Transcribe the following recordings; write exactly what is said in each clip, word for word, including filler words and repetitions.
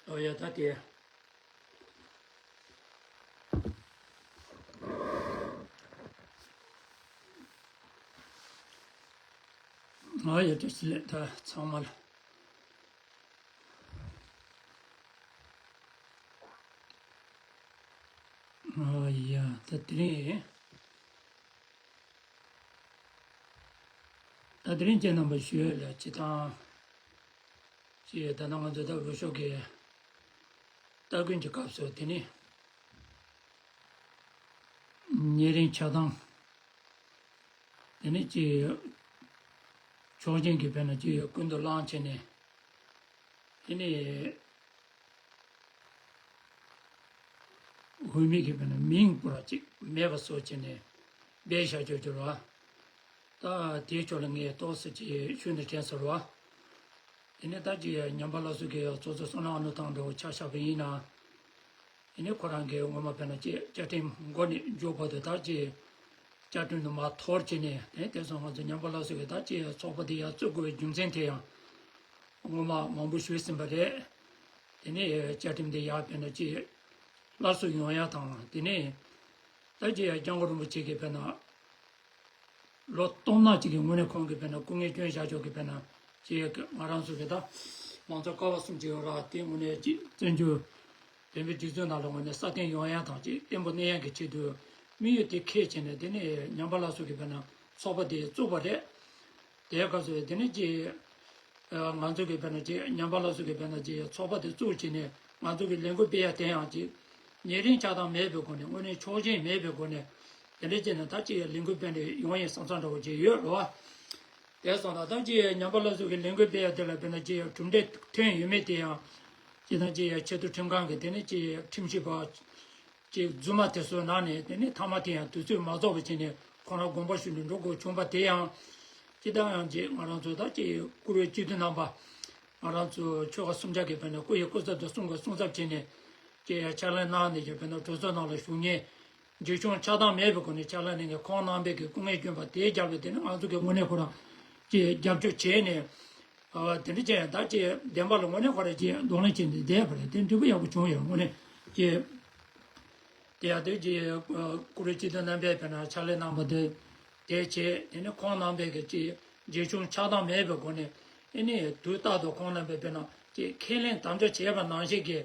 ཨོ་ཡ་ད་དེ། ཨོ་ཡ་བཀྲ་ཤིས་བདེ་ལེགས་ད་ཚང་མ་ལ། ཨོ་ཡ་ད་དེ་རིང་། ད་དེ་རིང་ཁྱེད་རྣམ་པ་ཞུ་ཡས་ལ་སྤྱི་བཏང་། ཅེས་ད་ནང་ང་ཚོ་ད་འོས་ཤོག་གི་སྟ་གོན་གྱི་སྐབས་སུ་དེ་ནི་ཉེ་རིང་ཆགས་སྡང་། དེ་ནི་ཅེས་ཕྱོགས་ཞེན་གྱི་དཔེར་ན་ཅེས་ཀུན་ཏུ་བསླངས་བྱས་ནས་དེ་ནི། འོས་མི་གི་དཔེར་ན་མིང་པོ་ར་ཅིག་མེད་པ་བཟོ་བྱས་ནས་སྦས་བཞག་ཆོག་རྒྱུ་ར། ད་དེའི་ཕྱོགས་ལ་ངས་ཏོག་ཙམ་ཅིག་ཤུགས་ནས་དྲན་སོང་ར། དེ་ནས་ད་ཅིག་ཉམས་པ་སླར་གསོ་གི་ཚོགས་གཙོ་བསོད་ནམས་ཨ་ནུ་ཐང་འདྲ་བོ་ཆ་བཞག་པ་ཡིན་ན། དེ་ནས་ཁོ་རང་གིས་སྔོན་མ་དཔེར་ན་ཅིག་བཅའ་ཁྲིམས་འགོ་ནས་མཇུག་བར་དུ་ད་ཅིག་བཅའ་ཁྲིམས་དུ་མ་འཐོར་བྱས་ནས་དེ་དེ་སོང་ང་ཚོ་ཉམས་པ་སླར་གསོ་གི་ད་ཅིག་ཚོགས་པ་དེ་ཡར་བཙུགས་དགོས་པའི་རྒྱུ་མཚན་དེ་ཡང་སྔོན་མ་མང་པོ་ཞུས་ཟིན་པ་རེད། དེ་ནས་བཅའ་ཁྲིམས་དེ་ཡར་དཔེར་ན་ཅིག་སླར་གསོ་ཡོང་ཡ་དང་དེ་ནས་ད་ཅིག་སྐྱབས་མགོན་རིན་པོ་ཆེ་གིས་དཔེར་ན་ལོ་སྟོང་ཕྲག་གཅིག་གི་སྔོན་ནས་ཁོང་གིས་དཔེར་ན་སྐུ་ངལ་བསྐྱོན་བཞག་ཆོག་གི་དཔེར་ན་ཅིག་ང་རང་ཚོ་གི་ད་མང་ཚོགས་ཀ་བ་གསུམ་ཅིག་ཡོད་ར་དེ་དངོས་གནས་ཅིག་བཙན་བྱོལ་བོད་མིའི་སྒྲིག་འཛུགས་ནང་ལ་དངོས་གནས་སྲ་བརྟན་ཡོང་ཡ་དང་ཅིག་བརྟན་པོ་གནས་ཡ་གི་ཆེད་དུ་དམིགས་ཡུལ་དེ་འཁྱེར་བྱས་ནས་དེ་ནས་ཉམས་པ་སླར་གསོ་གི་དཔེར་ན་ཚོགས་པ་དེ་བཙུགས་པ་རེད། དེའི་སྐབས་སུ་དེ་ནས་ཅིག་ང་ཚོ་གི་དཔེར་ན་ཅིག་ཉམས་པ་སླར་གསོ་གི་དཔེར་ན་ཅིག་ཚོགས་པ་དེ་བཙུགས་བྱས་ནས་ང་ཚོ་གི་ལས་འགུལ་སྤེལ་ཡ་དེ་ཡང་ཅིག་ཉེ་རིང་ཆགས་སྡང་མེད་པའི་སྒོ་ནས་དངོས་གནས་ཕྱོགས་ཞེན་མེད་པའི་སྒོ་ནས་དེ་འདྲ་བྱས་ནས་ད་ཅིག་ལས་འགུལ་སྤེལ་འདོད་ཡོང་ཡའི་བསམ་བསམ་འདྲ་བོ་ཅིག་ཡོད་རེད་བ། དེ་སོང་ཙང་ད་ཅིག་ཉམས་པ་སླར་གསོ་གི་ལས་འགུལ་སྤེལ་ཡ་དེ་ལ་དཔེར་ན་ཅིག་གྲུབ་འབྲས་ཐོན་ཡོད་མེད་དེ་ཡང་ཅིག་དང་ཅིག་ཆེས་མཐོ་ཁྲིམས་ཁང་གི་དེ་ནས་ཅིག་ཁྲིམས་ཞིབ་པ། ཅིག་རྫུན་མ་དེ་ཚོའི་ནང་ནས་དེ་ནས་མཐའ་མ་དེ་ཡང་དུས་ཚོད་མ་རྫོགས་པ་བྱས་ནས་ཁོང་རང་དགོངས་པ་ཞུ་ནས་འགྲོ་དགོས་བྱུང་བ་དེ་ཡང་། ཅི་ལྟར་ཡང་ཅིག་ང་རང་ཚོ་ད་ཅིག་བཀུར་འོས་སྤྱི་འཐུས་རྣམ་པ། ང་རང་ཚོ་ཆོལ་ཁ་གསུམ་ཆ་གི་དཔེར་ན་སྐུ་ཡི་སྐུ་ཚབ་དང་གསུང་གི་གསུང་ཚབ་བྱས་ནས་ཅིག་ཡང་ཕྱག་ལས་གནང་ནས་ཀྱི་དཔེར་ན་གྲོས་ཚོགས་ནང་ལ་ཞུགས་མཁན། འཇིགས་ཆུང་ཆགས་སྡང་མེད་པའི་སྒོ་ནས་ཕྱག་ལས་གནང་མཁན་ཁོང་རྣམ་པས་ཀྱི་སྐུ་ངལ་བསྐྱོན་པ་དེའི་རྒྱབ་ལ་དེ་ནི་ང་ཚོ་གི་དངོས་གནས་ཁོ་རང་ཅིག་རྒྱབ་སྐྱོར་བྱས་ནས། ཨ་དེ་འདྲ་བྱས་ཡང་ད་ཅིག་བདེན་པ་ལ་དངོས་གནས་ཁོ་རང་ཅིག་གདོང་ལེན་བྱས་ནས་བསྡད་པ་རེད་དེ་འགྲིག་པོ་ཡག་པོ་བྱུང་ཡོད་དངོས་གནས་ཅིག་དེ་ཡང་དེ་ཅིག་བཀུར་འོས་སྤྱི་འཐུས་རྣམ་པས་དཔེར་ན་ཕྱག་ལས་གནང་པ་དེ་དེ་བྱས་དེ་ནི་ཁོང་རྣམ་པས་ཀྱི་ཅིག་འཇིགས་ཆུང་ཆགས་སྡང་མེད་པའི་སྒོ་ནས་ཨེ་ནི་དུས་རྟག་ཏུ་ཁོང་རྣམ་པས་དཔེར་ན་ཅིག་ཁས་ལེན་དམ་བཅའ་བྱས་པ་ནང་བཞིན་གྱི།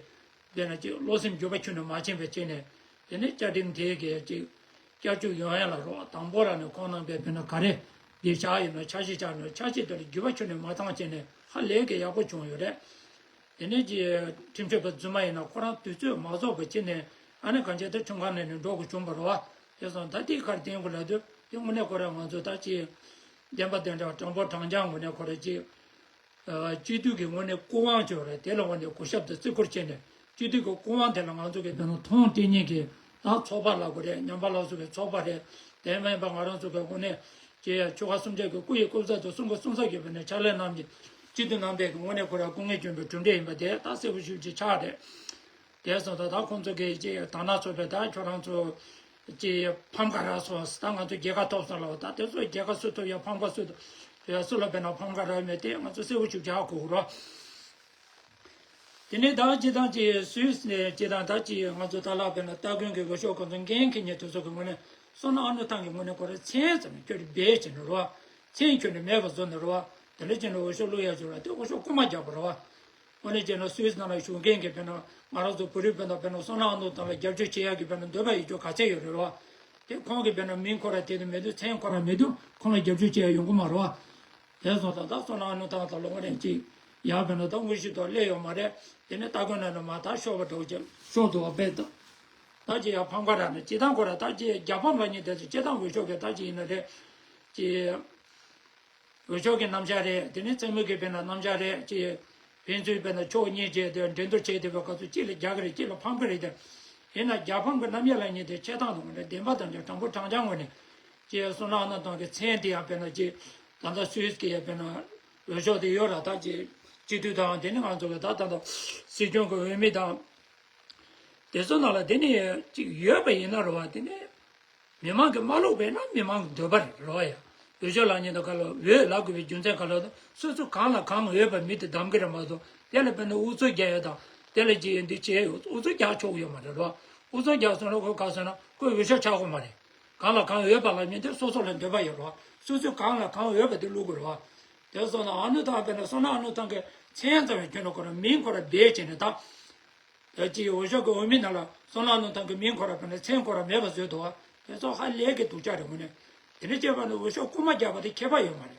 དེ་ནས་ཅིག་བློ་སེམས་འགྱུར་བ་ཁྱོན་ནས་མ་ཕྱིན་པའི་ཆེད་ནས་དེ་ནས་བཅའ་ཁྲིམས་དེ་གའི་ཅིག་བསྐྱར་བཅོས་ཡོང་ཡ་ལ་རོགས་དང་པོ་ར་ནས་ཁོང་རྣམ་པས་དཔེར་ན་ག་རེ་འདི་བཞག་ཡོད་ན་འཆར་གཞི་བཞག་ན་འཆར་གཞི་དེ་ལ་འགྱུར་བ་ཁྱོན་ནས་མ་བཏང་བྱས་ནས་ཧ་ལས་ཀྱི་ཡག་པོ་བྱུང་ཡོད་རེད། དེ་ནས་ཅིག་ཁྲིམས་ཞིབ་པ་རྫུན་མ་ཡིན་ན་ཁོ་རང་དུས་ཚོད་མ་རྫོགས་པའི་ཆེད་ནས་ཨ་ནི་གང་ཅི་ད་ཁྲིམས་ཁང་ནས་ནས་འགྲོ་དགོས་བྱུང་བ་རེད་བ། དེ་སོང་ད་དེའི་ཁར་བསྟན་དགོས་ལབ་དུས་དེ་དངོས་གནས་ཁོ་རང་ང་ཚོ་ད་ཅིག་བདེན་པ་བདེན་དྲང་དྲང་པོ་དྲང་རྐྱང་ངོས་ནས་ཁོ་རང་ཅིག་སྤྱི་འཐུས་ཀྱི་ངོས་ནས་སྐུ་དབང་བཅོལ་རེད་དེ་ལ་ངོས་ནས་གུས་ཞབས་དང་བརྩི་བཀུར་བྱས་ནས་སྤྱི་འཐུས་ཀྱི་སྐུ་དབང་དེ་ལ་ང་ཚོ་གི་དཔེར་ན་མཐོང་སྤྲད་མཁན་གྱི་ད་ཚོགས་པ་ལབ་དགོས་རེད། ཉམས་པ་སླར་གསོ་གི་ཚོགས་པ་རེད། དེ་མིན་པ་ང་རང་ཚོ་གི་ངོས་ནས་ཀྱི་ཆོལ་ཁ་གསུམ་ཆ་གི་སྐུ་ཡི་སྐུ་ཚབ་དང་གསུང་གི་གསུང་ཚབ་ཀྱི་དཔེར་ན་ཕྱག་ལས་གནང་མཁན་སྤྱི་འཐུས་རྣམ་པས་ཀྱི་ངོས་ནས་ཁོ་རང་སྐུ་ངལ་བསྐྱོན་པའི་གྲུབ་འབྲས་ཡིན་པ་དེ་ད་གསལ་པོ་ཞེ་པོ་ཅིག་ཆགས་རེད། དེ་སོང་ཙང་ད་ཁོང་ཚོ་གིས་ཅིག་དར་ནག་ཚོགས་པས་ད་ཁྱོད་རང་ཚོ་ཅིག་ཕམ་ཁ་རག་སོང་ད་ང་ཚོ་རྒྱལ་ཁ་ཐོབ་སོང་ལབ་ད་དེ་ཚོ་རྒྱལ་ཁ་སུ་ཐོབ་ཡ་ཕམ་ཁ་སུ་ཐོབ་ཡ་སུ་ལ་དཔེར་ན་ཕམ་ཁ་རག་མེད་དེ་ང་ཚོ་གསལ་པོ་ཞིག་རྒྱག་དགོས་རོགས། དེ་ནས་ད་ཅི་དང་ཅི་སུས་ནས་ཅི་དང་ད་ཅི་ང་ཚོ་ད་ལག་དཔེར་ན་སྟ་གོན་གྱི་འོས་ཤོག་ཁོང་ཚོ་འགན་འཁྱེར་མཁན་དེ་ཚོ་གི་ངོས་ནས་བསོད་ནམས་ཨ་ནུ་ཐང་གི་ངོས་ནས་ཁོ་རང་མཚན་ཙམ་ཁྱོད་རེ་སྦས་བྱས་ནས་རོགས། མཚན་ཁྱོད་རེ་མེད་པ་བཟོ་ནས་རོགས། དེ་འདྲ་བྱས་ནས་འོས་ཤོག་བླུག་ཡ་བྱུང་ར་དེ་འོས་ཤོག་རྐུ་མ་རྒྱག་པ་རོགས། དངོས་གནས་བྱས་ན་སུད་སི་ནང་ལ་བཞུགས་མཁན་གྱི་དཔེར་ན་ང་རང་ཚོ་བོད་རིགས་སྤུན་ཟླ་དཔེར་ན་བསོད་ནམས་ཨ་ནུ་ཐང་ལ་རྒྱབ་སྐྱོར་བྱེད་ཡག་གི་དཔེར་ན་འདོད་པ་ཡོད་རྒྱུ་ག་ཚད་ཡོད་རེད་རོ། དེ་ཁོང་གི་དཔེར་ན་མིང་ཁོ་ར་དེ་དུ་མེད་དུས་མཚན་ཁོ་ར་མེད་དུས་ཁོང་ལ་རྒྱབ་སྐྱོར་བྱེད་ཡག་ཡོང་གི་མ་རེད་བ། དེ་སོང་ཙང་ད་བསོད་ནམས་ཨ་ནུ་ཐང་ལ་ལོ་ངོ་རེ་གཅིག་ཡག་དཔེར་ན་ད་དངོས་གཞི་ཐོག་སླེབས་ཡོད་མ་རེད། དེ་ནས་ལྟ་དགོས་ན་ནི་མ་ད་ཤོར་བ་འགྲོ་ཀྱང་ཤོར་འདུག་བ་དཔེ་ད། ད་ཅི་ཡག་ཕམ་ཁ་ར་ནི་ཅི་ཐང་ཁོ་ར་ད་ཅི་རྒྱལ་ཕམ་ལ་ཉིན་དེ་ཚོ་ཅི་ཐང་འོས་ཤོག་གི་ད་ཅི་ཡིན་ན་རེད། ཅི། འོས་ཤོག་གི་རྣམ་གཞག་རེད། དེ་ནས་རྩེད་མོ་གི་དཔེར་ན་རྣམ་གཞག་རེད་ཅེས། ཕན་ཚུན་དཔེར་ན་ཕྱོགས་གཉིས་བྱས་ཏེ་འགྲན་བསྡུར་བྱས་བསྡད་པའི་སྐབས་སུ་གཅིག་ལ་རྒྱག་གི་རེད་གཅིག་ལ་ཕམ་གི་རེད་དེ། ཡིན་ན་རྒྱལ་ཕམ་གི་རྣམ་གཞག་ལ་ཉིན་དེ་ཆེ་ཐང་དུ་ངོས་ནས་བདེན་པ་དང་དྲང་པོ་དྲང་རྐྱང་ངོས་ནས་ཅེས་བསོད་ནམས་ཨ་ནུ་ཐང་གི་མཚན་དེ་ཡང་དཔེར་ན་ཅིག་ད་ལྟ་སུད་སི་གི་ཡང་དཔེར་ན་འོས་ཤོག་དེ་ཡོད་ར་ད་ཅིག་སྤྱི་འཐུས་དང་དེ་ནི་ང་ཚོ་གི་ད་ད་ལྟ་སྲིད་སྐྱོང་གི་འོས་མི་དང་། དེ་ཚོ་ནང་ལ་དེ་ནི་ཅིག་ཡོད་པ་ཡིན་ན་རེད་བ་དེ་ནི། མི་མང་གིས་མ་བླུགས་པས་ན་མི་མང་གི་འདོད་པ་རེད་རོ་ཡ། འོས་ཤོག་ལ་ཉིན་དང་ག་ལ་འོས་ལབ་དགོས་པའི་རྒྱུ་མཚན་ག་ལ་དང་སོ་སོ་གང་ལ་གང་འོས་པ་མི་དེ་བདམས་ཀྱི་རེད་མ་གཏོགས་དེ་ལ་དཔེར་ན་ཨུ་ཚུགས་རྒྱག་ཡ་དང་ དེ་ལ་ཅིག་འདི་བྱས་ཡོད། ཨུ་ཚུགས་རྒྱག་ཆོག་གི་ཡོད་མ་རེད་རོ། ཨུ་ཚུགས་རྒྱག་སོང་ན་ཁོ་ག་སོང་ན་ཁོ་འོས་ཤོག་ཆགས་དགོས་མ་རེད། གང་ལ་གང་འོས་པ་ལ་མི་དེ་སོ་སོ་ལ་འདོད་པ་ཡོད་རོ། སོ་སོས་གང་ལ་གང་འོས་པ་དེ་བླུག་དགོས་རོ། དེ་སོང་ན་ཨ་ནུ་ཐང་དཔེར་ན་བསོད་ནམས་ཨ་ནུ་ཐང་གི་མཚན་ཙམ་ཡང་ཁྱོན་ནས་ཁོ་རང་མིང་ཁོ་རང་བེད་སྤྱད་ནས་ད། ད་ཅིག་འོས་ཤོག་གི་འོས་མི་ནང་ལ་བསོད་ནམས་ཨ་ནུ་ཐང་གི་མིང་ཁོ་རང་དཔེར་ན་མཚན་ཁོ་རང་མེད་པ་བཟོས་འདུག་བ། དེ་ཚོ་ཧ་ལས་ཀྱི་སྡུག་ཅག་རེད་དངོས་གནས། དེ་འདྲ་བྱས་པ་ནི་འོས་ཤོག་རྐུ་མ་རྒྱག་པ་དེ་ཁྱད་པར་ཡོད་མ་རེད།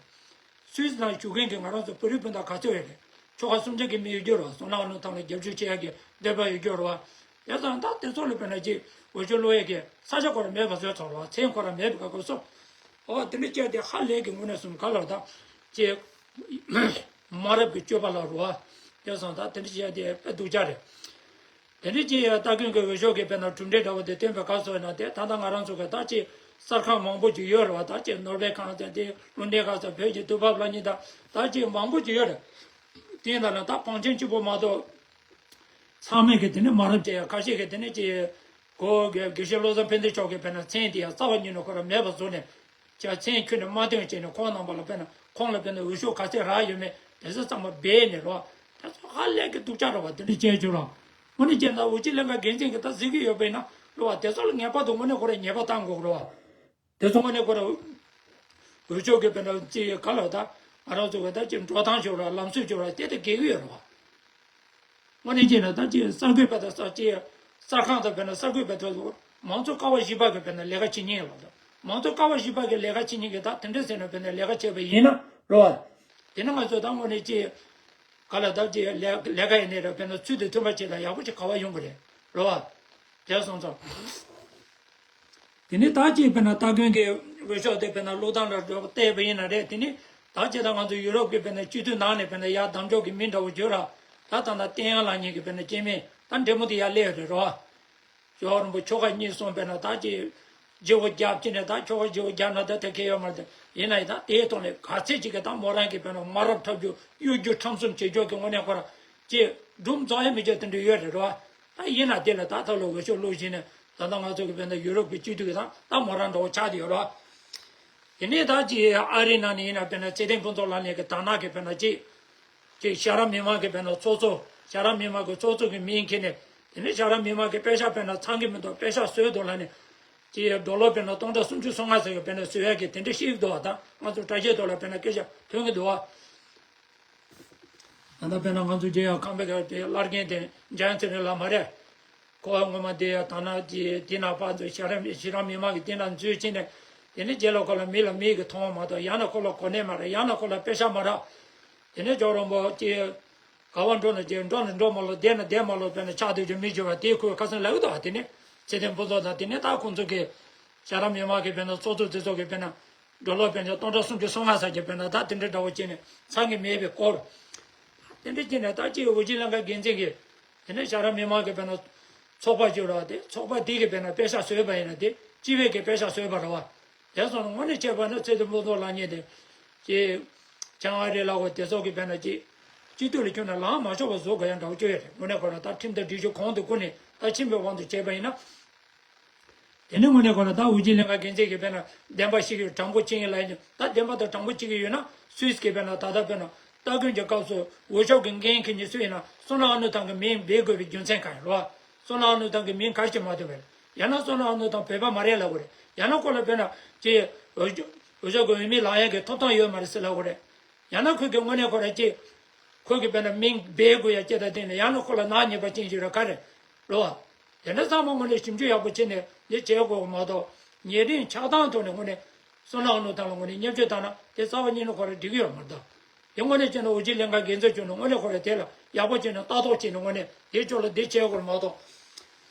སུད་སི་ནང་བཞུགས་མཁན་གྱི་ང་རང་ཚོ་བོད་རིགས་སྤུན་ཟླ་ག་ཚོད་ཡོད་རེད། ཆོལ་ཁ་སུམ་ཅུ་གི་མི་ཡོད་རྒྱུ་རེད་བ། བསོད་ནམས་ཨ་ནུ་ཐང་ལ་རྒྱབ་སྐྱོར་བྱེད་ཡག་གི་འདོད་པ་ཡོད་རྒྱུ་རེད་བ། དེ་ཙང་ད་དེ་ཚོ་ལ་དཔེར་ན་ཅིག་འོས་ཤོག་བླུག་ཡག་གི་ས་ཆ་ཁོ་རང་མེད་པ་བཟོས་ཚར་རེད་བ། མཚན་ཁོ་རང་མེད་པའི་སྐབས་སུ། ཨོ་དེ་འདྲ་བྱས་ཏེ་ཧ་ལས་ཀྱི་དངོས་གནས་སོང་ག་ལ་ད། ཅིག་མ་རབས་ཀྱི་སྤྱོད་པ་ལ་རེད་བ། དེ་ཙང་ད་དེ་འདྲ་བྱས་ཏེ་དཔེ་སྡུག་ཅག་རེད། དེ་འདྲ་ཅིག་ཡང་སྟ་གོན་གྱི་འོས་ཤོག་གི་དཔེར་ན་གྲུབ་འབྲས་འདྲ་བོ་དེ་བཏོན་པའི་སྐབས་སུ་ཡིན་ན་དེ་ད་ལྟ་ང་རང་ཚོ་གི་ད་ཅིག་གསར་ཁང་མང་པོ་ཅིག་ཡོད་རེད་བ། ད་ཅིག་ནོར་ཝེ་ཁང་ཟེར་དེ་ལུང་བསྟན་ཁང་ཟེར་བོད་ཀྱི་དུས་བབ་ལབ་མཁན་ད་ད་ཅིག་མང་པོ་ཅིག་ཡོད་རེད། དེ་ཡིན་ན་ད་བང་ཆེན་གཅིག་པོ་མ་གཏོགས་ཚང་མས་གི་དེ་ནི་མ་རབས་ཅིག་ཡང་ཁ་ཤས་ཀྱི་དེ་ནི་ཅིག་གོ་དགེ་དགེ་བཤེས་བློ་བཟང་ཕན་བདེ་མཆོག་གི་དཔེར་ན་མཚན་དེ་ཡང་རྩ་བ་ཉིད་ནས་ཁོ་རང་མེད་པ་བཟོས་ནས། ཅག་མཚན་ཁྱོན་ནས་མ་བཏོན་བྱས་ནས་ཁོང་རྣམ་པ་ལ་དཔེར་ན་ཁོང་ལ་དཔེར་ན་འོས་ཤོག་ག་ཚད་རག་ཡོད་མེད་དེ་ཚོ་ཚང་མ་སྦས་ནས་རོ། དེ་ཚོ་ཧ་ལས་ཀྱི་སྡུག་ཅག་རེད་བ། དེ་འདྲ་བྱས་བྱུང་རོ། དངོས་གནས་བྱས་ན་འོས་སྤྱི་ལྷན་ཁང་འགན་འཛིན་གྱིས་ད་གཟིགས་ཀྱི་ཡོད་པ་ཡིན་ན་རོ་བ། དེ་ཚོ་ལ་ངེས་པར་དུ་དངོས་གནས་ཁོ་རང་ཉེས་པ་བཏང་དགོས་རོ་བ། དེ་ཚོ་དངོས་གནས་ཁོ་རང་འོས་ཤོག་གི་དཔེར་ན་ཅི་ག་ལ་ད་ང་རང་ཚོ་གི་ད་ཅི་འགྲོ་སྟངས་བྱུང་ར་ལམ་སྲོལ་བྱུང་ར་དེ་དེ་འགལ་གྱི་ཡོད་རོ་བ། དངོས་གནས་བྱས་ན་ད་ཅི་གསར་འགོད་པ་དང་གསར་ཅི་གསར་ཁང་དང་དཔེར་ན་གསར་འགོད་པ་དེ་ཚོ་མང་གཙོ་ཀ་བ་བཞི་པ་གི་དཔེར་ན་ལས་ཀ་བྱེད་མཁན་ཡོད་པ་དང་། མང་གཙོ་ཀ་བ་བཞི་པ་གི་ལས་ཀ་བྱེད་མཁན་གྱི་ད་དེ་འདྲ་ཟེར་ན་དཔེར་ན་ལས་ཀ་བྱས་པ་ཡིན་ན་རོ་བ། དེ་ནི་ང་ཚོ་ད་དངོས་གནས་ཅི་ག་ལ་ད་ཅི་ལས་ལས་ཀ་ཡིན་ནའི་ར་དཔེར་ན་ཚུལ་དང་མཐུན་པ་ཅིག་ལ་ཡག་པོ་ཅིག་ག་བ་ཡོང་གི་རེད་རོ་བ། དེ་སོང་ཙང་། དེ་ནས་ད་ཅིག་དཔེར་ན་སྟ་གོན་གྱི་འོས་ཤོག་དེ་དཔེར་ན་བླུག་སྟངས་ལ་འགྲོ་བལྟས་པ་ཡིན་ན་རེད། དེ་ནས་ད་ཅིག་ད་ང་ཚོ་ཡུ་རོབ་ཀྱི་དཔེར་ན་སྤྱི་འཐུས་ནང་ནས་དཔེར་ན་ཡར་གདམ་འཇོག་གི་མི་འདྲ་བོ་བརྗོད་ར། ད་ད་ལྟ་བསྟན་དབྱངས་ལགས་གཉིས་ཀྱི་དཔེར་ན་སྐྱེ་དམན་ད་འབྲེལ་མོ་དེ་ཡར་སླེབས་ཡོད་རེད་རོ། ཇོ་བོ་རིན་པོ་ཆོ་ག་གཉིས་གསུམ་དཔེར་ན་ད་ཅིག་བརྗེ་བོ་རྒྱབ་ཀྱི་ནས་ད་ཆོ་ག་བརྗེ་བོ་རྒྱབ་ན་ད་ཐད་ཀའི་ཡོད་མ་རེད། ཡིན་ན་ཡང་ད་དེའི་ཐོག་ནས་ག་ཚད་ཅིག་གི་ད་མོ་རང་གི་དཔེར་ན་མ་རབས་འཁྲབ་རྒྱུ་གཡོ་སྒྱུ་ཁྲམ་གསུམ་བྱེད་ཕྱོགས་ཀྱི་ངོས་ནས་ཁོ་ར་ཅིག་སྒྲུང་རྫོགས་ཡ་མི་བྱེད་དེ་འདྲ་ཡོད་རེད་རོ། ད་ཡིན་ན་དེ་ལ་ད་ཐོག་ལ་འོས་ཤོག་བླུགས་བྱས་ནས་ད་ལྟ་ང་ཚོ་གི་དཔེར་ན་ཡུ་རོབ་ཀྱི་སྤྱི་འཐུས་ཀྱི་ད་ད་མོ་རང་འདྲ་བོ་ཆགས་བསྡད་ཡོད་རོ། དེ་ནས་ད་ཅིག་ཨ་རིའི་ནང་ནས་ཡིན་ན་དཔེར་ན་ཚེ་བརྟན་ཕུན་ཚོགས་ལགས་ནས་གི་དར་ནག་གི་དཔེར་ན་ཅིག་ཅིག་ཞྭ་སྒྲ་མི་མང་གི་དཔེར་ན་ཚོགས་གཙོ་ཞྭ་སྒྲ་མི་མང་གི་ཚོགས་གཙོ་གི་མིང་འཁྱེར་ནས་དེ་ནས་ཞྭ་སྒྲ་མི་མང་གི་པེ་ཤག་དཔེར་ན་ཚང་གི་མི་འདུག་པེ་ཤག་བཟོས་འདུག་ལབ་ནས་ཅིག་ཌོ་ལར་དཔེར་ན་སྟོང་ཕྲག་སུམ་ཅུ་སོ་ལྔ་ཙམ་གི་དཔེར་ན་བཟོ་ཡག་གི་དེ་འདྲ་ཤེས་ཀྱི་འདུག་ད་ང་ཚོ་དྲ་རྒྱའི་ཐོག་ལ་དཔེར་ན་སྐད་ཆ་ཐོན་གྱི་འདུག་ད་ལྟ་དཔེར་ན་ང་ཚོ་རྒྱལ་ཡོངས་ཁང་པའི་ཁ་དེ་བླ་རྒན་དེ་འཇམ་དབྱངས་ཚེ་རིང་ལགས་མ་རེད། ཁོ་བ་སྔོན་མ་དེ་ཡང་ད་ན་དེ་དེ་ན་ཕར་ཚུར་ཞྭ་སྒྲ་ཞྭ་སྒྲ་མི་མང་གི་དེ་ན་འཛུལ་ཕྱིན་ནས་དེ་ནས་རྗེས་ལ་ཁོ་ལ་མི་ལ་མི་གི་མཐོང་བ་མ་གཏོགས་ཡང་ན་ཁོ་ལ་གོ་གནས་མ་རག་ཡང་ན་ཁོ་ལ་པེ་ཤག་མ་རག་དེ་ནས་ཇོ་བོ་རིན་པོ་ཆེ་ག་བ་འགྲོ་ན་ཅིག་འགྲོ་ན་འགྲོ་མ་ལོ་བསྡད་ན་བསྡད་མ་ལོ་དཔེར་ན་ཆགས་སྡོད་རྒྱུ་མི་འགྱུར་བ་དེ་ཁོས་ཁ་སང་ལབ་ཀྱི་འདུག་དེ་ནས་ཚེ་བརྟན་ཕུན་ཚོགས་དང་དེ་ནས་ད་ཁོང་ཚོ་གི་ཞྭ་སྒྲ་མི་མང་གི་དཔེར་ན་ཚོགས་གཙོ་དེ་ཚོ་གི་དཔེར་ན། ཌོ་ལར་དཔེར་ན་སྟོང་ཕྲག་སུམ་ཅུ་སོ་ལྔ་ཙམ་གྱི་དཔེར་ན་ད་དེ་འདྲ་འདྲ་བོ་བྱས་ནས་ཚང་གི་མེད་པའི་སྐོར། དེ་འདྲ་བྱས་ནས་ད་ཅིག་འོས་སྤྱི་ལྷན་ཁང་འགན་འཛིན་གྱིས་དེ་ནས་ཞྭ་སྒྲ་མི་མང་གི་དཔེར་ན་ཚོགས་པ་བཅོས་ར་དེ་ཚོགས་པ་དེ་གི་དཔེར་ན་པེ་ཤག་བཟོས་པ་ཡིན་ན་དེ་སྤྱི་པའི་གི་པེ་ཤག་བཟོས་པ་རེད་བ། དེ་སོང་ན་དངོས་གནས་བྱས་པ་ན་ཚེ་བརྟན་ཕུན་ཚོགས་ལགས་གཉིས་དེ་ཅིག་བྱང་ཨ་རི་ལ་འོ་དེ་ཚོ་གི་དཔེར་ན་ཅིག་སྤྱི་འཐུས་ལ་ཁྱོན་ནས་ལངས་མ་ཆོག་པ་བཟོ་དགོས་ཡ་འདྲ་བོ་བཅོས་ཡ་རེད། དངོས་གནས་ཁོ་ན་ད་ཁྲིམས་དང་སྒྲིག་གཞི་གོང་དུ་བཀུར་ནས་ད་ཕྱིན་པའི་དབང་དུ་བྱས་པ་ཡིན་ན། དེ་ནས་དངོས་གནས་ཁོ་ན་ད་འོས་སྤྱི་ལྷན་ཁང་འགན་འཛིན་གྱིས་དཔེར་ན་བདེན་པ་བཤིག་གི་ཡོད་དྲང་པོ་བྱེད་ཀྱི་ལབ་ཡིན། ད་བདེན་པ་དང་དྲང་པོ་བྱེད་ཀྱི་ཡོད་ན་སུད་སི་གི་དཔེར་ན་ད་ལྟ་དཔེར་ན་སྟ་གོན་གྱི་སྐབས་སུ་འོས་ཤོག་གི་འགན་འཁྱེར་མཁན་སུ་ཡིན་ན་བསོད་ནམས་ཨ་ནུ་ཐང་གི་མིང་འབོད་དགོས་པའི་རྒྱུ་མཚན་གང་ཡིན་རོ། བསོད་ནམས་ཨ་ནུ་ཐང་གི་མིང་ག་རེ་བྱས་མ་ཐོན་པ་རེད། ཡང་ན་བསོད་ནམས་ཨ་ནུ་ཐང་བོད་པ་མ་རེད་ལབ་དགོས་རེད། ཡང་ན་ཁོ་ལ་དཔེར་ན་ཅིག་འོས་འོས་ཤོག་གི་འོས་མི་ལངས་ཡག་གི་ཐོབ་ཐང་ཡོད་མ་རེད་ཟེར་ལབ་དགོས་རེད། ཡང་ན་ཁོས་གི་དངོས་གནས་ཁོ་ར་ཅིག་ཁོས་གི་དཔེར་ན་མིང་འབོད་དགོས་ཡ་སྐད་བརྡ་བསྟན་ནས་ཡང་ན་ཁོ་ལ་ནག་ཉེས་པ་ཅན་ཞིག་ར་ག་རེ་རེད་བ། དེ་འདྲ་ཚང་མ་དངོས་གནས་ཞིབ་འཇུག་ཡག་པོ་བྱས་ནས་འདི་བྱེད་དགོས་མ་གཏོགས་ཉེ་རིང་ཆགས་སྡང་ཐོག་ནས་དངོས་གནས་བསོད་ནམས་ཨ་ནུ་ཐང་ལ་དངོས་གནས་བརྙས་བཅོས་བཏང་ན་དེ་རྩ་བ་ཉིད་ནས་ཁོ་ར་འགྲིག་གི་ཡོད་མ་རེད་ད། དེ་དངོས་གནས་བྱས་ན་འོས་སྤྱི་ལྷན་ཁང་འགན་འཛིན་བྱུང་ན་དངོས་གནས་ཁོ་ར་དེ་ལ་ཡག་པོ་བྱས་ནས་ལྟ་རྟོག་བྱས་ནས་དངོས་གནས་དེའི་ཕྱོགས་ལ་འདི་བྱེད་དགོས་མ་གཏོགས།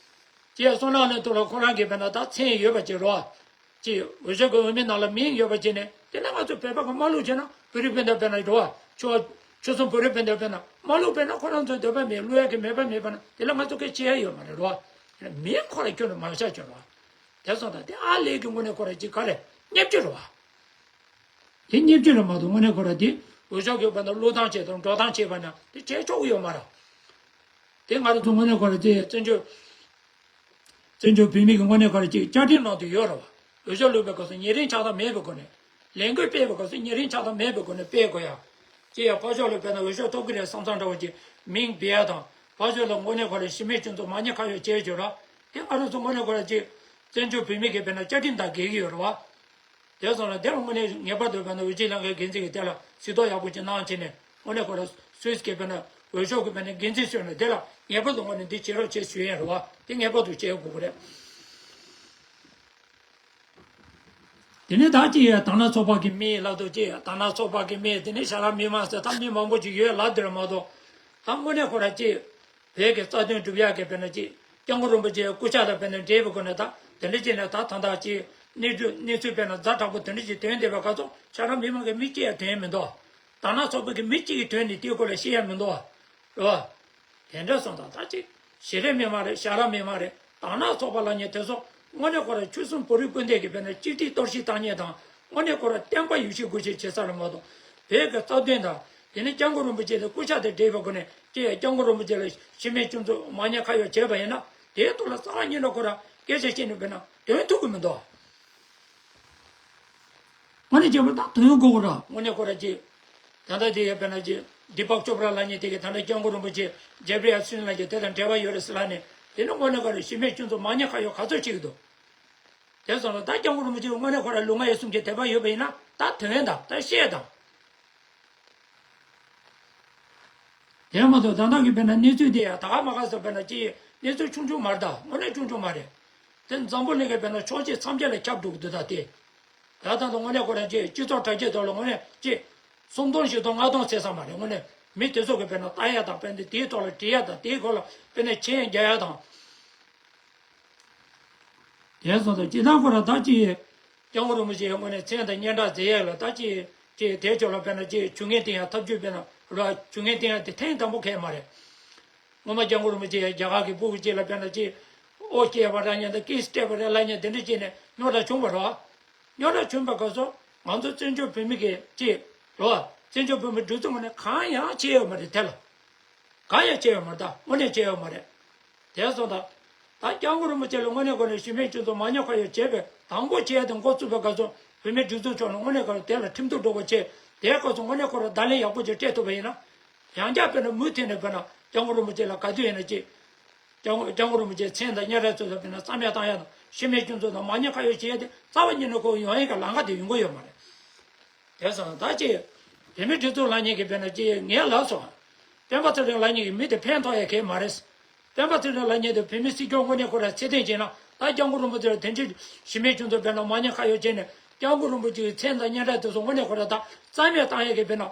ཅེས་བསོད་ནམས་ཨ་ནུ་ཐང་ལ་ཁོ་རང་གི་དཔེར་ན་ད་མཚན་ཡོད་པ་ཅིག་རོ། ཅེས་འོས་ཤོག་གི་འོས་མི་ནང་ལ་མིང་ཡོད་པ་ཅིག་ནས་དེ་ན་ང་ཚོ་བོད་པ་གི་མ་བླུགས་བྱས་ན་བོད་རིགས་སྤུན་ཟླ་དཔེར་ན་རོ། ཆོལ་ཆོལ་གསུམ་བོད་རིགས་སྤུན་ཟླ་དཔེར་ན་མ་བླུགས་དཔེར་ན་ཁོ་རང་ཚོའི་འདོད་པ་མེད་བླུགས་ཡག་གི་མེད་པ་མེད་པ་ན་དེ་ལ་ང་ཚོ་སྐད་ཆ་ཡོད་མ་རེད་རོ། མིང་ཁོ་རང་ཁྱོན་ནས་མ་བཞག་བྱས་རོ། དེ་སོང་ཙང་དེ་ཨ་ལས་ཀྱི་དངོས་གནས་ཁོ་རང་ཅིག་ག་རེ་བརྙས་བཅོས་རེད་བ། དེ་བརྙས་བཅོས་རེད་མ་གཏོགས་དངོས་གནས་ཁོ་རང་དེ་འོས་ཤོག་གི་བར་ན་བླུགས་སྟངས་བྱས་དང་འགྲོ་སྟངས་བྱས་པ་ན་དེ་བྱས་ཆོག་གི་ཡོད་མ་རེད། དེ་ང་རང་ཚོ་དངོས་གནས་ཁོ་རང་དེ་བཙན་བྱོལ་བཙན་བྱོལ་བོད་མི་གི་དངོས་གནས་ཁོ་རང་ཅིག་བཅའ་ཁྲིམས་ནང་དུ་ཡོད་རེད་བ། འོས་ཤོག་བླུགས་པའི་སྐབས་སུ་ཉེ་རིང་ཆགས་སྡང་མེད་པའི་སྒོ་ནས། ལས་འགུལ་སྤེལ་བའི་སྐབས་སུ་ཉེ་རིང་ཆགས་སྡང་མེད་པའི་སྒོ་ནས་སྤེལ་དགོས་ཡ། ཅེས་ཡང་ཕར་ཕྱོགས་ལ་དཔེར་ན་འོས་ཤོག་ཐོབ་ཀྱི་རེད་བསམ་བསམ་འདྲ་བོ་ཅིག་མིང་སྦས་ཡ་དང་ ཕར་ཕྱོགས་ལ་དངོས་གནས་ཁོ་རང་གཞི་མེད་སྤྱི་ཚོགས་མ་ཉེས་ཁ་གཡོགས་བྱས་ཡོད་ར། དེ་ང་རང་ཚོ་དངོས་གནས་ཁོ་རང་ཅིག་བཙན་བྱོལ་བོད་མི་གི་དཔེར་ན་བཅའ་ཁྲིམས་དང་འགལ་གྱི་ཡོད་རེད་བ། དེ་སོང་ལ་དེ་ལ་དངོས་གནས་ངེས་པར་དུ་དཔེར་ན་འོས་སྦྱོར་ལྷན་ཁང་འགན་འཛིན་གྱིས་དེ་ལ་གཟིགས་རྟོག་ཡག་པོ་ཅིག་གནང་བྱས་ནས་དངོས་གནས་ཁོ་རང་སུད་སི་གི་དཔེར་ན་འོས་ཤོག་གི་དཔེར་ན་འགན་འཛིན་བཟོས་ནས་དེ་ལ་ངེས་པར་དུ་དངོས་གནས་འདི་བྱེད་རོགས་བྱེད་ཞུ་ཡས་རེད་བ། དེ་ངེས་པར་དུ་བྱེད་དགོས་ཀྱི་རེད། དེ་ནས་ད་ཅི་ཡ་དར་ནག་ཚོགས་པ་གི་མི་ལབ་དུས་ཅི་ཡ་དར་ནག་ཚོགས་པ་གི་མི་དེ་ནས་ཤ་ར་མི་མང་ཟེར་ད་མི་མང་པོ་ཅིག་ཡོད་ལབ་དེར་མ་གཏོགས་ད་དངོས་གནས་ཁོ་ར་ཅི་བོད་ཀྱི་རྩ་དོན་སྒྲུབ་ཡག་གི་དཔེར་ན་ཅི་སྐྱབས་མགོན་རིན་པོ་ཆེའི་སྐུ་ཕྱྭ་དང་དཔེར་ན་འབྲེལ་བའི་སྒོ་ནས་ད་དེ་འདྲ་ཅི་ནས་ད་ད་ད་ཅི་གནས་ཚུལ་གནས་ཚུལ་དཔེར་ན་ཛ་དྲག་པོ་དེ་འདྲ་ཅིག་ཐོན་བསྡད་པའི་སྐབས་སུ་ཤ་ར་མི་མང་གི་མི་གཅིག་ཡང་ཐོན་ཡ་མི་འདུག་དར་ནག་ཚོགས་པ་གི་མི་གཅིག་གིས་ཐོན་ནས་དེའི་སྐོར་ལ་བཤད་ཡ་མི་འདུག་རེད་བ། དེ་འདྲ་སོང་ཙང་ད་ཅིག་ཞི་རེ་མི་མ་རེད། ཤ་ར་མི་མ་རེད། དར་ནག་ཚོགས་པ་ལབ་མཁན་དེ་ཚོ་དངོས་གནས་ཁོ་ར་ཆོལ་གསུམ་བོད་རིགས་སྤུན་ཟླ་གི་དཔེར་ན་གཅིག་སྒྲིལ་གཏོར་བཤིག་བཏང་མཁན་དང་དངོས་གནས་ཁོ་ར་བསྟན་པ་ཡོ་བྱད་དགོས་ཆེད་བྱེད་ས་རེད་མ་གཏོགས་བོད་ཀྱི་རྩ་དོན་དང་དེ་ནས་སྐྱབས་མགོན་རིན་པོ་ཆེ་དང་སྐུ་ཕྱྭ་དང་འབྲེལ་བའི་སྒོ་ནས་ཀྱེ་སྐྱབས་མགོན་རིན་པོ་ཆེ་ལ་གཞི་མེད་སྤྱི་ཚོགས་མ་ཉེས་ཁ་གཡོགས་བྱས་པ་ཡིན་ན་དེའི་ཐོག་ལ་རྩ་བ་ཉིད་ནས་ཁོ་ར་སྐད་ཆ་བཤད་ནས་དཔེར་ན་དོན་ཐུབ་ཀྱི་མི་འདུག་དངོས་གནས་བྱས་པ་ད་དོན་གོ་གོ་ར་དངོས་གནས་ཁོ་ར་ཅིག་ད་ལྟ་དེ་ཡོད་པས་ན་ཅིག་དི་པག་ཅོ་པྲ་ལབ་མཁན་དེ་གི་ད་ལྟ་སྐྱབས་མགོན་རིན་པོ་ཆེ་ཇེ་ཕི་ཨ་སུན་ལབ་མཁན་དེ་དང་འབྲེལ་བ་ཡོད་རེད་ཟེར་ལབ་ནས་དེ་ནི་དངོས་གནས་ཁོ་ར་གཞི་མེད་སྤྱི་ཚོགས་མ་ཉེས་ཁ་གཡོགས་ག་ཚོད་བྱེད་ཀྱི་འདུག་དེ་སོང་ལ་ད་སྐྱབས་མགོན་རིན་པོ་ཆེ་དངོས་གནས་ཁོ་ར་ལུས་ངག་ཡིད་གསུམ་གྱི་དད་པ་ཡོད་པ་ཡིན་ན་ད་དོན་དང་ད་བཤད་དང་། དེ་མ་གཏོགས་ད་ལྟ་གི་དཔེར་ན་གནས་ཚུལ་དེ་ཡང་ད་ག་མ་ག་ཟེར་དཔེར་ན་ཅི་གནས་ཚུལ་ཆུང་ཆུང་མ་རེད། ད་དངོས་གནས་ཆུང་ཆུང་མ་རེད། དེ་འཛམ་བུ་གླིང་གི་དཔེར་ན་ཕྱོགས་གཅིག་མཚམས་གཅིག་ལ་ཁྱབ་འགྲོ་གི་འདུག་ད་དེ་ད་ད་ད་དངོས་གནས་ཁོ་རང་ཅི་སྤྱི་ཚོགས་དྲ་རྒྱའི་ཐོག་ལ་དངོས་གནས་ཅི་སུམ་སྟོང་བཞི་སྟོང་ལྔ་སྟོང་ཟེར་ས་མ་རེད། དངོས་གནས་མི་དེ་ཚོ་གི་དཔེར་ན་ལྟ་ཡ་དང་དཔེར་ན་དེའི་ཐོག་ལ་བྲིས་ཡ་དང་དེའི་སྐོར་ལ་དཔེར་ན་མཆན་རྒྱག་ཡ་དང་། དེ་སོང་ཙང་སྤྱིར་བཏང་ཁོ་རང་ད་ཅི་སྐྱབས་མགོན་རིན་པོ་ཆེའི་དངོས་གནས་མཚན་དང་སྙན་གྲགས་མཛད་ཡས་ལ་ད་ཅི་ཅི་དེ་ཕྱོགས་ལ་དཔེར་ན་ཅི་བྱུས་ངན་བསྟན་ཡ་ཐབས་ཇུས་དཔེར་ན་ར་བྱུས་ངན་བསྟན་ཡ་དེ་ཐེངས་དང་པོ་གལ་མ་རེད། སྔོན་མ་སྐྱབས་མགོན་རིན་པོ་ཆེ་རྒྱ་གར་གྱི་སྤུ་གུ་ཅིག་ལ་དཔེར་ན་ཅི་ཨོ་སྐྱེས་པ་ར་ཉན་དང་ཀིས་སྤྲད་པ་རེད་ལབ་ཉན་དེ་འདྲ་ཅིག་ནས་རྙོག་དྲ་བྱུང་བ་རེད། རྙོག་དྲ་བྱུང་བའི་སྐབས་སུ་ང་ཚོ་བཙན་བྱོལ་བོད་མི་གི་ཅི་རེད་བ། བཙན་བྱོལ་བོད་མི་སྒྲིག་འཛུགས་ངོས་ནས་གང་ཡང་བྱས་ཡོད་མ་རེད་དེ་ལ། གང་ཡང་བྱས་ཡོད་མ་རེད། ད་དངོས་གནས་བྱས་ཡོད་མ་རེད། དེ་སོང་ཙང་། ད་སྐྱབས་མགོན་རིན་པོ་ཆེ་ལ་དངོས་གནས་ཁོ་ནས་གཞི་མེད་སྤྱི་ཚོགས་མ་ཉེས་ཁ་གཡོགས་བྱས་པའི་དང་པོ་བྱས་ཏེ་འགོ་བཙུགས་པའི་སྐབས་སུ་བོད་མིའི་སྒྲིག་འཛུགས་ཕྱོགས་ནས་དངོས་གནས་ཁོ་རང་དེ་ལ་ཁྲིམས་གཏུག་འགྲོ་དགོས་བྱས་དེའི་སྐབས་སུ་དངོས་གནས་ཁོ་རང་བརྡ་ལན་ཡག་པོ་ཅིག་སྤྲད་ཐུབ་པ་ཡིན་ན། ཡང་བསྐྱར་དཔེར་ན་མུ་མཐུད་ནས་དཔེར་ན་སྐྱབས་མགོན་རིན་པོ་ཆེ་ལ་ག་དུས་ཡིན་ན་ཅིག་སྐྱབས་མགོན་སྐྱབས་མགོན་རིན་པོ་ཆེའི་མཚན་དང་སྙན་གྲགས་ཚོ་དང་དཔེར་ན་རྩ་མེད་བཏང་ཡ་དང་གཞི་མེད་སྤྱི་ཚོགས་དང་མ་ཉེས་ཁ་གཡོགས་བྱས་ཏེ་རྩ་བ་ཉིད་ནས་ཁོ་ཡོང་ཡ་གི་ལམ་ཁ་དེ་ཡོང་གི་ཡོད་མ་རེད། དེ་སོང་ད་ཅི། བོད་མི་སྒྲིག་འཛུགས་ལབ་མཁན་གྱི་དཔེར་ན་ཅི་ངས་ལབ་སོང་། སྤེན་པ་ཚེ་རིང་ལབ་མཁན་གྱི་མི་དེ་ཕན་ཐོགས་ཡ་གང་ཡང་མ་རེད། སྤེན་པ་ཚེ་རིང་ལབ་མཁན་དེ་བོད་མི་སྲིད་སྐྱོང་དངོས་གནས་ཁོ་རང་ཚད་ལྡན་བྱས་ན་ད་སྐྱབས་མགོན་རིན་པོ་ཆེར་དེ་འདྲའི་གཞི་མེད་སྤྱི་ཚོགས་དཔེར་ན་མ་ཉེས་ཁ་གཡོགས་བྱས་ནས་སྐྱབས་མགོན་རིན་པོ་ཆེའི་མཚན་དང་སྙན་གྲགས་དེ་ཚོ་དངོས་གནས་ཁོ་རང་ད་རྩ་མེད་བཏང་ཡ་གི་དཔེར་ན།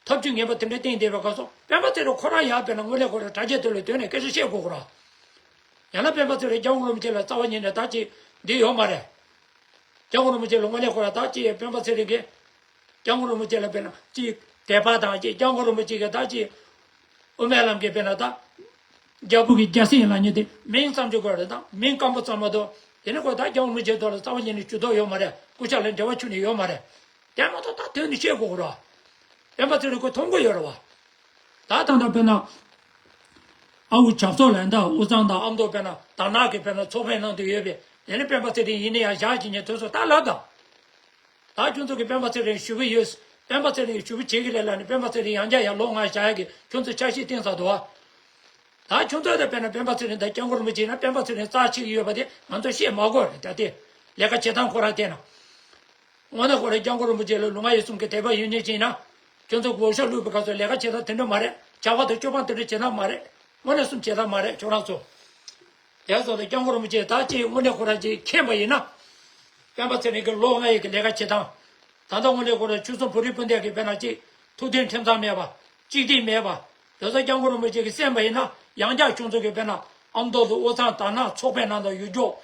ཐབས་ཇུས་ངན་པ་དེ་འདྲ་བསྟན་བསྡད་པའི་སྐབས་སུ་སྤེན་པ་ཚེ་རིང་ཁོ་རང་ཡང་དཔེར་ན་དངོས་གནས་ཁོ་རང་དྲ་རྒྱའི་ཐོག་ལ་ཐོན་ནས་སྐད་ཆ་བཤད་དགོས་ཁོ་རང་། ཡང་ན་སྤེན་པ་ཚེ་རིང་སྐྱབས་མགོན་རིན་པོ་ཆེ་ལ་རྩ་བ་ཉིད་ནས་ད་ཅི་འདི་ཡོད་མ་རེད། སྐྱབས་མགོན་རིན་པོ་ཆེ་ལ་དངོས་གནས་ཁོ་རང་ད་ཅི་ཡང་སྤེན་པ་ཚེ་རིང་གིས་སྐྱབས་མགོན་རིན་པོ་ཆེ་ལ་དཔེར་ན་ཅི་དད་པ་དང་ཅི་སྐྱབས་མགོན་རིན་པོ་ཆེ་གིས་ད་ཅི་དབུ་མའི་ལམ་གྱི་དཔེར་ན་ད་རྒྱལ་པོ་གི་རྒྱལ་སྲིད་ལ་ཉེ་དེ་མིང་ཙམ་ཅིག་དགོས་རེད། ད་མིང་སྐམ་པོ་ཙམ་མ་གཏོགས་དེ་ནི་ཁོ་ད་སྐྱབས་མགོན་རིན་པོ་ཆེའི་ཐོག་ལ་རྩ་བ་ཉིད་ནས་ཇུས་གཏོགས་ཡོད་མ་རེད། སྐུ་ཕྱྭ་ལ་འབྲེལ་བ་ཁྱོན་ནས་ཡོད་མ་རེད། དེ་མ་གཏོགས་ད་དོན་ནི་བཤད་དགོས་ཀྱི་རེད། སྤེན་པ་ཚེ་རིང་ཁོས་མཐོང་གི་ཡོད་རེད་བ། ད་ད་ལྟ་དཔེར་ན། ཨ་ཁུ་ཇག་ཚོགས་ལ་ད་དབུས་གཙང་དང་ཨ་མདོ་དཔེར་ན་དར་ནག་གི་དཔེར་ན་ཚོགས་ཕན་གནང་དུ་ཡོད་པས་དེ་ནི་སྤེན་པ་ཚེ་རིང་ཡིན་ན་ཡང་བཞག་ཅིག་ཉན་དུས་སུ་ད་ལབ་དང་། ད་ཁྱོད་ཚོ་གིས་སྤེན་པ་ཚེ་རིང་ཞུ་གི་ཡོད། སྤེན་པ་ཚེ་རིང་ཞུ་གི་བྱེད་ཀྱི་རེད་ལབ་ནས་སྤེན་པ་ཚེ་རིང་ཡང་བསྐྱར་ཡར་ལོག་ང་བཞག་ཡ་གི་ཁྱོད་ཚོ་འཆར་གཞི་བཏིང་ཚར་འདུག་བ། ད་ཁྱོད་ཚོ་ད་དཔེར་ན་སྤེན་པ་ཚེ་རིང་དང་སྐྱབས་མགོན་རིན་པོ་ཆེ་ཡིན་ན་སྤེན་པ་ཚེ་རིང་རྩ་ཆེ་གི་ཡོད་པ་དེ་ང་ཚོ་བཤད་མ་དགོས་རེད། ད་དེ་ལས་ཀ་བྱེད་སྟངས་ཁོ་རང་བལྟས་ན། དངོས་གནས་ཁོ་རང་སྐྱབས་མགོན་རིན་པོ་ཆེ་ལ་ལུས་ངག་ཡིད་གསུམ་གྱི་དད་པ་ཡོད་མཁན་ཅིག་ཡིན་ན། ཁྱོད་ཚོ་གོ་ཤ་བླུགས་པའི་སྐབས་སུ་ལས་ཀ་བྱེད་སྟངས་དེ་འདྲ་མ་རེད། བྱ་བ་དང་སྤྱོད་པ་དེ་འདྲ་བྱེད་སྟངས་མ་རེད། དངོས་གནས་གསུམ་བྱེད་སྟངས་མ་རེད་ཁྱོད་རང་ཚོ། དེ་སོང་ཙང་སྐྱབས་མགོན་རིན་པོ་ཆེ་ད་ཅིག་དངོས་གནས་ཁོ་རང་ཅིག་མཁྱེན་པ་ཡིན་ན། སྤེན་པ་ཚེ་རིང་གི་ལུས་ངག་ཡིད་ཀྱི་ལས་ཀ་བྱེད་སྟངས། ད་ལྟ་དངོས་གནས་ཁོ་རང་ཆོལ་གསུམ་བོད་རིགས་སྤུན་ཟླ་གི་དཔེར་ན་ཅིག་ཐུགས་མཐུན་ཁྲིམས་གཙང་མེད་པ། གཅིག་སྒྲིལ་མེད་པ། དེ་ཚོ་སྐྱབས་མགོན་རིན་པོ་ཆེ་གིས་གསན་པ་ཡིན་ན་ཡང་བསྐྱར་ཁྱོད་ཚོ་གི་དཔེར་ན་ཨ་མདོ་དང་དབུས་གཙང་དར་ནག་ཚོགས་པའི་ནང་དུ་ཡུལ་སྐྱོང་།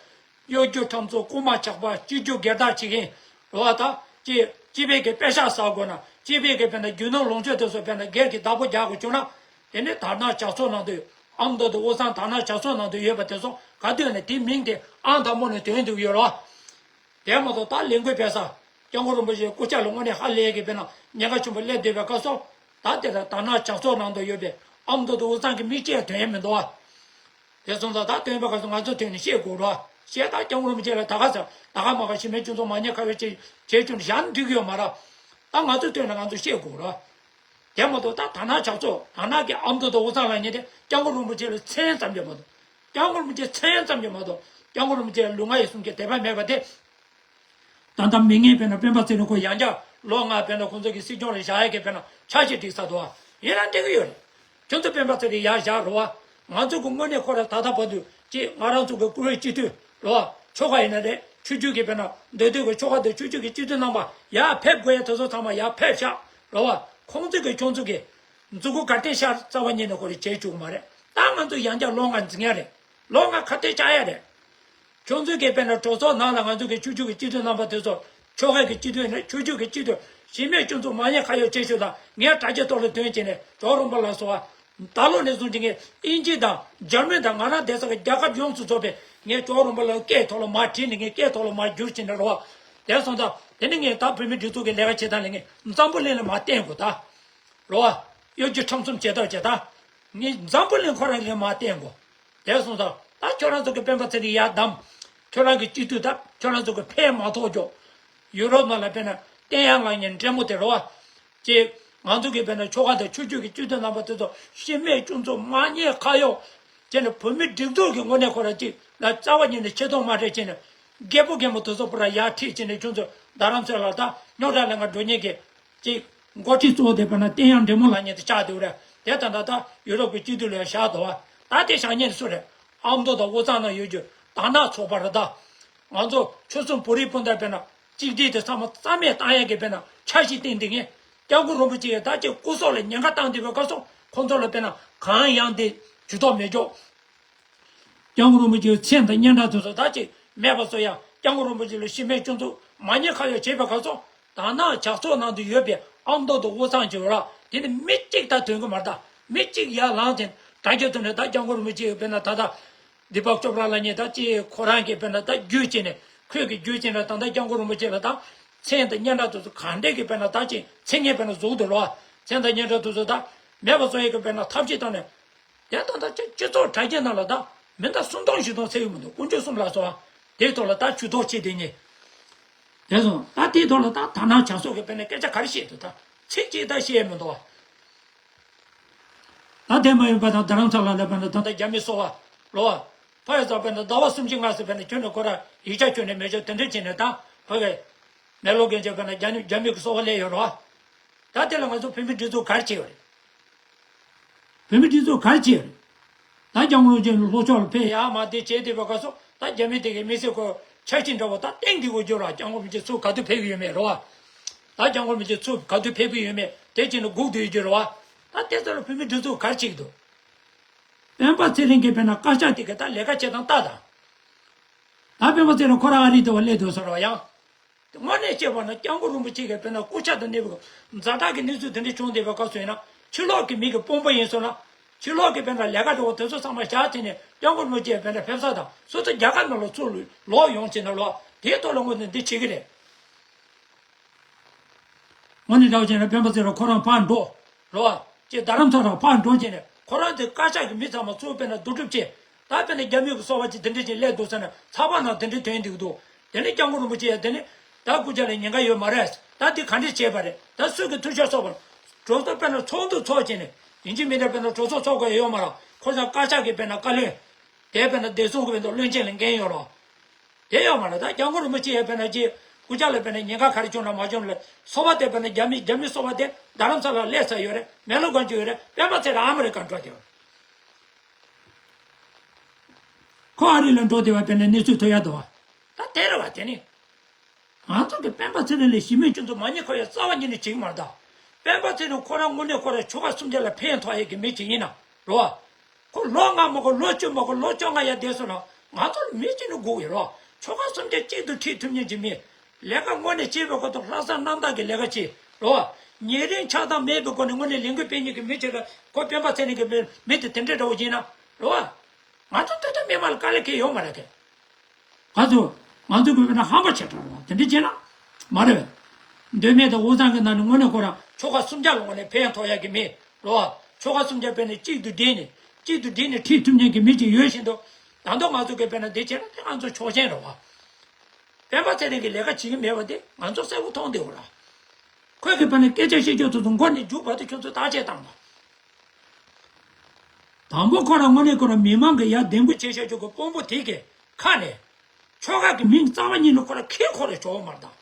གཡོ་སྒྱུ་ཁྲམ་ཚོང་རྐུན་མ་ཇག་པ་སྤྱི་རྒྱུ་སྒེར་བདག་བྱེད་མཁན་རེད་བ། ད་ཅི་སྤྱི་པའི་གི་པེ་ཤག་ཟ་དགོས་ན་སྤྱི་པའི་གི་དཔེར་ན་རྒྱུ་ནོར་ལོངས་སྤྱོད་དེ་ཚོ་དཔེར་ན་སྒེར་གྱི་བདག་པོ་རྒྱག་དགོས་བྱུང་ན། དེ་ནི་དར་ནག་ཇག་ཚོགས་ནང་དུ་ཨ་མདོ་དང་དབུས་གཙང་དར་ནག་ཇག་ཚོགས་ནང་དུ་ཡོད་པ་དེ་ཚོ་ག་དུས་ནས་དེ་མིང་དེ་ཨང་དང་པོ་ནས་ཐོན་འདུག་ཡོད་རེད་བ། དེ་མ་གཏོགས་ད་ལས་འགུལ་སྤེལ་ས། སྐྱབས་མགོན་རིན་པོ་ཆེའི་སྐུ་ཕྱྭ་ལ་དངོས་གནས་ཧ་ལས་ཀྱི་དཔེར་ན་ཉེན་ཁ་ཆེན་པོ་སླེབས་བསྡད་པའི་སྐབས་སུ། ད་དེ་ལ་དར་ནག་ཇག་ཚོགས་ནང་དུ་ཡོད་པའི་ཨ་མདོ་དང་དབུས་གཙང་གི་མི་གཅིག་ཐོན་ཡ་མི་འདུག་བ། དེ་སོང་ཙང་ད་ཐོན་པའི་སྐབས་སུ་ང་ཚོ་ཐོན་ནས་བཤད་དགོས་རེད་བ། བཤད་ད་སྐྱབས་མགོན་རིན་པོ་ཆེ་ལ་ད་ག་ས་ད་ག་མ་ག་གཞི་མེད་སྤྱི་ཚོགས་མ་ཉེས་ཁ་གཡོགས་བྱེད་བྱེད་བཅུག་ནས་བཞག་ན་འགྲིག་གི་ཡོད་མ་རེད། ད་ང་ཚོ་ཐོན་ན་ང་ཚོ་བཤད་དགོས་རེད་བ། དེ་མ་གཏོགས་ད་དར་ནག་ཇག་ཚོགས་དར་ནག་གི་ཨ་མདོ་དང་དབུས་གཙང་ལ་ཉེ་དེ་སྐྱབས་མགོན་རིན་པོ་ཆེ་ལ་མཚན་ཙམ་གྱི་མ་གཏོགས། སྐྱབས་མགོན་རིན་པོ་ཆེ་མཚན་ཙམ་གྱི་མ་གཏོགས་སྐྱབས་མགོན་རིན་པོ་ཆེ་ལ་ལུས་ངག་ཡིད་གསུམ་གྱི་དད་པ་མེད་པ་དེ། ད་ལྟ་མི་ངན་དཔེར་ན་སྤེན་པ་ཚེ་རིང་ཁོ་ཡང་བསྐྱར་ལོ་ལྔ་དཔེར་ན་ཁོང་ཚོ་གི་སྲིད་སྐྱོང་ལ་བཞག་ཡ་གི་དཔེར་ན་འཆར་གཞི་སྒྲིག་ཚར་འདུག་ཨ། ཡིན་ན་འགྲིག་གི་ཡོད་རེད། ཁྱོད་ཚོ་སྤེན་པ་ཚེ་རིང་ཡར་བཞག་རོགས་ཨ། ང་ཚོ་གི་དངོས་གནས་ཁོ་ར་ད་ལྟ་བར་དུ་ཅིག་ང་རང་ཚོ་གི་བཀུར་འོས་སྤྱི་འཐུས་རོགས་ཨ། ཆོལ་ཁ་ཡིན་ན་རེད། ཆོས་བརྒྱུད་ཀྱི་དཔེར་ན་འདོད་འདོད་ཀྱི་ཆོལ་ཁ་དང་ཆོས་བརྒྱུད་ཀྱི་སྤྱི་འཐུས་རྣམ་པ་ཡར་ཕེབས་དགོས་ཡ་དེ་ཚོ་ཚང་མ་ཡར་ཕེབས་ཤག་རོགས་ཨ། ཁོང་ཚོ་གི་ཁྱོད་ཚོ་གི་མཛུབ་གུ་གར་སྟེགས་ཤར་རྩ་བ་ཉིད་ནས་ཁོ་རེ་བྱེད་བཅུག་གི་མ་རེད། ད་ང་ཚོ་ཡང་བསྐྱར་ལོ་ལྔ་འཛིང་ཡ་རེད། ལོ་ལྔ་ཁ་གཏད་བཅག་ཡ་རེད། ཁྱོད་ཚོས་ཀྱི་དཔེར་ན་གྲོས་ཚོགས་ནང་ལ་ང་ཚོ་གི་ཆོས་བརྒྱུད་ཀྱི་སྤྱི་འཐུས་རྣམ་པ་དེ་ཚོ་ཆོལ་ཁ་གི་སྤྱི་འཐུས་ནས་ཆོས་བརྒྱུད་ཀྱི་སྤྱི་འཐུས་གཞི་མེད་སྐྱོན་འཛུགས་མ་ཉེས་ཁ་གཡོག་བྱེད་ཤོག་དང་ངས་དྲ་རྒྱའི་ཐོག་ལ་འདོན་བྱས་ནས་ཇོ་རོང་པ་ལ་སོགས་པ་ད་ལོ་ནས་བཟུང་སྟེ་ངས་དབྱིན་ཇི་དང་འཇར་མན་དང་ང་རང་བསྡད་ས་གི་རྒྱལ་ཁབ་ཡོངས་སུ་རྫོགས་པའི་ངས་ཇོ་རོང་པ་ལ་སྐད་ཐོག་ལ་མར་བྲིས་ནས་ངས་སྐད་ཐོག་ལ་མར་བསྒྱུར་བྱས་ནས་རོགས་དེ་སོང་ཙང་དེ་ནི་ངས་ད་བོད་མི་སྒྲིག་འཛུགས་ཀྱི་ལས་ཀ་བྱེད་སྟངས་ལ་ངས་འཛམ་བུ་གླིང་ལ་མར་བསྟན་དགོས་ད་རོགས་གཡོ་སྒྱུ་ཁྲམ་གསུམ་བྱེད་ཐབས་བྱེད་ད་ངས་འཛམ་བུ་གླིང་ཁོ་རང་ལ་མར་བསྟན་དགོས། དེ་སོང་ཙང་ད་ཁྱོད་རང་ཚོ་གི་སྤེན་པ་ཚེ་རིང་ཡར་བདམས། ཁྱོད་རང་གི་སྤྱི་འཐུས་ད་ཁྱོད་རང་ཚོ་གི་ཕན་མ་ཐོགས་ཀྱོག་ཡུ་རོབ་ནང་ལ་དཔེར་ན་བསྟན་ཡར་ལངས་ཉེན་འདྲེ་མོ་དེ་རོ་བ། ཅེས་ང་ཚོ་གི་དཔེར་ན་ཆོལ་ཁ་དང་ཆོས་བརྒྱུད་ཀྱི་སྤྱི་འཐུས་རྣམ་པ་དེ་ཚོ་གཞི་མེད་སྐྱོན་འཛུགས་མ་ཉེས་ཁ་གཡོག་བྱས་ནས་བོད་མི་སྒྲིག་འཛུགས་ཀྱི་ངོས་ནས་ཁོ་ར་ཅིག་ལ་རྩ་བ་ཉིད་ནས་ཆེ་མཐོང་མ་སྤྲད་བྱས་ནས་རྒད་པོ་རྒན་མོ་དེ་ཚོ་པུ་ར་ཡར་ཁྲིད་བྱས་ནས་ཁྱོད་ཚོ་རྡ་རམ་ས་ལ་ད་རྙོག་དྲ་ལས་ཀ་འགྲོ་ཉེན་གི་ཅིག་འགོ་ཁྲིད་གཙོ་བོ་དེ་དཔེར་ན་བསྟན་ཡར་འདྲེ་མོ་ལ་ཉེ་དུ་ཆགས་འདུག་རེད། དེ་ད་ད་ད་ཡུ་རོབ་ཀྱི་སྤྱི་འཐུས་ལ་བཞག་འདུག་བ། ད་དེ་བཞག་ཉེན་སུ་རེད། ཨ་མདོ་དང་དབུས་གཙང་ནང་ཡོད་རྒྱུ་དར་ནག་ཚོགས་པ་རེད་ད། ང་ཚོ་ཆོལ་གསུམ་བོད་རིགས་སྤུན་ཟླ་དཔེར་ན་གཅིག་སྒྲིལ་དེ་ཚང་མ་རྩ་མེད་བཏང་ཡག་གི་དཔེར་ན་འཆར་གཞི་བཏིང་དེ་ངས་སྐྱབས་མགོན་རིན་པོ་ཆེ་ཡིས་ད་ཅིག་སྐུ་སྲོག་ལ་ཉེན་ཁ་བཏང་བསྡད་པའི་སྐབས་སུ་ཁོང་ཚོ་ལ་དཔེར་ན་གང་ཡང་དེ་ཇུས་གཏོགས་མེད་ཀྱོག་སྐྱབས་མགོན་རིན་པོ་ཆེའི་མཚན་དང་སྙན་གྲགས་དེ་ཚོ་ད་ཅིག་མེད་པ་བཟོ་ཡ། སྐྱབས་མགོན་རིན་པོ་ཆེ་ལ་གཞི་མེད་སྐྱོན་འཛུགས་མ་ཉེས་ཁ་གཡོག་བྱས་པའི་སྐབས་སུ་དར་ནག་ཇག་ཚོགས་ནང་དུ་ཡོད་པའི་ཨ་མདོ་དང་དབུས་གཙང་གི་ར་དེ་ནི་མི་གཅིག་ད་ཐོན་གི་མ་རེད་ད། མི་གཅིག་ཡར་ལངས་ཏེ་དྲ་རྒྱ་ཐོག་ནས་ད་སྐྱབས་མགོན་རིན་པོ་ཆེ་དཔེར་ན་ད་ལྟ་དི་པག་ཅོ་པྲ་ལ་ཉེ་ད་ཅིག་ཁོ་རང་གིས་དཔེར་ན་ད་བརྒྱུད་བྱས་ནས་ཁོས་ཀྱི་བརྒྱུད་བྱས་ནས་ད་ལྟ་སྐྱབས་མགོན་རིན་པོ་ཆེ་ལ་ད་མཚན་དང་སྙན་གྲགས་དེ་ཚོ་གང་འདྲས་ཀྱི་དཔེར་ན་ད་ཅིག་མཚན་སྙན་དཔེར་ན་བཟོ་གི་འདུག་ལོ། མཚན་དང་སྙན་གྲགས་དེ་ཚོ་ད་མེད་པ་བཟོ་ཡས་ཀྱི་དཔེར་ན་ཐབས་ཤེས་བཏང་ནས། དེ་ལྟ་ད་སྤྱི་སྤྱི་ཚོགས་དྲ་རྒྱའི་ནང་ལ་ད་མི་ད་སུམ་སྟོང་བཞི་སྟོང་ཚད་ཡོད་མི་འདུག་དཀོན་མཆོག་གསུམ་ལ་སོགས་དེའི་ཐོག་ལ་ད་ཇུས་གཏོགས་བྱེད་དེ་ཉེ། དེ་སོང་ད་དེའི་ཐོག་ལ་ད་དར་ནག་ཇག་ཚོགས་ཀྱི་དཔེར་ན་སྐད་ཆ་ག་རེ་བཤད་འདུག་ད་ཚིག་གཅིག་ད་བཤད་མི་འདུག་བ། ད་དེ་མ་ཡིན་པ་དང་རྡ་རམ་ས་ལ་ལ་དཔེར་ན་ད་ལྟ་རྒྱ་མི་སོགས་པ་ལོ་བ། ཕ་ཡ་ཚ་དཔེར་ན་ཟླ་བ་སུམ་ཅུ་སྔ་ས་དཔེར་ན་ཁྱོད་ནས་ཁོ་ར་ཡིག་ཆ་ཁྱོད་ནས་མེད་ཆོག་དེ་འདྲ་བྱས་ནས་ད་ཕ་གི་མེ་ལོ་རྒན་ཆ་དཔེར་ན་རྒྱ་ནི་རྒྱ་མི་གི་སོགས་པ་སླེབས་ཡོད་རོ། ད་དེ་ལ་ང་ཚོ་བོད་མི་སྒྲིག་འཛུགས་ག་རེ་བྱས་ཡོད་རེད། བོད་མི་སྒྲིག་འཛུགས་ག་རེ་བྱས་ཡོད་རེད། ད་སྐྱབས་མགོན་རིན་པོ་ཆེ་ལྷོ་ཕྱོགས་ལ་ཕེབས་ཡ་མ་དེ་བྱས་དེ་བའི་སྐབས་སུ་ད་རྒྱ་མི་དེ་གའི་མི་སེར་ཁོ་འཆར་གཞི་འདྲ་བོ་ད་གཏན་འདི་དགོས་རྒྱུ་ར། སྐྱབས་མགོན་རིན་པོ་ཆེ་ཚུར་ག་དུས་ཕེབས་ཀྱི་ཡོད་མེད་རོ། ད་སྐྱབས་མགོན་རིན་པོ་ཆེ་ཚུར་ག་དུས་ཕེབས་ཀྱི་ཡོད་མེད་དེ་བྱས་ནས་སྒུག་སྡོད་ཡོད་རྒྱུ་རོ། ད་དེ་ཚོ་ལ་བོད་མི་སྒྲིག་འཛུགས་ག་རེ་བྱེད་ཀྱི་འདུག་སྤེན་པ་ཚེ་རིང་གིས་དཔེར་ན་བཀའ་ཤག་དེ་གའི་ད་ལས་ཀ་བྱེད་སྟངས་ལྟ་དང་། ད་སྤེན་པ་ཚེ་རིང་ཁོ་རང་ཨ་རི་དུ་བ་སླེབས་འདུག་ཟེར་བ་ཡང་། དངོས་གནས་བཤད་པ་ན་སྐྱབས་མགོན་རིན་པོ་ཆེ་གིས་དཔེར་ན་སྐུ་ཕྱྭ་དང་གནས་པའི་ཛ་དྲག་གི་གནས་ཚུལ་དེ་འདྲ་བྱུང་བསྡད་པའི་སྐབས་སུ་ཡིན་ན་ཕྱི་ལོགས་ཀྱི་མི་གི་དཔོན་པོ་ཡིན་སོང་ན། ཕྱི་ལོགས་ཀྱི་དཔེར་ན་ལས་ཀ་འགྲོ་བ་དེ་ཚོ་ཚང་མ་བཞག་བྱས་ནས་སྐྱབས་མགོན་རིན་པོ་ཆེ་དཔེར་ན་ཕེབས་ས་དང་སོ་སོ་རྒྱ་གར་ནང་ལ་ཚུར་ལོག་ཡོང་བྱས་ན་ལོག་དེའི་ཐོག་ལ་དངོས་གནས་འདི་བྱེད་ཀྱི་རེད། དངོས་གནས་འདྲ་བོ་བྱས་ན་སྤེན་པ་ཚེ་རིང་ཁོ་རང་ཕར་འགྲོ། རོ་བ། ཅེས་རྡ་རམ་ས་ལ་ཕར་འགྲོ་བྱས་ནས་ཁོ་རང་ཚོའི་བཀའ་ཤག་གི་མི་ཚང་མ་ཚུར་དཔེར་ན་བསྡུ་སྒྲུབ་བྱས། ད་དཔེར་ན་རྒྱ་མི་གི་སོ་པ་ཅིག་དེ་འདྲ་ཅིག་སླེབས་འདུག་ཟེར་ན་ཚགས་པར་ནང་དེ་འདྲ་ཐོན་འདུག་འདུག་དེ་ནས་སྐྱབས་མགོན་རིན་པོ་ཆེ་ཡ་དེ་ནས་ད་སྐུ་ཕྱྭ་ལ་ཉེན་ཁ་ཡོད་མ་རེད། ད་འདི་ག་འདྲས་བྱས་པ་རེད། ད་སུས་ཀྱི་ཐུགས་ཤོར་སོགས་པར་གྲོས་ཚོགས་དཔེར་ན་ཚོགས་འདུ་ཚོགས་བྱས་ནས་ཡིན་གཅིག་མིན་གཅིག་དཔེར་ན་གྲོས་ཚོགས་ཚོགས་དགོས་ཡོད་མ་རེད། ཁོ་ཚོ་བཀའ་ཤག་གི་དཔེར་ན་བཀའ་བློན་དེ་དཔེར་ན་བདེ་སྲུང་གི་དཔེར་ན་བློན་ཆེན་ལ་འགན་ཡོད་རོགས། དེ་ཡོད་མ་རེད། ད་སྐྱབས་མགོན་རིན་པོ་ཆེ་ཡང་དཔེར་ན་ཅིག་སྐུ་ཕྱྭ་ལ་དཔེར་ན་ཉེན་ཁ་ག་རེ་བྱུང་ན་མ་བྱུང་ལ་སོ་པ་དེ་དཔེར་ན་རྒྱ་མི་རྒྱ་མི་སོ་པ་དེ་རྡ་རམ་ས་ལ་སླེབས་ཚར་ཡོད་རེད། མེ་ལོ་ག་འཇུ་ཡོད་རེད། སྤེན་པ་ཚེ་རིང་ཨ་མི་རི་ཀ་འགྲོ་བསྡད་ཡོད། ཁོ་ཨ་རི་ལ་འགྲོ་བསྡད་པ་དཔེར་ན་གནས་ཚུལ་ཐོན་ཡ་འདུག་བ། ད་དེ་རེད་བ། དེ་ནི་ང་ཚོ་གི་སྤེན་པ་ཚེ་རིང་ལས་གཞི་མེད་སྤྱི་ཚོགས་མ་ཉེས་ཁོ་ཡ་རྩ་བ་ཉིད་ནས་བྱེད་ཀྱི་མ་རེད་ད། སྤེན་པ་ཚེ་རིང་ཁོ་རང་དངོས་གནས་ཁོ་རང་ཆོལ་ཁ་གསུམ་ཆ་ལ་ཕན་ཐོགས་ཡ་གི་མི་ཅིག་ཡིན་ན་རེད་བ། ཁོ་ལོ་ལྔ་མ་གོ་ལོ་བཅུ་མ་གོ་ལོ་བཅོ་ལྔ་ཡར་བསྡད་སོང་ན་ང་ཚོ་ལ་མི་གཅིག་ནི་སྒུག་ཡོད་རོགས། ཆོལ་ཁ་གསུམ་ཆ་གཅིག་ཏུ་ཁྲིད་ཐུབ་མཁན་གྱི་མི། ལས་ཀ་དངོས་གནས་བྱེད་པའི་སྐོར་དུ་ལྷག་བསམ་རྣམ་དག་གི་ལས་ཀ་བྱེད་རོགས། ཉེ་རིང་ཆགས་སྡང་མེད་པའི་སྒོ་ནས་དངོས་གནས་ལས་འགུལ་སྤེལ་མཁན་གྱི་མི་གཅིག་ལ་ཁོ་སྤེན་པ་ཚེ་རིང་གི་མི་མི་དེ་དེ་འདྲའི་འདྲ་བོ་ཡིན་ན་རོགས། ང་ཚོ་ད་ལྟ་མི་མང་ལ་དཀའ་ལས་ཁེལ་ཡོད་མ་རེད་དེ། ག་ཚོད། ང་ཚོ་གི་དཔེར་ན་ཧམ་པ་བྱེད་གྲབས་རོགས་དེ་འདྲ་བྱས་ན། མ་རེད་པས། མདོ་སྨད་དང་དབུས་གཙང་གི་ནང་ནས་དངོས་གནས་ཁོ་རང་ཆོལ་ཁ་གསུམ་ཆ་ལ་དངོས་གནས་ཕན་ཐོགས་ཡག་གི་མི་རོགས། ཆོལ་ཁ་གསུམ་ཆ་དཔེར་ན་གཅིག་ཏུ་བསྒྲིལ་ནས་གཅིག་ཏུ་བསྒྲིལ་ནས་ཁྲིད་ཐུབ་མཁན་གྱི་མི་ཅིག་ཡོད་བཞིན་དུ། ད་དུང་ང་ཚོ་གི་དཔེར་ན་འདི་བྱས་ན་དེ་ང་ཚོ་ཕྱོགས་ཞེན་རེད་བ། སྤེན་པ་ཚེ་རིང་གིས་ལས་ཀ་བྱེད་ཀྱི་མེད་པ་དེ་ང་ཚོ་གསལ་པོ་མཐོང་བསྡད་ཡོད་ར། ཁོས་གི་བར་ནས་སྐད་ཆ་བཤད་རྒྱུ་དེ་ཚོ་མགོ་ནས་མཇུག་བར་དུ་ཁྱོད་ཚོས་བརྟག་དཔྱད་བཏང་དང་། དང་པོ་ཁོ་རང་དངོས་གནས་ཁོ་རང་མི་མང་གི་ཡ་བདེ་མོ་བྱེད་བྱ་རྒྱུ་གི་དཔོན་པོ་དེ་གི་ཁ་ནས། ཆོལ་ཁ་གི་མིང་རྩ་བ་ཉིད་ནས་ཁོ་རང་ཁྱེར་ཁོ་རང་ཆོག་མ་རེད་དང་།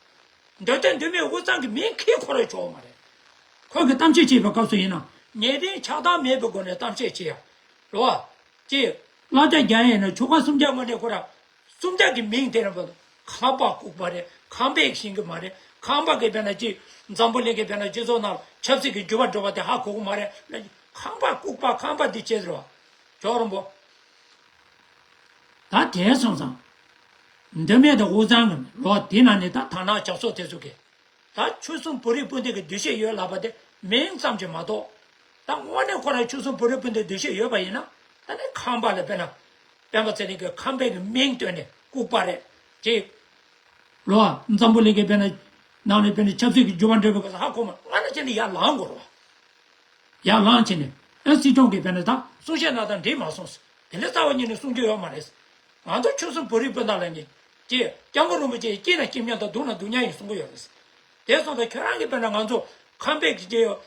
འདོད་དོན་འདོད་མེད་དབུས་གཙང་གི་མིང་ཁྱེར་ཁོ་རང་ཆོག་མ་རེད། ཁོ་གི་གཏམ་བཤད་བྱེད་པའི་སྐབས་སུ་ཡིན་ན་ཉེ་དོན་ཆགས་སྡང་མེད་པའི་སྒོ་ནས་གཏམ་བཤད་བྱེད་ཡ། རེད་བ། ཅེས། བསླབ་བྱ་རྒྱག་ཡས་ཡིན་ན་ཆོལ་ཁ་སུམ་བརྒྱ་དངོས་གནས་ཁོ་རང་། སུམ་བརྒྱ་གི་མིང་དེ་རང་བ། ཁམས་པ་ལྐུགས་པ་རེད། ཁམས་པས་ཤེས་གི་མ་རེད། ཁམས་པ་གི་དཔེར་ན་ཅིག་འཛམ་བུ་གླིང་གི་དཔེར་ན་སྤྱི་ཚོགས་ནང་ཆབ་སྲིད་ཀྱི་འགྱུར་བ་འགྲོ་བ་དེ་ཧ་གོ་གི་མ་རེད། ཁམས་པ་ལྐུགས་པ་ཁམས་པ་འདི་བྱས་རེད་བ། ཇོ་རོང་པོ། ད་དེ་སོང་ཙང་། འདི་མེད་དུ་དབུ་གཙང་གི་ལོ་དེ་ན་ནི་ད་དར་ནག་ཇག་ཚོགས་དེ་ཚོ་གི། ད་ཆོལ་གསུམ་བོད་རིགས་སྤུན་ཟླ་གི་འདུ་ཤེས་ཡོད་ལབ་པ་དེ་མིང་ཙམ་གྱིས་མ་གཏོགས། ད་དངོས་གནས་ཁོ་རང་ཆོལ་གསུམ་བོད་རིགས་སྤུན་ཟླའི་འདུ་ཤེས་ཡོད་པ་ཡིན་ན། ད་ནི་ཁམས་པ་ལ་དཔེར་ན། སྤེན་པ་ཚེ་རིང་གིས་ཁམས་པའི་གི་མིང་བཏོན་ནས་ལྐུགས་པ་རེད། ཅེས། ལོ། འཛམ་བུ་གླིང་གི་དཔེར་ན། ནང་ནས་དཔེར་ན་ཆབ་སྲིད་ཀྱི་འགྱུར་བ་འགྲོས་པའི་སྐབས་སུ་ཧ་གོ་མ་ང་ན་ཅི་ནས་ཡར་ལངས་དགོས་རེད་བ། ཡར་ལངས་བྱས་ནས་ཨ་སྲིད་སྐྱོང་གིས་དཔེར་ན་ད་གསུང་བཤད་གནང་སྟངས་འགྲིག་མ་སོང་། དེ་འདྲ་རྩ་བ་ཉིད་ནས་གསུང་རྒྱུ་ཡོད་མ་རེད། ང་ཚོ་ཆོལ་གསུམ་བོད་རིགས་སྤུན་ཟླ་ལ་ནི། ཅེས་སྐྱབས་མགོན་རིན་པོ་ཆེ་སྐྱིད་ན་སྐྱིད་མཉམ་དང་སྡུག་ན་སྡུག་མཉམ་ཡིན་གསུང་གི་ཡོད་རེད། དེ་སོང་ཙང་ཁྱོད་རང་གིས་དཔེར་ན་ང་ཚོ་ཁམས་པའི་གི་ཅེས་ཡོད།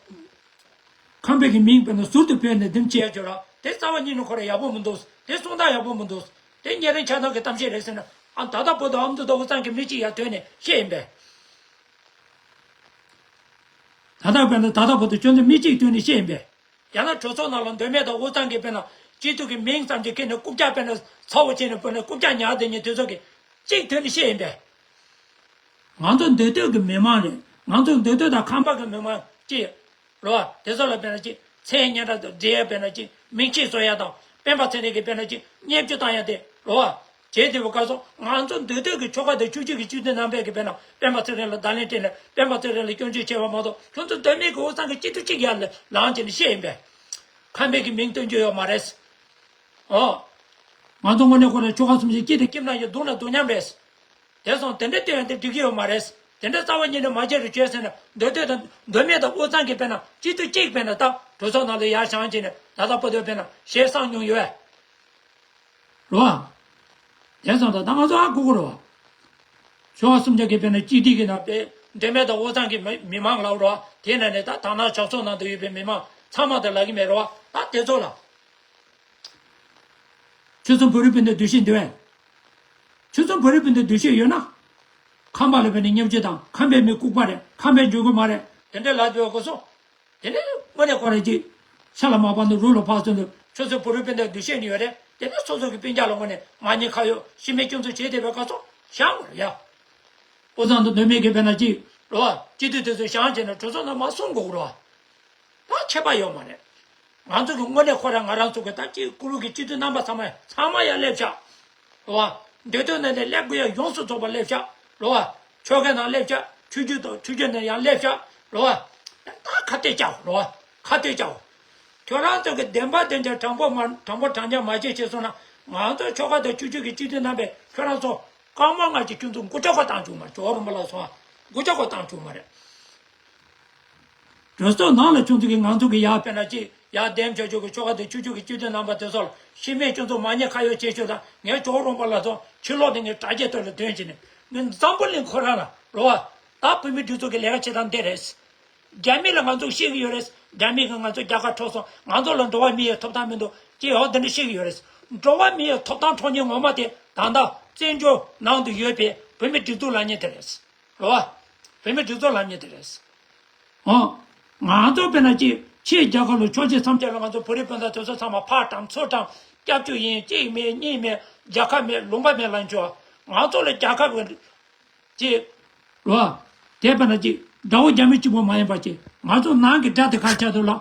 ཁམས་པའི་གི་མིང་དཔེར་ན་ཟུར་དུ་བོས་ནས་འདེམས་བྱས་ཡོད་ར་དེ་རྩ་བ་ཉིད་ནས་ཁོ་ར་ཡག་པོ་མི་འདུག་དེ་གསུང་སྟངས་ཡག་པོ་མི་འདུག་དེ་ཉེ་རིང་ཆགས་སྡང་གི་གཏམ་བཤད་རེད་ཟེར་ན་ཨ་ད་ལྟ་བར་དུ་ཨ་མདོ་དང་དབུས་གཙང་གི་མི་གཅིག་ཡར་ཐོན་ནས་བཤད་ཡིན་པས། ད་ལྟ་བར་དུ་ད་ལྟ་བར་དུ་ཁྱོད་ཚོ་མི་གཅིག་ཐོན་ནས་བཤད་ཡིན་པས། ཡང་ན་གྲོས་ཚོགས་ནང་ལ་མདོ་སྨད་དང་དབུས་གཙང་གི་དཔེར་ན་སྤྱི་འཐུས་ཀྱི་མིང་ཙམ་གྱིས་ཁྱེར་ནས་རྐུབ་བཀྱག་དཔེར་ན་ཚ་བོ་བྱས་ནས་དཔེར་ན་རྐུབ་བཀྱག་ཉར་བསྡད་མཁན་དེ་ཚོ་གིས་གཅིག་ཐོན་ནས་བཤད་ཡིན་པས། ང་ཚོ་མདོ་སྟོད་ཀྱི་མི་མང་རེད། ང་ཚོ་མདོ་སྟོད་དང་ཁམས་པ་གི་མི་མང་གཅིག་རེད་བ། དེ་ཚོ་ལ་དཔེར་ན་གཅིག་མཚན་སྙན་གྲགས་དང་འབྲེལ་ཡ་དཔེར་ན་གཅིག་མིང་ཆད་བཟོ་ཡ་དང་སྤེན་པ་ཚེ་རིང་གི་དཔེར་ན་གཅིག་བརྙས་བཅོས་བཏང་ཡ་དེ་རེད་བ། བྱས་དེ་བའི་སྐབས་སུ་ང་ཚོ་མདོ་སྟོད་ཀྱི་ཆོལ་ཁ་དང་ཆོས་བརྒྱུད་ཀྱི་སྤྱི་འཐུས་རྣམ་པས་ཀྱི་དཔེར་ན་སྤེན་པ་ཚེ་རིང་ལ་བརྡ་ལན་སྤྲད་ནས་སྤེན་པ་ཚེ་རིང་ལ་སྐྱོན་བརྗོད་བྱས་པ་མ་གཏོགས་ཁྱོད་ཚོ་མདོ་སྨད་ཀྱི་དབུས་གཙང་གི་སྤྱི་འཐུས་གཅིག་ཡར་ལངས་བྱས་ནས་བཤད་ཡིན་པས། ཁམས་པའི་གི་མིང་སྟོན་རྒྱུ་ཡོད་མ་རེད། ཨོ། ང་ཚོ་དངོས་གནས་ཁོ་རང་ཆོལ་ཁ་གསུམ་ཞིག་སྐྱིད་དང་སྐྱིད་མ་ཡིན་སྡུག་ན་སྡུག་མཉམ་རེད། དེ་སོང་དེ་འདྲ་སྟོན་ཡང་དེ་འགྲིག་གི་ཡོད་མ་རེད། དེ་འདྲ་རྩ་བ་ཉིད་ནས་མ་བྱེད་རུ་བྱོས་ཟེར་ན་མདོ་སྟོད་དང་མདོ་སྨད་དང་དབུས་གཙང་གི་དཔེར་ན་སྤྱི་འཐུས་གཅིག་དཔེར་ན་ད་གྲོས་ཚོགས་ནང་ལ་ཡར་བཞེངས་བྱས་ནས་ད་ལྟ་བར་དུ་དཔེར་ན་ཞེས་གསུངས་མྱོང་ཡོད། རེད་བ། དེ་སོང་ད་ད་ང་ཚོ་ཧ་གོ་གི་རེད་བ། ཆོལ་ཁ་སུམ་བརྒྱ་གི་དཔེར་ན་སྤྱི་འཐུས་ཀྱི་ནང་དཔེ་མདོ་སྨད་དང་དབུས་གཙང་གི་མི་མི་མང་ལབ་རེད་བ། དེ་ནང་ནས་ད་དར་ནག་ཇག་ཚོགས་ནང་དུ་ཡོད་པའི་མི་མང་ཚང་མ་དེ་ལབ་ཀྱི་མེད་རེད་བ། ད་དེ་ཚོ་ལ། ཆོལ་གསུམ་བོད་རིགས་སྤུན་ཟླའི་འདུ་ཤེས་འདི་བས། ཆོལ་གསུམ་བོད་རིགས་སྤུན་ཟླའི་འདུ་ཤེས་ཡོད་ན། ཁམས་པ་ལ་བས་ནས་བརྙས་བཅོས་དང་ཁམས་པའི་མི་ལྐུགས་པ་རེད། ཁམས་པའི་འཇུག་གི་མ་རེད། དེ་འདྲའི་ལབ་འདོད་གོ་སོང་། དེ་ནས་དངོས་གནས་ཁོ་རང་གཅིག་ཤ་ལ་མ་བབས་ན་རུ་ལ་བབས་ཚུལ་དུ་ཆོལ་གསུམ་བོད་རིགས་སྤུན་ཟླའི་འདུ་ཤེས་ནི་ཡོད་རེད། དེ་ནས་སོ་སོ་གི་སྤུན་ཀྱག་ལ་དངོས་གནས་མ་ཉེས་ཁ་གཡོག་ཤི་རྨས་སྐྱོན་འཛུགས་བྱས་བསྡད་པའི་སྐབས་སུ་བཞེངས་དགོས་རེད་ཡ། དབུས་གཙང་དུ་མདོ་སྨད་ཀྱི་དཔེར་ན་གཅིག་རེད་བ། སྤྱི་འཐུས་དེ་ཚོ་བཞེངས་བྱས་ནས་གྲོས་ཚོགས་ནང་མར་གསུང་དགོས་རེད་བ། ད་ཁྱད་པར་ཡོད་མ་རེད། ང་ཚོ་གི་དངོས་གནས་ཁོ་རང་ང་རང་ཚོ་གི་ད་ཅིག་ཀུ་རུ་གི་སྤྱི་འཐུས་རྣམ་པ་ཚང་མ་ཚང་མ་ཡར་སླེབས་ཤག་རེད་བ། མདོ་སྟོད་ནང་ནས་སླེབས་དགོས་ཡ་ཡོངས་སུ་རྫོགས་པ་སླེབས་ཤག་རེད་བ། ཆོལ་ཁའི་ནང་སླེབས་ཤག་ཆོས་བརྒྱུད་དང་ཆོས་བརྒྱུད་ནས་ཡང་སླེབས་ཤག་རེད་བ། ད་ཁ་གཏད་བཅག་རེད་བ། ཁ་གཏད་བཅག་ཁྱོད་རང་ཚོ་གི་བདེན་པ་བདེན་རྐྱང་དྲང་པོ་མ་དྲང་པོ་དྲང་རྐྱང་མ་བྱེད་ཅེས་སོང་ན་ང་ཚོ་ཆོལ་ཁ་དང་ཆོས་བརྒྱུད་ཀྱི་སྤྱི་འཐུས་རྣམ་པས་ཁྱོད་རང་ཚོ་རྐང་མ་ལྔ་གཅིག་ཁྱོད་ཚོ་མགོ་ལྕོག་ཁ་བཏང་བཅུག་མ་རེད། ཇོ་བོ་རིན་པོ་ལ་སོང་མགོ་ལྕོག་ཁ་བཏང་བཅུག་མ་རེད། གྲོས་ཚོགས་ནང་ལ་ཁྱོད་ཚོ་གིས་ང་ཚོ་གི་ཡར་དཔེར་ན་ཅིག་ཡར་འདེམས་བྱ་རྒྱུ་གི་ཆོལ་ཁ་དང་ཆོས་བརྒྱུད་ཀྱི་སྤྱི་འཐུས་རྣམ་པ་དེ་ཚོ་ལ་ཤི་རྨས་སྐྱོན་འཛུགས་མ་ཉེས་ཁ་གཡོག་བྱེད་ཤོག་དང་ངས་ཇོ་བོ་རིན་པོ་ལ་སོང་ཕྱི་ལོགས་དེ་ངས་དྲ་རྒྱའི་ཐོག་ལ་འདོན་བྱས་ནས་ངས་འཛམ་བུ་གླིང་ཁོ་རང་ལ་རེད་བ། ད་བོད་མི་སྒྲིག་འཛུགས་ཀྱི་ལས་ཀ་བྱེད་སྟངས་འདི་རེད། རྒྱ་མི་ལ་ང་ཚོ་བཤད་ཀྱི་ཡོད་རེད། རྒྱ་མི་གིས་ང་ཚོ་རྒྱལ་ཁ་འཕྲོག་སོང་། ང་ཚོ་ལ་འགྲོ་བ་མི་ཡི་ཐོབ་ཐང་མི་འདུག་ཅེས་འོ་དེ་འདྲ་བཤད་ཀྱི་ཡོད་རེད། འགྲོ་བ་མི་ཡི་ཐོབ་ཐང་འཕྲོག་མཁན་ངོ་མ་དེ་ད་ལྟ་བཙན་བྱོལ་ནང་དུ་ཡོད་པའི་བོད་མི་སྒྲིག་འཛུགས་ལབ་མཁན་དེ་རེད། རེད་བ། བོད་མི་སྒྲིག་འཛུགས་ལབ་མཁན་དེ་རེད། འོ། ང་ཚོ་དཔེར་ན་ཅིག་ཕྱིའི་རྒྱལ་ཁབ་ལ་ཕྱོགས་གཅིག་མཚམས་གཅིག་ལ་ང་ཚོ་བོད་རིགས་སྤུན་ཟླ་དེ་ཚོ་ཚང་མ་ཕར་བཀྲམ་ཚུར་བཀྲམ་སྐྱབས་བཅོལ་ཡིན། གཅིག་མེད་གཉིས་མེད་རྒྱལ་ཁབ་མེད་ལུང་པ་མེད་ལབ་ཆོག་ང་ཚོ་ལ་རྒྱལ་ཁབ་ཀྱི་ཅིག་རེད་བ། དེ་དཔེར་ན་ཅིག་དགྲ་བོ་རྒྱ་མི་གཅིག་པོ་མ་ཡིན་པ་ཅིག་ང་ཚོ་ནང་གི་དགྲ་དེ་ག་ཆགས་འདུག་ལ།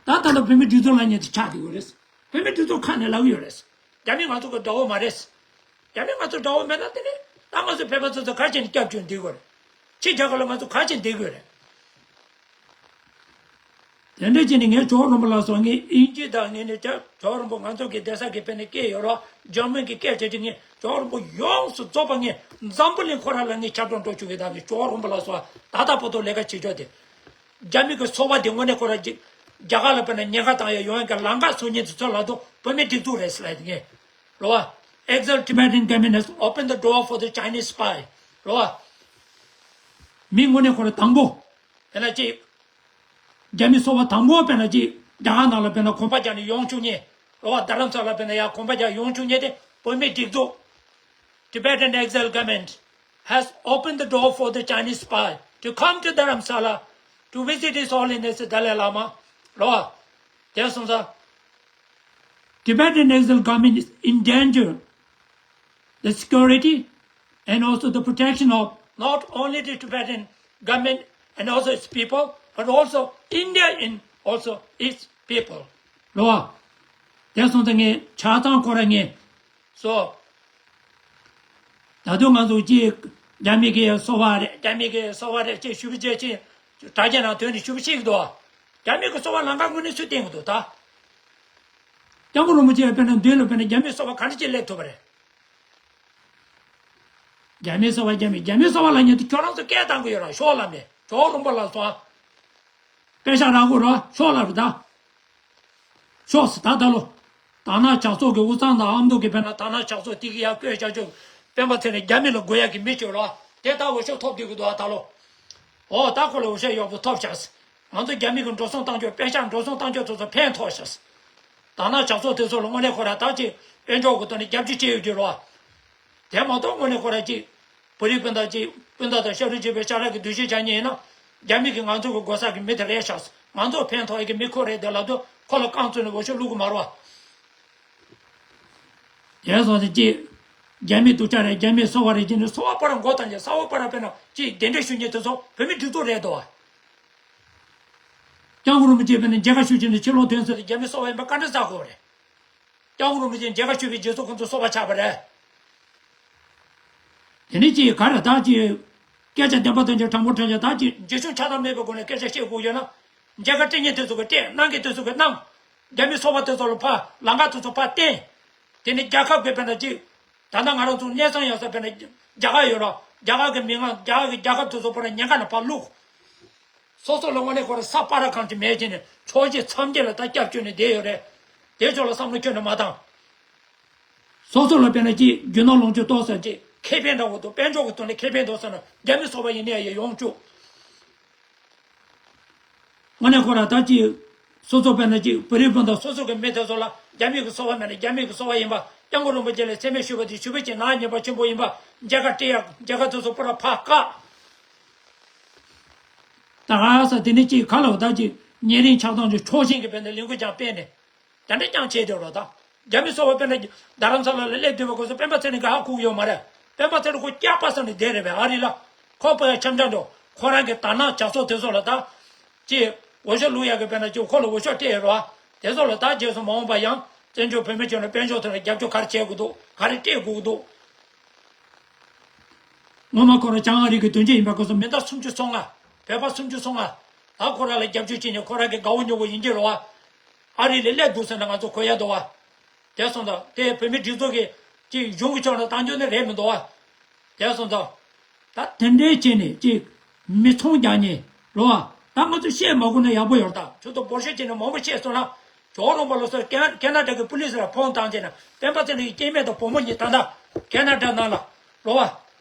ད་ད་ལྟ་བོད་མི་སྒྲིག་འཛུགས་ལབ་མཁན་དེ་ཆགས་བསྡད་ཡོད་རེད། བོད་མི་སྒྲིག་འཛུགས་ཁ་ནས་ལབ་ཀྱི་ཡོད་རེད། རྒྱ་མི་ང་ཚོ་གི་དགྲ་བོ་མ་རེད། རྒྱ་མི་ང་ཚོ་དགྲ་བོ་མེད་ན་དེ་ནི་ད་ང་ཚོ་བོད་པ་ཚོ་ཚོ་ག་བྱས་ནས་སྐྱབས་བཅོལ་བསྡད་དགོས་རེད། ཕྱི་རྒྱལ་ཁབ་ལ་ང་ཚོ་ག་བྱས་བསྡད་དགོས་རེད། དེ་འདྲ་བྱས་ནས་ངས་ཇོ་བོ་རིན་པོ་ལ་སོང་ངས་དབྱིན་ཇི་དང་ངས་ནས་ཇོ་བོ་རིན་པོ་ང་ཚོ་གི་བསྡད་ས་གི་དཔེར་ན་སྐད་ཡོད་རོགས་འཇར་མན་གི་སྐད་བྱས་ཏེ་ངས་ཇོ་བོ་རིན་པོ་ཡོངས་སུ་རྫོགས་པ་ངས་འཛམ་བུ་གླིང་ཁོ་རང་ལ་ངས་ཁྱབ་བསྒྲགས་འགྲོ་བཅུག་གི་ད་ངས་ཇོ་བོ་རིན་པོ་ལ་སོང་ད་ལྟ་བར་དུ་ལས་ཀ་བྱེད་ཆོག་དེ། རྒྱ་མི་གི་སོ་པ་དེ་དངོས་གནས་ཁོ་རང་རྒྱ་རྒྱ་གར་ལ་དཔེར་ན་ཉེན་ཁ་བཏང་ཡ་ཡོང་ཡ་གི་ལམ་ཁ་བཟོ་མཁན་དེ་ཚོ་ལ་དུ་བོད་མི་སྒྲིག་འཛུགས་རེད་ཟེར་ལབ་ཡ་དེ་ངས་རེད་བ། Exiled Tibetan government has opened the door for the Chinese spy རེད་བ། མི་དངོས་གནས་ཁོ་རང་དང་པོ། དཔེར་ན་ཅིག་རྒྱ་མི་ཚོགས་པ་དང་པོ་དཔེར་ན་ཅིག་རྒྱ་གར་ནང་ལ་དཔེར་ན་གོམ་པ་རྒྱག་ནས་ཡོང་བཅུག་མཁན། རེད་བ། རྡ་རམ་ས་ལ་དཔེར་ན་ཡར་གོམ་པ་རྒྱག་ཡོང་བཅུག་མཁན་དེ་བོད་མིའི་སྒྲིག་འཛུགས། Tibetan exile government has opened the door for the Chinese spy to come to Dharamsala to visit His Holiness the Dalai Lama. རེད་བ། དེ་སོང་ཙང་། Tibetan exile government is in danger the security and also the protection of not only the Tibetan government and also its people, but also India and also its people. རེད་བ། དེ་སོང་ཙང་ངས་ཆ་ཚང་ཁོ་ར་ངས་སོ། ད་དུང་ང་ཚོ་ཅིག་རྒྱ་མི་གི་སོ་བ་རེད། རྒྱ་མི་གི་སོ་བ་རེད་ཅེས་ཞུ་བ་བྱས་ཅིག་དྲ་རྒྱ་ནང་དོན་ནས་ཞུ་བ་ཤེས་ཀྱི་འདུག་རྒྱ་མི་གི་སོ་བ་ལམ་ཁ་ངོས་ནས་ཚུར་བསྟན་གྱི་འདུག་ད་སྐྱབས་མགོན་རིན་པོ་ཆེ་དཔེར་ན་མདུན་ལ་དཔེར་ན་རྒྱ་མི་སོ་བ་ག་འདྲ་ཅིག་སླེབས་ཐུབ་པ་རེད། རྒྱ་མི་སོ་བ་རྒྱ་མི་རྒྱ་མི་སོ་བ་ལབ་མཁན་དེ་ཁྱོད་རང་ཚོ་སྐད་བཏང་གི་ཡོད་ར། ཤོག་ལབ་ནས་ཇོ་བོ་རིན་པོ་ལ་སོང་ཨ། པེ་ཤག་རག་གོ་ར། ཤོག་ལབ་རེད་ད། ཤོག་ཟེར་ད་ད་ལོ། དར་ནག་ཇག་ཚོགས་ཀྱི་དབུས་གཙང་དང་ཨ་མདོ་གི་དཔེར་ན་དར་ནག་ཇག་ཚོགས་དེ་གི་ཡར་བསྐོས་བྱ་ཆོག་སྤེན་པ་ཚེ་རིང་རྒྱ་མི་ལ་དགོས་ཡག་གི་མི་བྱོས་ར། དེ་ད་འོས་ཤོག་ཐོབ་བསྡད་གི་འདུག་ཨ་ད་ལོ། འོ་ད་ཁོ་ལ་འོས་ཤོག་ཡག་པོ་ཐོབ་ཤག་ང་ཚོ་རྒྱ་མི་གི་འགྲོ་སོང་བཏང་ཆོག་པེ་ཤག་འགྲོ་སོང་བཏང་ཆོག་ཚོ་ཚོ་ཕན་ཐོགས་ཤག་དར་ནག་ཇག་ཚོགས་དེ་ཚོ་ལ་དངོས་གནས་ཁོ་ར་ད་ཅིག་དཔལ་འབྱོར་གི་ཐོག་ནས་རྒྱབ་སྐྱོར་བྱས་ཡོད་རྒྱུ་རེད་བ། དེ་མ་གཏོགས་དངོས་གནས་ཁོ་ར་ཅིག་བོད་རིགས་སྤུན་ཟླ་ཅིག་སྤུན་ཟླ་དང་ཤ་རུས་གཅིག་པའི་ཤ་ཁྲག་གི་འདུ་ཤེས་བྱ་མཁན་ཡིན་ན། རྒྱ་མི་གིས་ང་ཚོ་གི་དགོས་ས་གི་མི་དེ་རེད་ཤག་ང་ཚོ་ཕན་ཐོགས་ཡ་གི་མི་ཁོ་རེད་དེ་ལབ་དུས་ཁོ་ལ་རྐང་བཙུགས་ནས་འོས་ཤོག་བླུག་གི་མ་རེད་བ། དེ་སོང་ཙང་ཅིག་རྒྱ་མི་སྡུག་ཅག་རེད། རྒྱ་མི་སོ་བ་རེད་ཅེས་ནས་སོ་བ་པ་ར་མགོ་བཏང་རྒྱུ། ས་བ་པ་ར་དཔེར་ན་ཅིག་གདན་འདྲེན་ཞུ་མཁན་དེ་ཚོ་བོད་མི་སྒྲིག་འཛུགས་རེད་དོ། སྐྱབས་མགོན་རིན་པོ་ཆེ་དཔེར་ན་མཇལ་ཁ་ཞུ་བྱས་ནས་ཕྱིར་ལོག་ཐོན་ཚར་དུས་རྒྱ་མི་སོ་བ་ཡིན་པ་བཀའ་འདྲི་བསྩལ་དགོས་རེད། སྐྱབས་མགོན་རིན་པོ་ཆེ་མཇལ་ཁ་ཞུས་པའི་རྗེས་སུ་ཁོང་ཚོ་སོ་བ་ཆགས་པ་རེད། དེ་ནས་ཅིག་ག་རེ་ད་ཅིག་སྐད་ཆ་བདེན་པ་དོན་གྱི་དྲང་པོ་དྲང་ཆ་ད་ཅིག་འཇིགས་ཞུམ་ཆགས་སྡང་མེད་པའི་སྒོ་ནས་སྐད་ཆ་བཤད་དགོས་ཡོད་ན། མཇལ་ཁ་སྤྲད་མཁན་དེ་ཚོ་གིས་སྤྲད། གནང་མཁན་དེ་ཚོ་གིས་གནང་། རྒྱ་མི་སོ་བ་དེ་ཚོ་ལ་ཕར་ལམ་ཁ་དེ་ཚོ་ཕར་བསྟན། དེ་ནས་རྒྱལ་ཁབ་ཀྱི་དཔེར་ན་ཅིག་ད་ལྟ་ང་རང་ཚོ་གནས་ཚང་ཡོད་ས་དཔེར་ན་རྒྱ་གར་ཡོད་ར། རྒྱ་གར་གྱི་མི་མང་རྒྱ་གར་གྱི་རྒྱལ་ཁབ་དེ་ཚོ་ཕར་ཉེན་ཁ་ནང་ཕར་བླུགས། སོ་སོ་ལ་དངོས་གནས་ཁོ་རང་ས་པ་ར་གང་ཅི་མེད་ཅེས་ནས་ཕྱོགས་བཞི་མཚམས་བརྒྱད་ལ་ད་སྐྱབས་བཅོལ་ནས་བསྡད་ཡོད་རེད། དེ་ཕྱོགས་ལ་བསམ་བློ་ཁྱོན་ནས་མ་བཏང་། སོ་སོ་ལ་དཔེར་ན་ཅིག་རྒྱུ་ནོར་ལོངས་སྤྱོད་ཏོག་ཙམ་ཅིག་ཁེ་ཕན་འདྲ་བོ་འདུག་དཔལ་འབྱོར་གྱི་ཐོག་ནས་ཁེ་ཕན་འདུག་ཟེར་ན་རྒྱ་མི་ཚོགས་པ་ཡིན་ནའི་ཡང་ཡོང་བཅུག་དངོས་གནས་ཁོ་རང་ད་ཅིག་སོ་སོ་དཔེར་ན་ཅིག་བོད་རིགས་སྤུན་ཟླ་སོ་སོ་གི་མི་དེ་ཚོ་ལ་རྒྱ་མི་གི་སོ་པ་མེད་ན་རྒྱ་མི་གི་སོ་པ་ཡིན་པ། སྐྱབས་མགོན་རིན་པོ་ཆེ་ལ་མཚན་སྨད་ཞུས་པ་དེ་ཞུ་བ་ཅིག་ནག་ཉེས་པ་ཆེན་པོ་ཡིན་པ། མཇལ་ཁ་སྤྲད་ཡག་མཇལ་ཁ་དེ་ཚོ་པུ་ར་ཕར་བཀག་ད་ག་ས་དེ་ནས་ཅིག་ག་ལ་བ་ད་ཅིག་ཉེ་རིང་ཆགས་སྡང་ཅིག་ཕྱོགས་ཞེན་གྱི་དཔེར་ན་ལས་འགུལ་ཀྱང་སྤེལ་ནས། དེ་འདྲ་རྐྱང་བྱས་བསྡད་རོགས་དང་། རྒྱ་མི་སོ་པ་དཔེར་ན་རྡ་རམ་ས་ལ་ལ་སླེབས་བསྡད་པའི་སྐབས་སུ་སྤེན་པ་ཚེ་རིང་གིས་ཧ་གོ་གི་ཡོད་མ་རེད། སྤེན་པ་ཚེ་རིང་ཁོ་སྐྱག་པ་ཟ་ནས་བསྡད་རེད་པས། ཨ་རི་ལ་ཁོ་པ་ཡ་འཆམ་འཆམ་འགྲོ། ཁོ་རང་གི་དར་ནག་ཇག་ཚོགས་དེ་ཚོ་ལ་ད་ཅི་འོས་ཤོག་བླུག་ཡག་གི་དཔེར་ན་ཅི་ཁོ་ལ་འོས་ཤོག་སྤྲད་ཡོད་རོགས། དེ་ཚོ་ལ་ད་རྗེས་སུ་མ་འོངས་པ་ཡང་བཙན་བྱོལ་བོད་མི་ཁྱོན་ལ་དཔལ་འབྱོར་ཐོག་ནས་རྒྱབ་སྐྱོར་ག་རེ་བྱེད་དགོས་འདུག་ག་རེ་སྤྲད་དགོས་འདུག་སྔོན་མ་ཁོ་རང་བྱང་ཨ་རི་གི་དོན་གཅོད་ཡིན་པའི་སྐབས་སུ་མི་ཟླ་སུམ་ཅུ་སོ་ལྔ། བོད་པ་སུམ་ཅུ་སོ་ལྔ། ད་ཁོ་རང་ལ་རྒྱབ་སྐྱོར་བྱེད་མཁན་ཁོ་རང་གི་དགའ་བོ་ཉོ་བོ་ཡིན་གྱི་རེད་བ། ཨ་རི་ལ་སླེབས་འདུག་ཟེར་ན་ང་ཚོ་གོ་ཡ་འདུག་བ། དེ་སོང་ཙང་དེ་བོད་མི་སྒྲིག་འཛུགས་ཀྱི་ཅིག་གཞུང་གི་ཕྱོགས་ནས་བཏང་རྒྱུ་ནི་རེད་མི་འདུག་བ། དེ་སོང་ཙང་། ད་དེ་འདྲའི་བྱས་ནས་ཅིག་མི་ཚོང་རྒྱག་མཁན་རེད་བ། ད་ང་ཚོ་བཤད་མ་དགོས་ན་ཡག་པོ་ཡོད་རེད། ད་ཁྱོད་ཚོ་འབོར་ཤོག་བྱས་ནས་མང་པོ་བཤད་སོང་ན། ཇོ་བོ་རིན་པོ་ལ་སོགས་ཀེ་ན་ཀེ་ན་ཌ་གི་པུ་ལི་སི་ལ་ཕོན་བཏང་བྱས་ན་སྤེན་པ་ཚེ་རིང་གི་སྐྱེ་དམན་དང་བུ་མོ་གཉིས་ད་ལྟ་ཀེ་ན་ཌ་ནང་ལ་རེད་བ།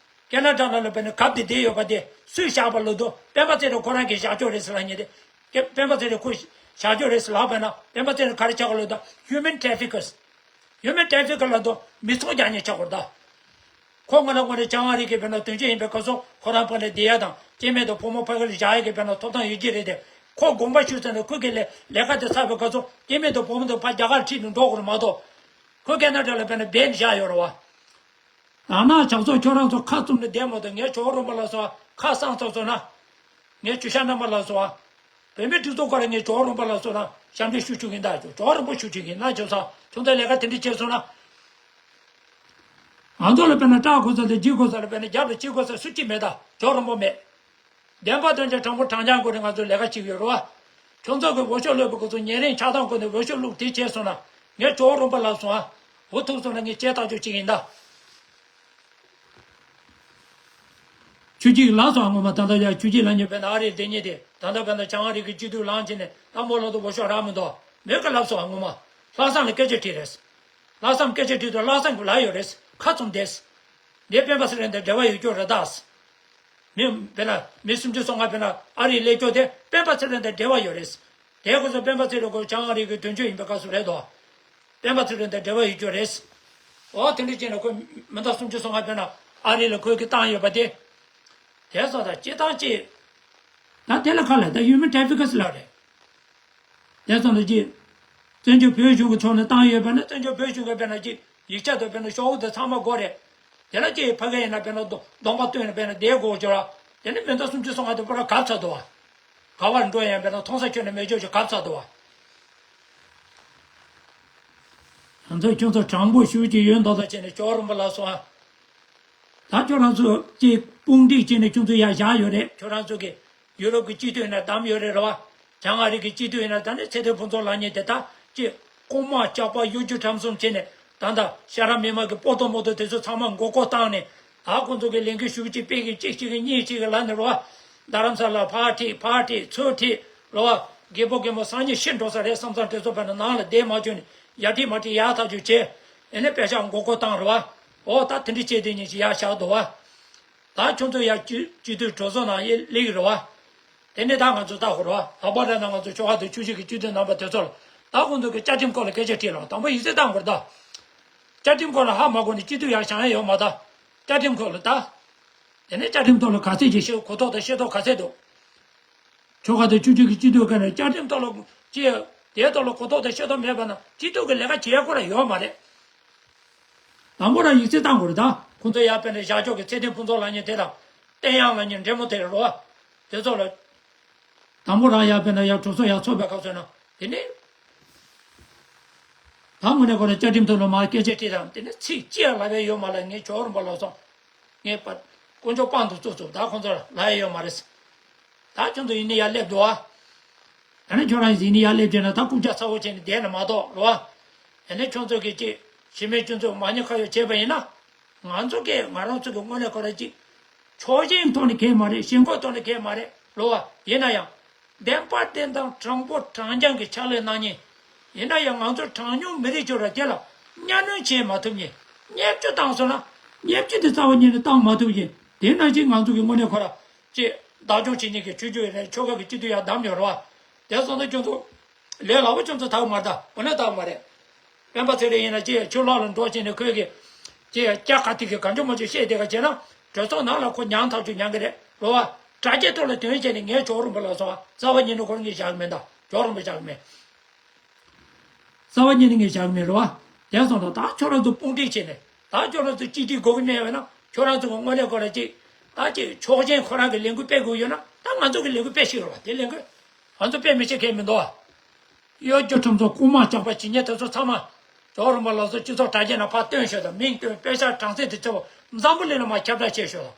ཀེ་ན་ཌ་ནང་ལ་དཔེར་ན་གབ་དེ་བསྡད་ཡོད་པ་དེ་སུས་བཞག་པ་ལབ་དུས་སྤེན་པ་ཚེ་རིང་ཁོ་རང་གིས་བཞག་ཆོག་རེད་ཟེར་ལབ་མཁན་དེ། ཀེ་སྤེན་པ་ཚེ་རིང་ཁོས་བཞག་ཆོག་རེད་ཟེར་ལབ་པ་ན་སྤེན་པ་ཚེ་རིང་ག་རེ་བྱ་དགོས་ལབ་དུས་ཧིའུ་མན་ཊེ་ཕི་ཀར་སི། ཧིའུ་མན་ཊེ་ཕི་ཀར་ལབ་དུས་མི་ཚོང་རྒྱག་མཁན་ཆགས་དགོས་རེད་ད། ཁོ་དངོས་གནས་དངོས་གནས་བྱང་ཨ་རི་གི་དཔེར་ན་དོན་གཅོད་ཡིན་པའི་སྐབས་སུ་ཁོ་རང་ཕ་ལ་བསྡད་ཡ་དང་སྐྱེ་དམན་དང་བུ་མོ་ཕ་གི་ལ་བཞག་ཡ་གི་དཔེར་ན་ཐོབ་ཐང་ཡོད་ཀྱི་རེད་དེ། ཁོ་དགོངས་པ་ཞུས་ཚར་ནས་ཁོ་གི་ལས་ལས་ཀ་དེ་ཚར་བའི་སྐབས་སུ་སྐྱེ་དམན་དང་བུ་མོ་དང་ཕ་རྒྱ་གར་ཁྲིད་ནས་འགྲོ་དགོས་རེད་མ་གཏོགས། ཁོ་ཀེ་ན་ཌ་ལ་དཔེར་ན་སྦས་ནས་བཞག་ཡོད་རེད་བ། ད་ནང་ཇག་ཚོགས་ཁྱོད་རང་ཚོ་ཁ་བཙུམ་ནས་བསྡད་མ་གཏོགས། ངས་ཇོ་བོ་རིན་པོ་ལ་སོགས་ཁ་གསང་ཚོགས་ཚོགས་ན། ངས་ཇོ་ཤཱཀ་རྣམ་པ་ལ་སོགས་བོད་མི་སྒྲིག་འཛུགས་སྐོར་ལ་ངས་ཇོ་བོ་རིན་པོ་ལ་སོགས་ན་ཞབས་འདྲེན་ཞུ་ཆོག་གི་ཡིན། ད་ཇོ་བོ་རིན་པོ་ཞུ་ཆོག་གི་ཡིན་ན་ཇོ་ཚང་ཁྱོད་ཚོ་ལས་ཀ་དེ་འདྲ་བྱས་སོང་ན། ང་ཚོ་ལ་དཔེར་ན་སྐྲག་དགོས་ས་དང་འཇིགས་དགོས་ས་ལ་དཔེར་ན་རྒྱབ་ལ་འཇིགས་དགོས་ས་སུ་གཅིག་མེད། ད་ཇོ་བོ་རིན་པོ་མེད། བདེན་པ་དོན་གྱི་དྲང་པོ་དྲང་རྐྱང་སྒོ་ནས་ང་ཚོ་ལས་ཀ་བྱེད་ཀྱི་ཡོད་རེད་བ། ཁྱོད་ཚོ་གི་འོས་ཤོག་བླུགས་པའི་སྐབས་སུ་ཉེ་རིང་ཆགས་སྡང་སྒོ་ནས་འོས་ཤོག་བླུགས་དེ་བྱས་སོང་ན་ངས་ཇོ་བོ་རིན་པོ་ལབ་སོང་ཨ། འུ་ཐུག་སོང་ན་ངས་བྱས་ཐག་ཆོད་ཅིག་ཡིན་ད། ཆོས་སྐྱིད་ལབ་སོང་ཨ། ངོ་མ་ད་ལྟ་ཡ་ཆོས་སྐྱིད་ལབ་མཁན་དཔེར་ན་ཨ་རིར་བསྡད་མཁན་དེ་ད་ལྟ་དཔེར་ན་བྱང་ཨ་རི་གི་སྤྱི་འཐུས་ལངས་བྱས་ནས་ད་མོ་ལོག་ཏུ་འོས་ཤོག་རག་མི་འདུག་མོས་ཀྱི་ལབ་སོང་ཨ། ངོ་མ་ལྷག་བསམ་ལ་སྐད་ཆ་དྲིས་རེད། ལྷག་བསམ་སྐད་ཆ་དྲིས་དུས་ལྷག་བསམ་གྱི་ལབ་ཡོད་རེད། ཁ་བཙུམ་བསྡད། འདི་སྤེན་པ་ཚེ་རིང་དང་འབྲེལ་བ་ཡོད་རྒྱུ་རེད་ད། མི་དཔེར་ན་མི་སུམ་ཅུ་སོ་ལྔ་དཔེར་ན་ཨ་རིའི་སླེབས་ཕྱོགས་དེ་སྤེན་པ་ཚེ་རིང་དང་འབྲེལ་བ་ཡོད་རེད། དེ་ཁོ་ཚོ་སྤེན་པ་ཚེ་རིང་ཁོ་བྱང་ཨ་རི་གི་དོན་གཅོད་ཡིན་པའི་སྐབས་སུ་རེད་དོ། སྤེན་པ་ཚེ་རིང་དང་འབྲེལ་བ་ཡོད་རྒྱུ་རེད། འོ་དེ་འདྲ་བྱས་ན་ཁོས་མི་ཟླ་སུམ་ཅུ་སོ་ལྔ་དཔེར་ན་ཨ་རི་ལ་ཁོས་ཀྱི་བཏང་ཡོད་པ་དེ། དེ་སོགས་དང་སྤྱི་བཏང་ཅི། ད་དེ་ལ་ཁ་ལ་ད་ཡུལ་མི་ཊེ་ཕི་ཀ་སི་ལགས་རེད། དེ་ཚོ་ལ་ཅི། བཙན་བྱོལ་བོད་གཞུང་གི་ཕྱོགས་ནས་བཏང་ཡོད་པ་ན་བཙན་བྱོལ་བོད་གཞུང་གི་དཔེར་ན་ཅི་ཡིག་ཆ་དང་དཔེར་ན་ཤོག་བུ་དེ་ཚང་མ་དགོས་རེད། དེ་ལ་ཅི་ཕ་གི་ཡིན་ན་དཔེར་ན་གདོང་གདོང་པ་སྟོན་ནས་དཔེར་ན་བསྡད་དགོས་ཀྱི་ར། དེ་ནི་མི་ཟླ་སུམ་ཅུ་སོ་ལྔ་དེ་པུ་ར་གབ་ཚར་འདུག་བ། ག་བར་འགྲོ་ཡང་དཔེར་ན་མཐོང་ས་ཁྱོན་ནས་མེད་ཆོག་ཅིག་གབ་ཚར་འདུག་བ། ང་ཚོ་ཁྱོད་ཚོ་དྲང་པོ་ཞུ་གི་ཡོད་མདོག་མདོག་བྱས་ནས་ཇོ་རིན་པོ་ལགས་སོ། ད་ཁྱོད་རང་ཚོ་ཅིག་དཔུང་སྒྲིག་བྱས་ནས་ཁྱོད་ཚོ་ཡར་བཞག་ཡོད་རེད། ཁྱོད་རང་ཚོ་གི་ཡུ་རོབ་ཀྱི་སྤྱི་འཐུས་ཡིན་ན་བདམས་ཡོད་རེད་རེད་བ། བྱང་ཨ་རི་གི་སྤྱི་འཐུས་ཡིན་ན་ད་ནི་ཚེ་བརྟན་ཕུན་ཚོགས་ལགས་གཉིས་དེ་ད་ཅིག་རྐུན་མ་ཇག་པ་གཡོ་སྒྱུ་ཁྲམ་གསུམ་བྱས་ནས་ད་ད་ཤ་ར་མི་མ་གི་སྤོ་ཏོ་མོ་ཏོ་དེ་ཚོ་ཚང་མ་མགོ་སྐོར་བཏང་ནས་ད་ཁོང་ཚོ་གི་ལས་འགུལ་ཞུ་གཅིག་སྤེལ་གི་གཅིག་གཅིག་གི་གཉིས་གཅིག་གི་ལ་ནི་རེད་བ། རྡ་རམ་ས་ལ་ཕར་ཁྲིད་ཕར་ཁྲིད་ཚུར་ཁྲིད་རེད་བ། རྒད་པོ་རྒན་མོ་སང་ཉིན་ཤི་འགྲོ་ས་རེད་བསམ་བསམ་དེ་ཚོ་བར་ན་ནང་ལ་བསྡད་མ་བཅུག་ནས་ཡར་ཁྲིད་མར་ཁྲིད་ཡག་ཐག་ཆོད་བྱས། ཨེ་ནས་པད་ཤག་མགོ་སྐོར་བཏང་རེད་བ། འོ་ད་དེ་འདྲ་བྱས་དེ་ཉིན་ཞིག་ཡར་བཞག་འདུག་བ། ད་ཁྱོད་ཚོ་ཡར་སྤྱི་སྤྱི་འཐུས་གྲོས་ཚོགས་ནང་ཡར་སླེབས་ཀྱི་རེད་བ། དེ་ནས་ད་ང་ཚོ་ལྟ་དགོས་རེད་བ། ལྷག་པར་དུ་ན་ང་ཚོ་ཆོལ་ཁ་དང་ཆོས་བརྒྱུད་ཀྱི་སྤྱི་འཐུས་རྣམ་པ་དེ་ཚོ་ལ་ད་ཁོང་ཚོ་གི་བཅའ་ཁྲིམས་སྐོར་ལ་སྐད་ཆ་དྲིས་ལ་དང་པོ་ཡིག་ཚད་བཏང་དགོས་རེད་ད། བཅའ་ཁྲིམས་སྐོར་ལ་ཧ་མ་གོ་ནས་སྤྱི་འཐུས་ཡར་བཞེངས་ཡ་ཡོད་མ་ད། བཅའ་ཁྲིམས་སྐོར་ལ་ད། དེ་ནས་བཅའ་ཁྲིམས་ཐོག་ལ་ག་ཚད་ཅིག་ཤེས་གོ་རྟོགས་དང་ཤེས་རྟོགས་ག་ཚད་འདུག་ཆོལ་ཁ་དང་ཆོས་བརྒྱུད་ཀྱི་སྤྱི་འཐུས་ཀ་ནས་བཅའ་ཁྲིམས་ཐོག་ལ་ཅི། དེའི་ཐོག་ལ་གོ་རྟོགས་དང་ཤེས་རྟོགས་མེད་པ་ན་སྤྱི་འཐུས་ཀྱི་ལས་ཀ་བྱེད་ཡ་ཁོ་ར་ཡོད་མ་རེད། དང་པོ་རང་ཡིག་ཚད་བཏང་དགོས་རེད་ད། ཁོང་ཚོ་ཡར་དཔེར་ན་བཞག་ཕྱོགས་ཀྱི་ཚེ་བརྟན་ཕུན་ཚོགས་ལགས་གཉིས་དེ་དང་། བསྟན་དབྱངས་ལགས་གཉིས་འབྲེལ་མོ་དེ་རེད་རོ། དེ་ཚོ་ལ། དང་པོ་རང་ཡར་དཔེར་ན་ཡར་གྲོས་ཚོགས་ཡར་ཚོགས་པའི་སྐབས་སུ་ན། དེ་ནི། ད་དངོས་གནས་ཁོ་རང་བཅའ་ཁྲིམས་ཐོག་ལ་མར་སྐད་ཆ་དྲིས་དང་དེ་ནི་ཚིག་གཅིག་ཡང་ལབ་ཡ་ཡོད་མ་ལ་ངས་ཇོ་རིན་པོ་ལགས་སོང་། ངས་པ། དཀོན་མཆོག་དཔང་དུ་བཙུགས་བཙུགས་ད་ཁོང་ཚོ་ལ་ལབ་ཡ་ཡོད་མ་རེད། ད་ཁྱོད་ཚོ་ཡིན་ནི་ཡར་སླེབས་འདུག་ཨ། ད་ནི་ཁྱོད་རང་ཡིན་ནི་ཡར་སླེབས་བྱས་ན་ད་རྐུབ་བཀྱག་ཚ་བོ་བྱས་ནས་བསྡད་ན་མ་གཏོགས་རེད་བ། ཡིན་ནི་ཁྱོད་ཚོ་གི་ཅིག་གཞི་མེད་སྐྱོན་འཛུགས་མ་ཉེས་ཁ་གཡོགས་བྱས་པ་ཡིན་ན། ང་ཚོ་གིས་ང་རང་ཚོ་གི་དངོས་གནས་ཁོ་རང་ཅིག་ཕྱོགས་ཞེན་ཐོག་ནས་གལ་མ་རེད། ཞེན་ཁོག་ཐོག་ནས་གལ་མ་རེད་རེད་བ། ཡིན་ན་ཡང་། བདེན་པ་བདེན་དང་དྲང་པོ་དྲང་རྐྱང་གི་ཕྱག་ལས་གནང་མཁན། ཡིན་ན་ཡང་ང་ཚོ་གྲངས་ཉུང་མི་རིགས་ཚོ་ལ་དེ་ལ་གཉའ་གནོན་བྱེད་མ་ཐུབ་མཁན། བརྙས་བཅོས་བཏང་སོང་ན། བརྙས་བཅོས་དེ་རྩ་བ་ཉིད་ནས་བཏང་མ་ཐུབ་མཁན། དེ་ནང་བཞིན་ང་ཚོ་གི་དངོས་གནས་ཁོ་ར། ཅེས་བདག་སྐྱོང་བྱེད་མཁན་གྱི་ཆོས་བརྒྱུད་ཡིན་ན་ཆོལ་ཁ་གི་སྤྱི་འཐུས་ཡར་བདམས་ཡོད་རེད་བ། དེ་སོང་ཙང་ཁྱོད་ཚོ། ལས་སླ་པོ་ཁྱོད་ཚོ་ཐག་མ་རེད་ད། འོ་ན་ཐག་མ་རེད། སྤེན་པ་ཚེ་རིང་ཡིན་ན་ཅེས་ཆོས་ལོག་ལ་འགྲོ་བྱས་ནས་ཁོས་གི། ཅེས་སྐྱ་ཁ་ཐིག་གི་གང་བྱུང་མང་བྱུང་བཤད་བསྡད་ག་བྱས་ན། གྲོས་ཚོགས་ནང་ལ་ཁོ་མྱངས་ཐག་ཆོད་མྱངས་གི་རེད་རེད་བ། དྲ་རྒྱའི་ཐོག་ལ་དོན་བྱས་ནས་ངས་ཇོ་རིན་པོ་ལགས་སོང་བ་རྩ་བ་ཉིད་ནས་ཁོ་རང་གིས་བཞག་གི་མེད་ད། ཇོ་རིན་པོ་བཞག་གི་མེད། རྩ་བ་ཉིད་ནས་ངས་བཞག་གི་མེད་རེད་བ། དེ་སོང་ཙང་ད་ཁྱོད་རང་ཚོ་དཔུང་སྒྲིག་བྱས་ནས་ད་ཁྱོད་རང་ཚོ་གཅིག་སྒྲིལ་དགོས་ཀྱི་མེད་པས་ན་ཁྱོད་རང་ཚོ་གི་དངོས་གནས་ཁོ་ར་གཅིག་ད་གཅིག་ཕྱོགས་ཞེན་ཁོ་རང་གི་ལས་འགུལ་སྤེལ་དགོས་ཡོད་ན་ད་ང་ཚོ་གི་ལས་འགུལ་སྤེལ་ཤིག་རེད་བ། དེ་ལས་འགུལ་ང་ཚོ་སྤེལ་མི་ཤེས་མཁན་མི་འདུག་བ། གཡོ་སྒྱུ་ཁྲམ་ཚོགས་རྐུན་མ་ཇག་པ་ཇི་སྙེད་དེ་ཚོ་ཚང་མ་ཇོ་རིན་པོ་ལགས་སོ་སྤྱི་ཚོགས་དྲ་རྒྱ་ནང་ཕར་སྟོན་ཤོག་དང་མིང་སྟོན་པད་ཤག་གྲངས་ཚད་དེ་ཚོ་འཛམ་བུ་གླིང་ལ་མར་ཁྱབ་བསྒྲགས་བྱས་ཤོག་དང་།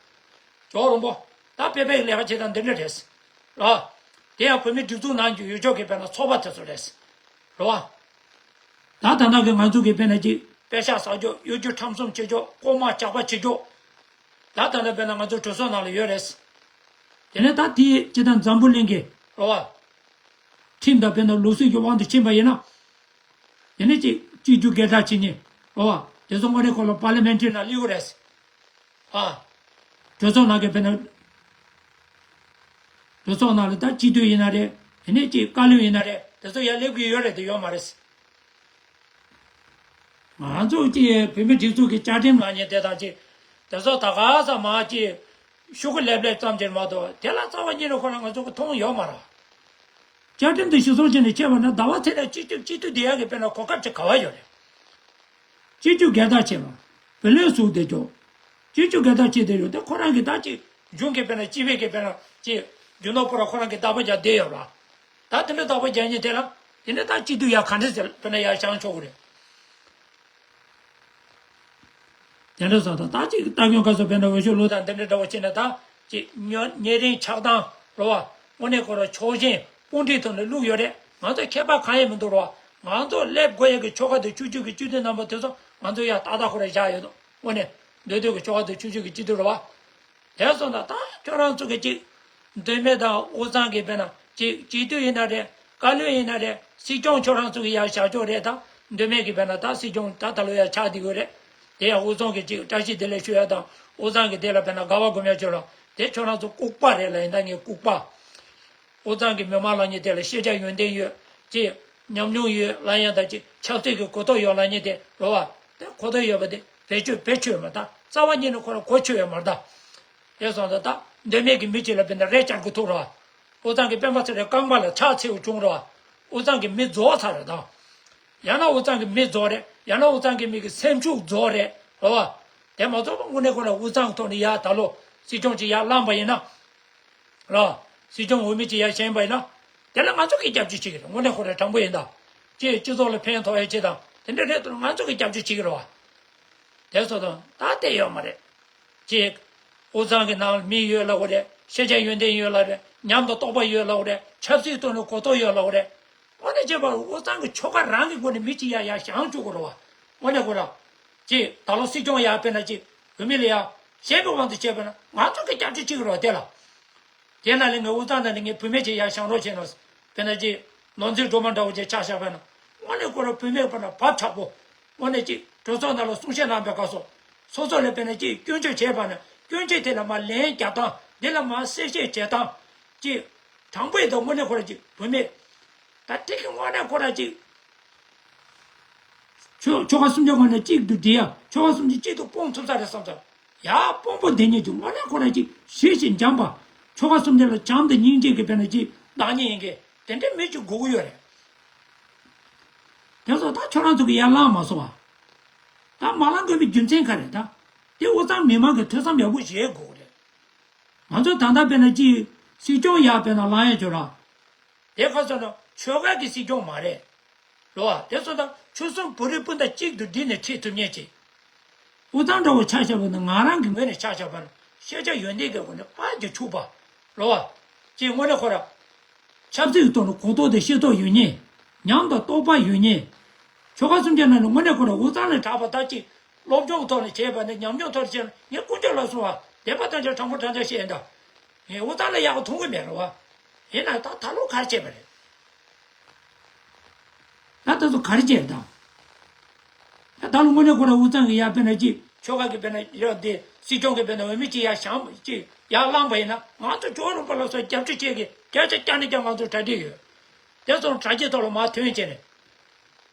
ཇོ་རིན་པོ། ད་སྤེན་པའི་ལས་ཀ་བྱེད་སྟངས་འདི་འདྲ་རེད། ར། དེ་ཡང་བོད་མི་སྒྲིག་འཛུགས་ནང་གི་ཡུལ་ཕྱོགས་ཀྱི་དཔེར་ན་ཚོགས་པ་དེ་ཚོ་རེད། རེད་བ། ད་ད་ལྟ་གི་ང་ཚོ་གི་དཔེར་ན་ཅིག་པད་ཤག་ཟ་རྒྱུ་གཡོ་སྒྱུ་ཁྲམ་གསུམ་བྱེད་རྒྱུ་རྐུན་མ་ཇག་པ་བྱེད་རྒྱུ། ད་ད་ལྟ་དཔེར་ན་ང་ཚོ་གྲོས་ཚོགས་ནང་ལ་ཡོད་རེད། དེ་ནས་ད་དེ་ཅི་ལྟར་འཛམ་བུ་གླིང་གི་རེད་བ། ཁྲིམས་དང་དཔེར་ན་ལུགས་སྲོལ་གྱི་དབང་དུ་ཕྱིན་པ་ཡིན་ན། དེ་ནས་ཅིག་སྤྱི་རྒྱུ་སྒེར་བདག་བྱེད་མཁན་རེད་བ། དེ་ཚོ་དངོས་གནས་ཁོ་ལ་པར་ལི་མེན་ཊི་ནང་སླེབས་ཀྱི་རེད། ཨ། གྲོས་ཚོགས་ནང་གི་དཔེར་ན། གྲོས་ཚོགས་ནང་ལ་ད་སྤྱི་འཐུས་ཡིན་ན་རེད། དེ་ནས་ཅིག་བཀའ་བློན་ཡིན་ན་རེད། དེ་ཚོ་ཡར་སླེབས་ཀྱི་ཡོད་རེད་དེ་ཡོད་མ་རེད། ང་ཚོ་ཅིག་བོད་མི་སྒྲིག་འཛུགས་ཀྱི་བཅའ་ཁྲིམས་ལབ་མཁན་དེ་དང་ཅིག་དེ་ཚོ་ད་ག་ས་མ་ཅིག་ཤོག་གུ་ལེབ་ལེབ་ཙམ་ཅིག་མ་གཏོགས་དེ་ལ་རྩ་བ་ཉིད་ནས་ཁོ་རང་ང་ཚོ་གི་མཐོང་ཡོད་མ་རེད། བཅའ་ཁྲིམས་དེ་གཞིར་བཟུང་བྱས་ནས་བྱས་པ་ན་ཟླ་བ་ཚེ་རིང་སྤྱི་འཐུས་སྤྱི་འཐུས་བསྡད་ཡག་གི་དཔེར་ན་གོ་སྐབས་ཅིག་ག་བ་ཡོད་རེད། སྤྱི་འཐུས་སྒེར་བདག་བྱས་པ། བུ་ལོན་ཟུག་བསྡད་ཆོག་སྤྱི་འཐུས་སྒེར་བདག་བྱས་བསྡད་ཡོད་དེ་ཁོ་རང་གི་ད་ཅིག་གཞུང་གི་དཔེར་ན་སྤྱི་བའི་གི་དཔེར་ན་ཅིག་རྒྱུ་ནོར་པོ་ར་ཁོ་རང་གི་བདག་པོ་རྒྱག་བསྡད་ཡོད་ར། ད་དེ་འདྲ་བདག་པོ་རྒྱག་མཁན་དེ་ལ་དེ་འདྲ་ད་སྤྱི་འཐུས་ཡག་ག་འདྲ་ཟེར་དཔེར་ན་ཡག་བཞེངས་ཆོག་གི་རེད། དེ་འདྲ་སོང་ཙང་ད་ཅིག་ལྟ་སྐྱོང་སྐབས་སུ་དཔེར་ན་འོས་ཤོག་བླུགས་དང་དེ་འདྲ་འདྲ་བོ་བྱས་ནས་ད་ཅིག་ཉོ་ཉེ་རིང་ཆགས་སྡང་རེད་བ། དངོས་གནས་ཁོ་རང་ཕྱོགས་ཞེན་དཔུང་སྒྲིག་ཐོག་ནས་བླུགས་ཡོད་རེད། ང་ཚོ་ཁྱད་པར་གང་ཡང་མི་འདུག་རེད་བ། ང་ཚོ་སླེབས་དགོས་ཡག་གི་ཆོལ་ཁ་དང་ཆོས་བརྒྱུད་ཀྱི་སྤྱི་འཐུས་རྣམ་པ་དེ་ཚོ་ང་ཚོ་ཡར་ཏག་ཏག་ཁོ་རང་བཞག་ཡོད་དོ། དངོས་གནས་མདོ་སྟོད་ཀྱི་ཆོལ་ཁ་དང་ཆོས་བརྒྱུད་ཀྱི་སྤྱི་འཐུས་རེད་བ། དེ་སོང་ཙང་ད་ཁྱོད་རང་ཚོ་གི་ཅིག་མདོ་སྨད་དང་དབུས་གཙང་གི་དཔེར་ན་ཅིག་སྤྱི་འཐུས་ཡིན་ན་རེད། བཀའ་བློན་ཡིན་ན་རེད། སྲིད་སྐྱོང་ཁྱོད་རང་ཚོ་གི་ཡར་བཞག་ཆོག་རེད་ད། མདོ་སྨད་ཀྱི་དཔེར་ན་ད་སྲིད་སྐྱོང་ད་ད་ལོ་ཡར་ཆགས་བསྡད་ཡོད་རེད། དེ་ཡང་དབུས་གཙང་གི་ཅིག་བཀྲ་ཤིས་བདེ་ལེགས་ཞུ་ཡ་དང་དབུས་གཙང་གི་དེ་ལ་དཔེར་ན་དགའ་བ་སྒོམ་ཡ་ཁྱོད་ལ་ དེ་ཁྱོད་རང་ཚོ་ལྐུགས་པ་རེད་ལབ་ཡིན་ད། ངས་ལྐུགས་པ། དབུས་གཙང་གི་མི་མང་ལབ་མཁན་དེ་ལ་ཤེས་བྱ་ཡོན་ཏན་ཡོད་ཅེས་ཉམས་མྱོང་ཡོད་ལབ་ཡིན་ད། ཅེས་ཆབ་སྲིད་ཀྱི་གོ་རྟོགས་ཡོད་ལབ་མཁན་དེ་རེད་བ། དེ་གོ་རྟོགས་ཡོད་པ་དེ་བེད་སྤྱོད་བེད་སྤྱོད་མ་ད། རྩ་བ་ཉིད་ནས་ཁོ་རང་གོ་ཆོད་ཡོད་མ་རེད་ད། དེ་སོང་ཙང་ད་མདོ་སྨད་ཀྱི་མི་གཅིག་ལ་དཔེར་ན་རས་བཅར་དགོས་ཐུག་རེད་བ། དབུས་གཙང་གི་སྤེན་པ་ཚེ་རིང་རྐང་པ་ལ་ཕྱག་འཚལ་དགོས་བྱུང་རེད་བ། དབུས་གཙང་གི་མི་རྫོགས་ཚར་རེད་ད། ཡང་ན་དབུས་གཙང་གི་མི་རྫོགས་རེད། ཡང་ན་དབུས་གཙང་གི་མི་གི་སེམས་ཤུགས་རྫོགས་རེད་རེད་བ། དེ་མ་རྫོགས་པ་དངོས་གནས་ཁོ་རང་དབུས་གཙང་གི་ཐོག་ནས་ཡར་ད་ལོ་སྲིད་སྐྱོང་ཅིག་ཡར་བླངས་པ་ཡིན་ན། ར། སྲིད་སྐྱོང་འོས་མི་ཅིག་ཡར་བཞེངས་པ་ཡིན་ན། དེ་ལ་ང་ཚོ་གིས་སྐྱབས་བཅོལ་བྱེད་ཀྱི་རེད། དངོས་གནས་ཁོ་རང་དྲང་པོ་ཡིན་ད། ཅེས་སྤྱི་ཚོགས་ལ་ཕན་ཐོགས་ཡ་ཆེད་དང་དེ་འདྲ་རེད་དོ། ང་ཚོ་གིས་སྐྱབས་བཅོལ་བྱེད་ཀྱི་རེད་བ། དེ་སོ་དང་ད་དེ་ཡོད་མ་རེད། ཅེས། དབུས་གཙང་གི་ནང་ལ་མི་ཡོད་ལབ་དགོས་རེད། ཤེས་བྱ་ཡོན་ཏན་ཡོད་ལབ་རེད། ཉམས་དང་རྟོགས་པ་ཡོད་ལབ་དགོས་རེད། ཆབ་སྲིད་ཐོག་ནས་གོ་རྟོགས་ཡོད་ལབ་དགོས་རེད། དངོས་གནས་བྱས་པ་དབུས་གཙང་གི་ཆོལ་ཁ་རང་གི་སྒོ་ནས་མི་གཅིག་ཡར་ཡར་བཞེངས་བཅུག་དགོས་རེད་བ། དངོས་གནས་ཁོ་རང་། ཅེས་ད་ལོ་སྲིད་སྐྱོང་ཡར་དཔེར་ན་ཅིག་འོས་མི་ལ་ཡར་གཞན་གྱི་དབང་དུ་བྱས་པ་ན་ང་ཚོ་གིས་སྐྱབས་བཅོལ་བྱེད་ཀྱི་རེད་བ་དེ་ལ། དེ་ན་ལས་ངས་དབུས་གཙང་ནང་ནས་ངས་བུད་མེད་ཅིག་ཡར་བཞེངས་རོགས་བྱས་ན། དཔེར་ན་ཅིག་ནོར་འཛིན་སྒྲོལ་མ་འདྲ་བོ་ཅིག་ཆ་བཞག་པ་ན། དངོས་གནས་ཁོ་རང་བུད་མེད་པ་ན་བབ་ཆགས་པོ། དངོས་གནས་ཅིག་གྲོས་ཚོགས་ནང་ལ་གསུང་བཤད་གནང་པའི་སྐབས་སུ། སོ་སོ་ལ་དཔེར་ན་ཅིག་སྐྱོན་བརྗོད་བྱས་པ་ན་སྐྱོན་བརྗོད་དེ་ལ་མར་ལན་རྒྱག་སྟངས། འདི་ལ་མར་གསལ་བཤད་བྱེད་སྟངས། ཅིག་དྲང་པོ་ཡིན་ད། དངོས་གནས་ཁོ་རང་ཅིག་བུད་མེད། ད་དེ་གི་དངོས་གནས་ཁོ་རང་ཅིག་ཆོལ་ཆོལ་ཁ་སུམ་བརྒྱ་ངོས་ནས་གཅིག་ཏུ་སྒྲིལ་ཡ། ཆོལ་ཁ་སུམ་བརྒྱ་གཅིག་ཏུ་སྤུངས་ཐུབ་ས་རེད་བསམ་ཙང་། ཡ་དཔོན་པོ་འདི་ཉིད་ཀྱི་དངོས་གནས་ཁོ་རང་ཅིག་ཞི་ཞིང་འཇམ་པ། ཆོལ་ཁ་སུམ་བརྒྱ་ལ་བྱམས་དང་སྙིང་རྗེ་གི་དཔེར་ན་ཅིག་བདག་ཉིད་ཡིན་གྱི་དེ་འདྲའི་མི་ཅིག་དགོས་ཀྱི་ཡོད་རེད། དེ་ཚོ་ད་ཁྱོད་རང་ཚོ་གི་ཡར་ལངས་མ་སོང་བ། ད་མ་ལངས་དགོས་པའི་རྒྱུ་མཚན་ག་རེ་ད། དེ་དབུས་གཙང་མི་མང་གི་ཐོས་བསམ་ཡག་པོ་བྱེད་དགོས་རེད། ང་ཚོ་ད་ལྟ་དཔེར་ན་ཅིག་སྲིད་སྐྱོང་ཡར་དཔེར་ན་ལངས་ཡ་ཅིག་ར། དེ་ག་ཚོད་ན་ཆོལ་ཁ་གི་སྲིད་སྐྱོང་མ་རེད། རེད་བ། དེ་ཚོ་དང་ཆོལ་གསུམ་བོད་རིགས་སྤུན་ཟླ་གཅིག་ཏུ་བསྒྲིལ་ནས་ཁྲིད་ཐུབ་མཁན་ཅིག་དབུས་གཙང་འདྲ་བོ་ཆ་བཞག་པ་ན། ང་རང་གི་ངོས་ནས་ཆ་བཞག་པ་ན་ཤེས་བྱ་ཡོན་ཏན་གྱི་སྒོ་ནས་ཕར་གྱི་ཕྱུག་པ། རེད་བ། ཅིག་དངོས་གནས་ཁོ་ར། ཆབ་སྲིད་ཀྱི་ཐོག་ནས་གོ་རྟོགས་དང་ཤེས་རྟོགས་ཡོད་མཁན། ཉམས་དང་རྟོགས་པ་ཡོད་མཁན། ཆོལ་ཁ་སུམ་བརྒྱ་ནང་ནས་དངོས་གནས་ཁོ་ར་དབུས་གཙང་ལ་གྲགས་པ་ད་ཅིག་སློབ་སྦྱོང་ཐོག་ནས་བྱས་པ་ནས་ཉམས་མྱོང་ཐོག་ནས་བྱས་ན་ངས་དཀོན་མཆོག་ལ་གསུངས་པ་བདེན་པ་དང་ཆ་དྲང་པོ་དྲང་བཞག་བཤད་ཡིན་ད། ངས་དབུས་གཙང་ལ་ཡག་པོ་མཐོང་གི་མེད་རེད་བ། ཡིན་ན་ད་ད་ལོ་ག་རེ་བྱས་པ་རེད། ད་ད་ཚོ་ག་རེ་བྱས་དང་། ད་ད་ལོ་དངོས་གནས་ཁོ་ར་དབུས་གཙང་གི་ཡར་དཔེར་ན་ཅིག་ཆོལ་ཁ་གི་དཔེར་ན་ཡར་དེ་སྲིད་སྐྱོང་གི་དཔེར་ན་འོས་མི་ཅིག་ཡར་བཞེངས་ཅིག་ཡར་བླངས་པ་ཡིན་ན་ང་ཚོ་ཇོ་རུ་པ་ལ་སོགས་རྒྱབ་སྐྱོར་བྱེད་ཀྱི་སྐད་ཆ་རྐྱང་ནས་ཀྱང་ང་ཚོ་གྲ་སྒྲིག་ཡོད། དེ་ཚོ་དྲ་རྒྱའི་ཐོག་ལ་མར་ཐོན་བྱས་ནས།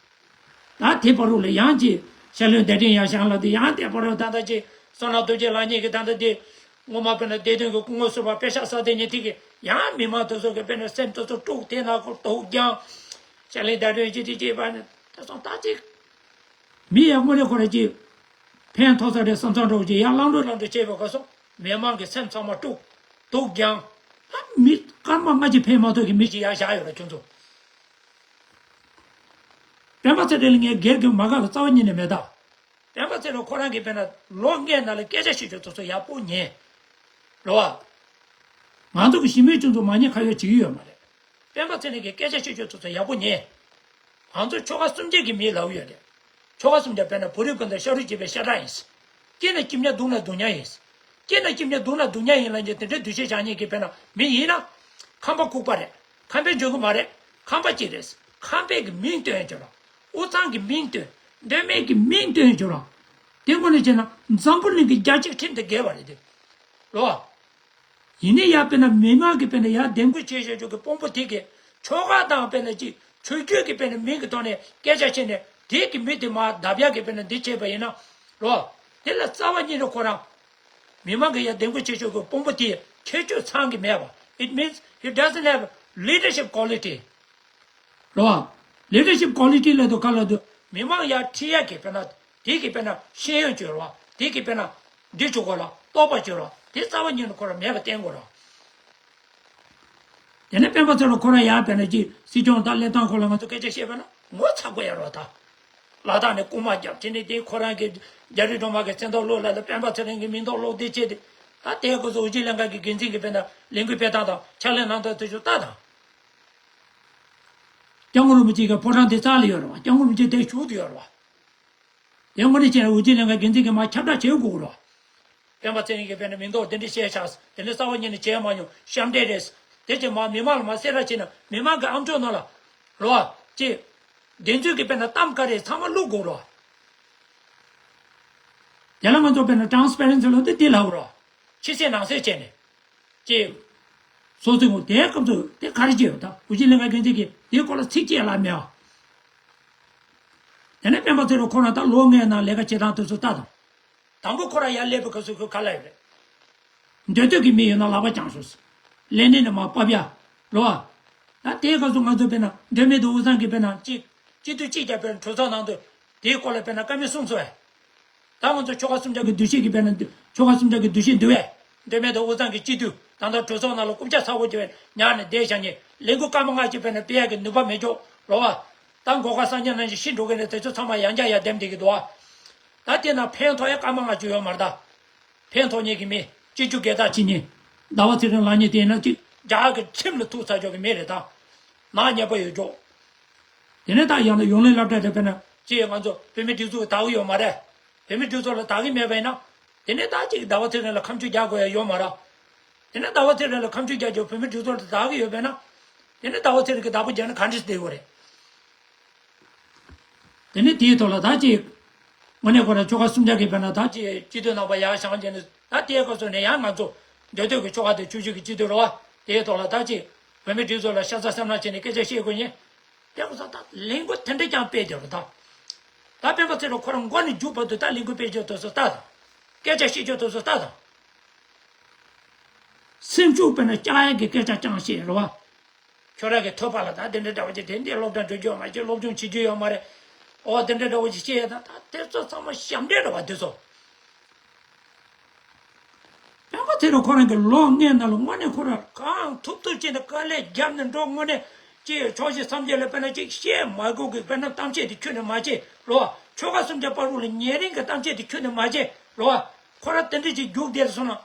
ད་དེ་བར་དུ་ལ་ཡང་ཅིག་ཤར་ལྷོའི་བརྡ་འཕྲིན་ཡར་བཞེངས་ལ་དེ་ཡང་དེ་བར་དུ་ད་ལྟ་ཅིག་བསོད་ནམས་རྡོ་རྗེ་ལགས་གཉིས་ཀྱིས་ད་ལྟ་དེ་སྔོན་མ་དཔེར་ན་བདེ་དོན་གྱི་སྐུ་ངོ་ཟུར་པ་པེ་ཤག་ས་དེ་ཉིད་ཐིག་གི་ཡང་མི་མང་དེ་ཚོ་གི་དཔེར་ན་སེམས་དེ་ཚོ་དཀྲུགས། དེ་ན་ཁོ་དོགས་རྐྱང་། ཤར་ལྷོའི་བརྡ་འཕྲིན་ཅི་ཅི་ཅི་བ་ནི་དེ་སོང་ད་ཅིག་མི་ཡག་མོ་ལས་ཁོ་ར་ཅིག་ཕན་ཐོགས་ས་རེད་བསམ་བསམ་འདྲ་བོ་ཅིག་ཡར་ལངས་འགྲོ་ལངས་འགྲོ་བྱས་པའི་སྐབས་སུ་མི་མང་གི་སེམས་ཚང་མ་དཀྲུགས། དོགས་རྐྱང་། ཨ་མི་སྐར་མ་ལྔ་གཅིག་ཕན་མ་ཐོགས་ཀྱི་མི་ཅིག་ཡར་བཞག་ཡོད་ར་ཁྱོད་ཚོ། སྤེན་པ་ཚེ་རིང་ལ་ངས་སྒེར་གྱི་མ་དགའ་བའི་རྩ་བ་ཉིད་ནས་མེད་ད། སྤེན་པ་ཚེ་རིང་ཁོ་རང་གིས་དཔེར་ན་ལོ་ལྔའི་ནང་ལ་སྐད་ཆ་བཤད་རྒྱུ་དེ་ཚོ་ཡག་པོ་ཉན། རེད་བ། ང་ཚོ་གི་ཞི་མོལ་ཅུང་ཚོ་མ་ཉན་ཁ་ཡོད་བྱེད་ཀྱི་ཡོད་མ་རེད། སྤེན་པ་ཚེ་རིང་གིས་སྐད་ཆ་བཤད་རྒྱུ་དེ་ཚོ་ཡག་པོ་ཉན། ང་ཚོ་ཆོལ་ཁ་གསུམ་གྱི་གི་མི་ལབ་ཡོད་རེད། ཆོལ་ཁ་གསུམ་གྱི་དཔེར་ན་བོད་རིགས་སྤུན་ཟླ་ཤ་རུས་གཅིག་པའི་ཤ་ཁྲག་ཡིན། སྐྱེས་ན་སྐྱིད་མཉམ་སྡུག་ན་སྡུག་མཉམ་ཡིན། སྐྱེས་ན་སྐྱིད་མཉམ་སྡུག་ན་སྡུག་མཉམ་ཡིན་ལབ་མཁན་དེ་འདྲའི་འདུ་ཤེས་བཞག་མཁན་གྱི་དཔེར་ན་མི་ཡིན་ན། ཁམས་པ་ལྐུགས་པ་རེད། ཁམས་པས་འཇོན་གི་མ་རེད། ཁམས་པ་གཅིག་རེད། ཁམས་པའི་གི་མིང་བཏོན་བྱོས་རོགས། དབུས་གཙང་གི་མིང་བཏོན། མདོ་སྨད་ཀྱི་མིང་བཏོན་བྱོས་རོགས། དེ་དངོས་གནས་བྱས་ན་འཛམ་བུ་གླིང་གི་རྒྱལ་གཅེས་ཁྲིམས་དང་འགལ་བ་རེད་དེ། རོ། ཡིན་ནའི་ཡ་དཔེར་ན་མི་མང་གི་དཔེར་ན་ཡ་འདེམས་བསྐོ་བྱེད་བཞག་ཆོག་གི་དཔོན་པོ་དེ་གི་ཆོལ་ཁ་དང་དཔེར་ན་ཅིག་ཆོས་བརྒྱུད་ཀྱི་དཔེར་ན་མིང་གི་ཐོག་ནས་སྐད་ཆ་བཤད་ནས་དེ་གི་མི་དེ་མར་བརྡབ་ཡག་གི་དཔེར་ན་འདི་བྱས་པ་ཡིན་ན། རོ། དེ་ལ་རྩ་བ་ཉིད་ནས་ཁོ་རང་། མི་མང་གི་ཡ་འདེམས་བསྐོ་བྱེད་ཆོག་གི་དཔོན་པོ་དེ་ཁྱད་ཆོས་ཚང་གི་མེད་པ། It means he doesn't have leadership quality. རེད་བ། ལི་ཌར་ཤིབ་ཀོ་ལི་ཊི་ལབ་དུས་ག་ལབ་དུས་མི་མང་ཡར་ཁྲིད་ཡག་གི་དཔེར་ན་དེ་གི་དཔེར་ན་ཤེས་ཡོན་བཅོས་རོགས། དེ་གི་དཔེར་ན་འདི་བཅོ་དགོས་ལ་རྟོགས་པ་བཅོས་རོགས། དེ་རྩ་བ་ཉིད་ནས་ཁོ་རང་མེད་པ་བསྟན་དགོས་རོགས། དེ་ནས་སྤེན་པ་ཚེ་རིང་ཁོ་རང་ཡར་དཔེར་ན་ཅིག་སྲིད་སྐྱོང་དང་ལེན་སྟངས་སྐོར་ལ་ང་ཚོ་སྐད་ཆ་བཤད་པ་ན་ངོ་ཚ་དགོས་ཡ་རོགས་ད། ལ་དྭགས་ནས་རྐུན་མ་རྒྱབ་བྱས་ནས་དེ་ཁོ་རང་གི་རྒྱ་རི་སྒྲོལ་མ་གི་མཚན་ཐོག་བླུགས་ལ་ལ་སྤེན་པ་ཚེ་རིང་གི་མིང་ཐོག་བླུགས་དེ་བྱས་ཏེ། ད་དེ་ཁོ་ཚོ་དབུ་ཅན་ལྷན་ཁང་གི་འགན་འཛིན་གྱི་དཔེར་ན་ལས་འགུལ་སྤེལ་སྟངས་དང་ཕྱག་ལས་གནང་སྟངས་དེ་ཚོ་ལྟ་དང་། སྐྱབས་མགོན་རིན་པོ་ཆེ་གི་ཕོ་བྲང་དེ་རྩ་ལ་ཡོད་རེད་བ། སྐྱབས་མགོན་རིན་པོ་ཆེ་དེ་བཞུགས་དུ་ཡོད་རེད་བ། དེ་དངོས་གནས་བྱས་ན་དབུ་ཅན་ལྷན་ཁང་འགན་འཛིན་གྱིས་མར་ཁྱབ་བསྒྲགས་བྱེད་དགོས་རེད་བ། སྤེན་པ་ཚེ་རིང་གིས་དཔེར་ན་མིང་འདོགས་དེ་འདྲ་བཤད་ཤག་དེ་འདྲ་རྩ་བ་ཉིད་ནས་བྱས་མ་མྱོང་། ཤམ་འབྲས་རེད། དེ་ཅིག་མར་མི་མང་ལ་མར་གསལ་བསྒྲགས་བྱས་ན་མི་མང་གི་ཨམ་ཅོག་ནང་ལ་རེད་བ། ཅིག་བདེན་རྫུན་གྱི་དཔེར་ན་གཏམ་ག་རེ་ཚང་མ་བླུག་དགོས་རེད་བ། དེ་ལ་ང་ཚོ་དཔེར་ན་ཊ་རན་སི་པེ་རན་སི་ལབ་དེ་འདི་ལབ་རོགས། ཕྱི་གསལ་ནང་གསལ་བྱས་ནས། ཅེས། སོ་སོའི་ངོ་དེའི་སྐབས་སུ་དེ་ག་རེ་བྱས་ཡོད་ད། འུ་ཅག་ལྷན་ཁག་འགན་འཛིན་གྱིས་དེའི་སྐོར་ལ་ཚིག་གཅིག་ལབ་མེད་པ། དེ་ནས་སྤེན་པ་ཚེ་རིང་ཁོ་རང་ད་ལོ་ལྔའི་ནང་ལས་ཀ་བྱེད་སྟངས་དེ་ཚོ་ལྟ་དང་། དང་པོ་ཁོ་རང་ཡར་སླེབས་པའི་སྐབས་སུ་ཁོས་ག་ལབ་ཡོད་རེད། མདུན་སྟོད་ཀྱི་མི་ཡོད་ན་ལག་པ་བརྐྱངས་ཤོག་ལས་གནས་ནས་མར་ཕབ་ཡ། རེད་བ། ད་དེའི་སྐབས་སུ་ང་ཚོ་དཔེར་ན་མདོ་སྨད་དུ་དབུས་གཙང་གི་དཔེར་ན་གཅིག་སྤྱི་འཐུས་གཅིག་ཀྱང་དཔེར་ན་གྲོས་ཚོགས་ནང་དུ་དེའི་སྐོར་ལ་དཔེར་ན་བཀའ་མོལ་གསུངས་སོང་བས། ད་ང་ཚོ་ཆོལ་ཁ་གསུམ་ཆར་གྱི་འདུ་ཤེས་ཀྱི་དཔེར་ན་ཆོལ་ཁ་གསུམ་ཆར་གྱི་འདུ་ཤེས་འདུལ་བས། མདོ་སྨད་དུ་དབུས་གཙང་གི་སྤྱི་འཐུས་ད་ལྟ་གྲོས་ཚོགས་ནང་ལ་རྐུབ་ཀྱག་ཚ་བོ་ཅིག་ཉར་ནས་བསྡད་བཞག་ནས་ལས་འགུལ་སྐར་མ་ལྔ་ཅིག་དཔེར་ན་སྤེལ་ཡག་གི་ནུས་པ་མེད་ཅོག་རེད་བ། ད་མགོ་ཁ་གསར་རྙིང་ནང་བཞིན་ཤི་འགྲོ་གི་རེད། དེ་ཚོ་ཚང་མ་ཡང་བསྐྱར་ཡར་འདེམས་བསྡད་ཀྱི་འདུག་བ། ད་དེ་ན་ཕན་ཐོགས་ཡག་སྐར་མ་ལྔ་ཅིག་ཡོད་མ་རེད་ད། ཕན་ཐོགས་མཁན་གྱི་མི་སྤྱི་རྒྱུ་སྒེར་བདག་བྱེད་མཁན། ཟླ་བ་ཚེ་རིང་ལབ་མཁན་དེ་ཡིན་ན་ཅིག་རྒྱ་གར་གྱི་ཁྲིམས་ལ་ཐུག་ཚར་ཆོག་གི་མི་རེད་ད། ནག་ཉེས་པ་ཡོད་ཅོག་དེ་ནས་ད་ཡང་ན་ཡོང་ལེ་སློབ་གྲྭ་དེ་དཔེར་ན་ཅིག་ང་ཚོ་བོད་མི་སྒྲིག་འཛུགས་ཀྱི་དག་གི་ཡོད་མ་རེད། བོད་མི་སྒྲིག་འཛུགས་ལ་དག་གི་མེད་པ་ཡིན་ན། དེ་ནས་ད་ཅིག་ཟླ་བ་ཚེ་རིང་ལ་ཁ་མཆུ་རྒྱག་དགོས་ཡ་ཡོད་མ་རེད། དེ་ནས་ཟླ་བ་ཚེ་རིང་ལ་ཁ་མཆུ་རྒྱག་རྒྱུ་བོད་མི་སྒྲིག་འཛུགས་ལ་དག་གི་ཡོད་པས་ན། དེ་ནས་ཟླ་བ་ཚེ་རིང་གི་བདག་པོ་རྒྱག་ན་ག་འདྲས་བསྡད་ཡོད་རེད། དེ་ནས་དེའི་ཐོག་ལ་ད་ཅིག་དངོས་གནས་ཁོ་རང་ཆོལ་ཁ་གསུམ་ཆར་གྱི་དཔེར་ན་ད་ཅིག་སྤྱི་འཐུས་རྣམ་པ་ཡར་བཞེངས་བྱས་ནས་ད་དེའི་སྐབས་སུ་ནས་ཡང་ང་ཚོ་མདོ་སྟོད་ཀྱི་ཆོལ་ཁ་དེ་ཆུང་ཆུང་གི་སྤྱི་འཐུས་རེད་བ། དེའི་ཐོག་ལ་ད་ཅིག་བོད་མི་སྒྲིག་འཛུགས་ལ་ཤ་ཚ་སེམས་ནག་བྱས་ནས་སྐད་ཆ་བཤད་དགོས་ཉེན། དེ་ཁོ་ཚོ་ད་ལས་འགུལ་དེ་འདྲ་ཀྱང་སྤེལ་བསྡད་རེད་ད། ད་སྤེན་པ་ཚེ་རིང་ཁོ་རང་མགོ་ནས་མཇུག་བར་དུ་ད་ལས་འགུལ་སྤེལ་རྒྱུ་དེ་ཚོ་ལྟ་དང་། སྐད་ཆ་བཤད་རྒྱུ་དེ་ཚོ་ལྟ་དང་། སེམས་ཤུགས་དཔེར་ན་བཅག་ཡག་གི་སྐད་ཆ་རྐྱང་བཤད་རེད་བ། ཁྱོད་རང་གི་ཐོད་པ་ལ་ད་དེ་འདྲ་འདྲ་བོ་ཅིག་དེ་འདྲའི་སློབ་གྲྭ་འགྲོ་རྒྱུ་ཡོད་མ་རེད། སློབ་སྦྱོང་བྱེད་རྒྱུ་ཡོད་མ་རེད། ཨོ་དེ་འདྲ་འདྲ་བོ་ཅིག་བཤད་ཡ་ད་ད་དེ་ཚོ་ཚང་མ་ཞབས་འདྲེན་རེད་བ་དེ་ཚོ། སྤེན་པ་ཚེ་རིང་ཁོ་རང་གི་ལོ་ལྔའི་ནང་ལ་དངོས་གནས་ཁོ་རང་གང་ཐུབ་ཐུབ་བྱས་ནས་དཀའ་ལས་བརྒྱབ་ནས་འགྲོ། དངོས་གནས་ཅིག་ཕྱོགས་བཞི་མཚམས་བརྒྱད་ལ་དཔེར་ན་ཅིག་བཤད་མ་དགོས་ཀྱི་དཔེར་ན་གཏམ་བཤད་དེ་ཁྱོན་ནས་མ་བྱེད་རོ། ཆོལ་ཁ་གསུམ་ཆར་བར་དུ་ལ་ཉེ་རིང་གི་གཏམ་བཤད་དེ་ཁྱོན་ནས་མ་བྱེད་རོ། ཁོ་རང་དེ་འདྲ་ཅིག་རྒྱུགས་བསྡད་སོང་ན།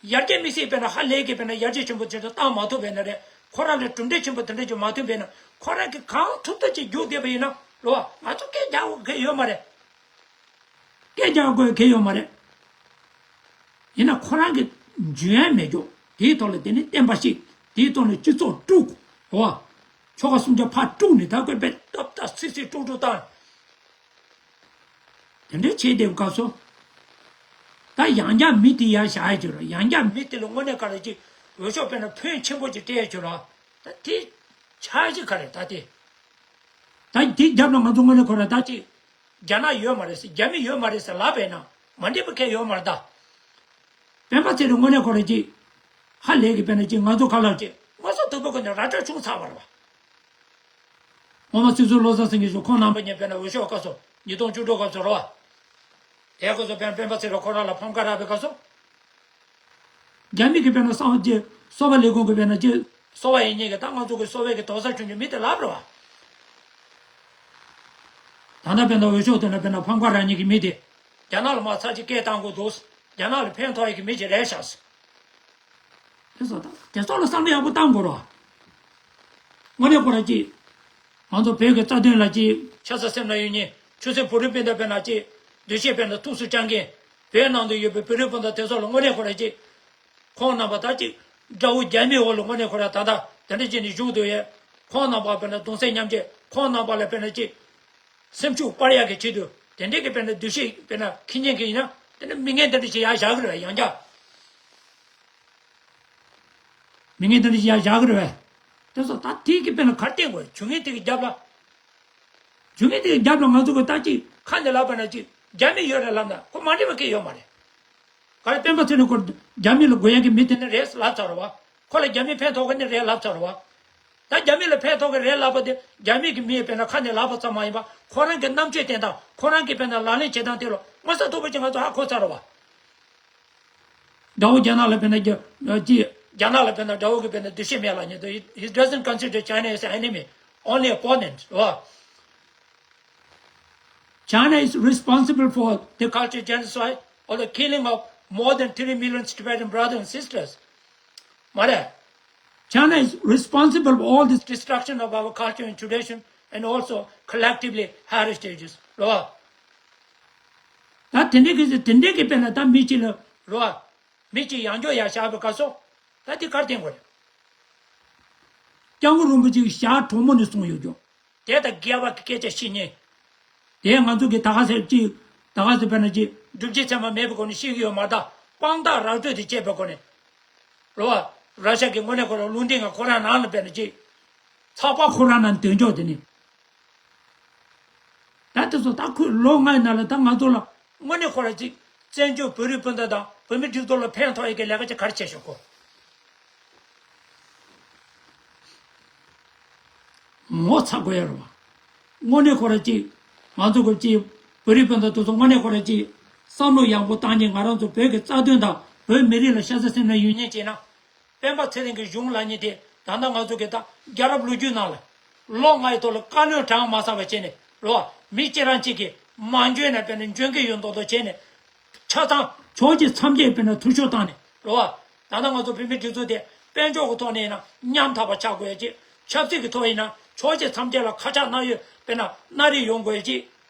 ཡར་རྒྱས་མི་སྲིད་པས་ན་ཧ་ལས་ཀྱི་པས་ན་ཡར་རྒྱས་ཆེན་པོ་ཆེ་ཚོ་བཏང་མ་ཐུབ་པས་ན་རེད། ཁོ་རང་ལ་གྲུབ་འབྲས་ཆེན་པོ་དེ་འདྲ་ཅིག་མ་ཐོན་པས་ན་ཁོ་རང་གིས་གང་ཐུབ་ཐུབ་ཅིག་རྒྱུགས་བསྡད་པ་ཡིན་ན་རོ། ང་ཚོ་སྐད་རྒྱག་དགོས་ཀྱི་ཡོད་མ་རེད། སྐད་རྒྱག་དགོས་གལ་ཡོད་མ་རེད། ཡིན་ན་ཁོ་རང་གི་འཇོན་ཡ་མེད་ཀྱོག་དེའི་ཐོག་ལ་དེ་ནི་བསྟན་པ་ཞིག་དེའི་ཐོག་ནས་སྤྱི་ཚོགས་དཀྲུག་རོ། ཆོལ་ཁ་གསུམ་ཆར་ཕར་དཀྲུག་ནས་ད་བཀོད་པའི་སྟབས་ད་སིག་སིག་དཀྲུག་དཀྲུག་བཏང་། དེ་འདྲའི་བྱས་བསྡད་པའི་སྐབས་སུ། ད་ཡང་བསྐྱར་མི་དེ་ཡར་བཞག་ཡ་བྱོས་རོགས། ཡང་བསྐྱར་མི་དེ་ལ་དངོས་གནས་ག་རེ་ཅིག་འོས་ཤོག་དཔེར་ན་ཕོན་ཆེན་པོ་ཅིག་སྤྲད་ཡ་བྱོས་རོགས། ད་དེ་ཆགས་གཞི་ག་རེ་ད་དེ། ད་དེ་རྒྱབ་ལ་ང་ཚོ་དངོས་གནས་ཁོ་ར་ད་ཅིག་རྒྱ་ནག་ཡོད་མ་རེད་ཟེར། རྒྱ་མི་ཡོད་མ་རེད་ཟེར་ལབ་པས་ན་མ་འགྲིག་པ་གང་ཡང་ཡོད་མ་རེད་ད། སྤེན་པ་ཚེ་རིང་དངོས་གནས་ཁོ་ར་ཅིག་ཧ་ལས་ཀྱི་དཔེར་ན་ཅིག་ང་ཚོ་ཁ་ལག་ཅིག་ངོ་ཚ་དུག་པ་ཁོ་ནས་ར་སྤྲོད་བྱུང་ཚར་བ་རེད་བ། ངོ་མ་སྲིད་ཟུར་བློ་བཟང་སེང་གེ་མཆོག་ཁོང་རྣམ་པ་གཉིས་དཔེར་ན་འོས་ཤོག་སྐབས་སུ་ཉིས་སྟོང་བཅུ་དྲུག་སྐབས་སུ་རེད་བ། དེ་སྐབས་སུ་དཔེར་ན་སྤེན་པ་ཚེ་རིང་ཁོ་རང་ལ་ཕམ་ཁ་རག་པའི་སྐབས་སུ། རྒྱ་མི་གིས་དཔེར་ན་གསང་བ་ཅིག་གསོ་བ་ལས་ཁུངས་ཀྱིས་དཔེར་ན་ཅིག་གསོ་བ་ཡིན་མཁན་གྱི་ད་ང་ཚོ་གི་གསོ་བའི་གི་དོགས་ས་བྱུང་རྒྱུ་མི་དེ་ལབ་རེད་བ། ད་ལྟ་དཔེར་ན་འོས་ཤོག་དེ་ན་དཔེར་ན་ཕམ་ཁ་རག་མཁན་གྱི་མི་དེ་རྒྱ་ནག་ལ་མར་ཚར་གཅིག་སྐད་བཏང་དགོས་འདུག་རྒྱ་ནག་ལ་ཕན་ཐོགས་ཡག་གི་མི་ཅིག་རེད་ཤག་དེ་ཚོ་དང་དེ་ཚོ་ལ་བསམ་བློ་ཡག་པོ་བཏང་དགོས་རེད་བ། དངོས་གནས་ཁོ་རང་ཅིག་ང་ཚོ་བོད་ཀྱི་རྩ་དོན་ལ་ཅིག་ཆབ་སྲིད་སེམས་ལ་ཡོད་མཁན་ཆོས་སྲིད་བོད་རིགས་སྤུན་ཟླ་དཔེར་ན་ཅིག་འདུ་ཤེས་དཔེར་ན་ཐུགས་སུ་བཅངས་མཁན་བོད་ནང་དུ་ཡོད་པའི་བོད་རིགས་སྤུན་ཟླ་དེ་ཚོ་ལ་དངོས་གནས་ཁོ་རང་ཅིག་ཁོང་རྣམ་པ་ད་ཅིག་དགྲ་བོ་རྒྱ་མིའི་འོག་ལ་དངོས་གནས་ཁོ་རང་ད་ལྟ་དེ་འདྲ་བྱས་ནས་བཞུགས་འདུག་ཡས། ཁོང་རྣམ་པ་དཔེར་ན་གདུང་སེམས་མཉམ་སྐྱེད། ཁོང་རྣམ་པ་ལ་དཔེར་ན་ཅིག་སེམས་ཤུགས་སྤར་ཡག་གི་ཆེད་དུ་དེ་འདྲའི་གི་དཔེར་ན་འདུ་ཤེས་དཔེར་ན་འཁྱེར་མཁན་གི་ཡིན་ན་དེ་ནི་མི་ངན་དེ་འདྲ་ཞིག་ཡར་བཞག་གི་རེད་བས། ཡང་བསྐྱར་མི་ངན་དེ་འདྲ་ཞིག་ཡར་བཞག་གི་རེད་བས། དེ་ཚོ་ད་དེའི་གི་དཔེར་ན་གར་བསྟན་དགོས། བྱུང་ངན་དེ་གི་རྒྱབ་ལ། བྱུང་ངན་དེ་གི་རྒྱབ་ལ་ང་ཚོ་གི་ད་ཅིག་ཁ་ནས་ལབ་པ་ན་ཅིག་རྒྱ་མི་ཡོད་རེད་ལབ་ན་ཁོ་མ་འགྲིག་པ་གི་ཡོད་མ་རེད། ག་རེ་སྤེན་པ་ཚེ་རིང་ཁོ་རྒྱ་མི་ལ་དགོས་ཡག་གི་མི་དེ་ནི་རེད་ལབ་ཚར་བ། ཁོ་ལ་རྒྱ་མི་ཕན་ཐོགས་གི་ནི་རེད་ལབ་ཚར་བ། ད་རྒྱ་མི་ལ་ཕན་ཐོགས་གི་རེད་ལབ་པ་དེ་རྒྱ་མི་གི་མིས་དཔེར་ན་ཁ་ནས་ལབ་པ་ཙམ་མ་ཡིན་པ་ཁོ་རང་གི་རྣམ་དཔྱོད་བསྟན་སྟངས་ཁོ་རང་གི་དཔེར་ན་ལག་ལེན་བྱེད་སྟངས་དེ་ལ་མངོན་གསལ་དོད་པོ་ཅིག་ང་ཚོ་ཧ་གོ་ཚར་བ། དགྲ་བོ་རྒྱ་ནག་ལ་དཔེར་ན་རྒྱ་ཅི་རྒྱ་ནག་ལ་དཔེར་ན་དགྲ་བོ་གི་དཔེར་ན་འདུ་ཤེས་མེད་ལབ་མཁན་དེ། He doesn't consider China as an enemy, only opponent. རེད་བ། China is responsible for the cultural genocide or the killing of more than three million Tibetan brothers and sisters. མ་རེད། China is responsible for all this destruction of our culture and tradition and also collectively heritages. རེད་བ། ད་དེ་འདྲའི་གི་དེ་འདྲའི་གི་དཔེར་ན་ད་མི་གཅིག་ལ་རེད་བ། མི་གཅིག་ཡང་སྐྱོ་ཡར་བཞག་པའི་སྐབས་སུ་ད་དེ་གར་བསྟན་དགོས་རེད། སྐྱབས་མགོན་རིན་པོ་ཆེ་གི་ཞལ་དྲོན་མོ་ནས་གསུངས་ཡོད་ཀྱང་། དེ་དང་འགལ་བ་གི་སྐད་ཆ་བཤད་མཁན། དེ་ང་ཚོ་གི་ད་ག་ཟེར་ཅིག་ད་ག་ཟེར་དཔེར་ན་ཅིག་སྒྲུབ་བྱེད་ཚད་མ་མེད་པའི་སྒོ་ནས་བཤད་ཀྱི་ཡོད་མ་རེད་ད། དཔང་རྟགས་ར་སྤྲོད་དེ་བྱས་པའི་སྒོ་ནས། རེད་བ། ར་ཤ་གི་དངོས་གནས་ཁོ་རང་རླུང་འཕྲིན་ཁང་ཁོ་རང་ནང་ལ་དཔེར་ན་ཅིག་ཚགས་པར་ཁོ་རང་ནང་འདོན་ཆོག་དེ་ནི། ད་དེ་ཚོ་ད་ཁོས་ལོ་ལྔའི་ནང་ལ་ད་ང་ཚོ་ལ་དངོས་གནས་ཁོ་རང་ཅིག་བཙན་བྱོལ་བོད་རིགས་སྤུན་ཟླ་དང་བོད་མི་སྒྲིག་འཛུགས་ལ་ཕན་ཐོགས་ཡས་ཀྱི་ལས་ཀ་ཅིག་ག་རེ་བྱས་ཤོག་གོ། ངོ་ཚ་དགོས་ཡ་རེད་བ། དངོས་གནས་ཁོ་ར་ཅིག་ང་ཚོ་གི་ཅིག་བོད་རིགས་སྤུན་ཟླ་དེ་ཚོ་དངོས་གནས་ཁོ་ར་ཅིག་བསམ་བློ་ཡག་པོ་བཏང་ནས་ང་རང་ཚོ་བོད་ཀྱི་རྩ་དོན་དང་བོད་མི་རིགས་ལ་ཤ་ཚ་སེམས་ནང་ཡོད་མཁན་བྱས་ན། སྤེན་པ་ཚེ་རིང་གི་གཞུང་ལ་ཉེ་དེ་ད་ལྟ་ང་ཚོ་གི་ད་རྒྱལ་རབས་ལོ་རྒྱུས་ནང་ལ་ལོ་ལྔའི་ཐོག་ལ་བཀའ་བློན་གྲངས་མ་ཚང་བ་བྱས་ནས་རེད་བ། མི་གཅིག་རང་གཅིག་གིས་མ་འཇོན་ན་དཔེར་ན་འཇོན་གི་ཡོད་མདོག་མདོག་བྱས་ནས། ཆ་ཚང་ཕྱོགས་གཅིག་མཚམས་བཅད་དཔེར་ན་འཐུས་ཤོར་བཏང་ནས་རེད་བ། ད་ལྟ་ང་ཚོ་བོད་མིའི་སྒྲིག་འཛུགས་དེ་དཔལ་འབྱོར་གྱི་ཐོག་ནས་ཡིན་ན་ཉམ་ཐག་པ་ཆགས་དགོས་ཡ་ཅིག་ཆབ་སྲིད་ཀྱི་ཐོག་ཡིན་ན་ཕྱོགས་གཅིག་མཚམས་བཅད་ལ་ཁ་ཆག་གནང་ཡོད་དཔེར་ན་སྣ་རིགས་ཡོང་དགོས་ཡ་ཅིག་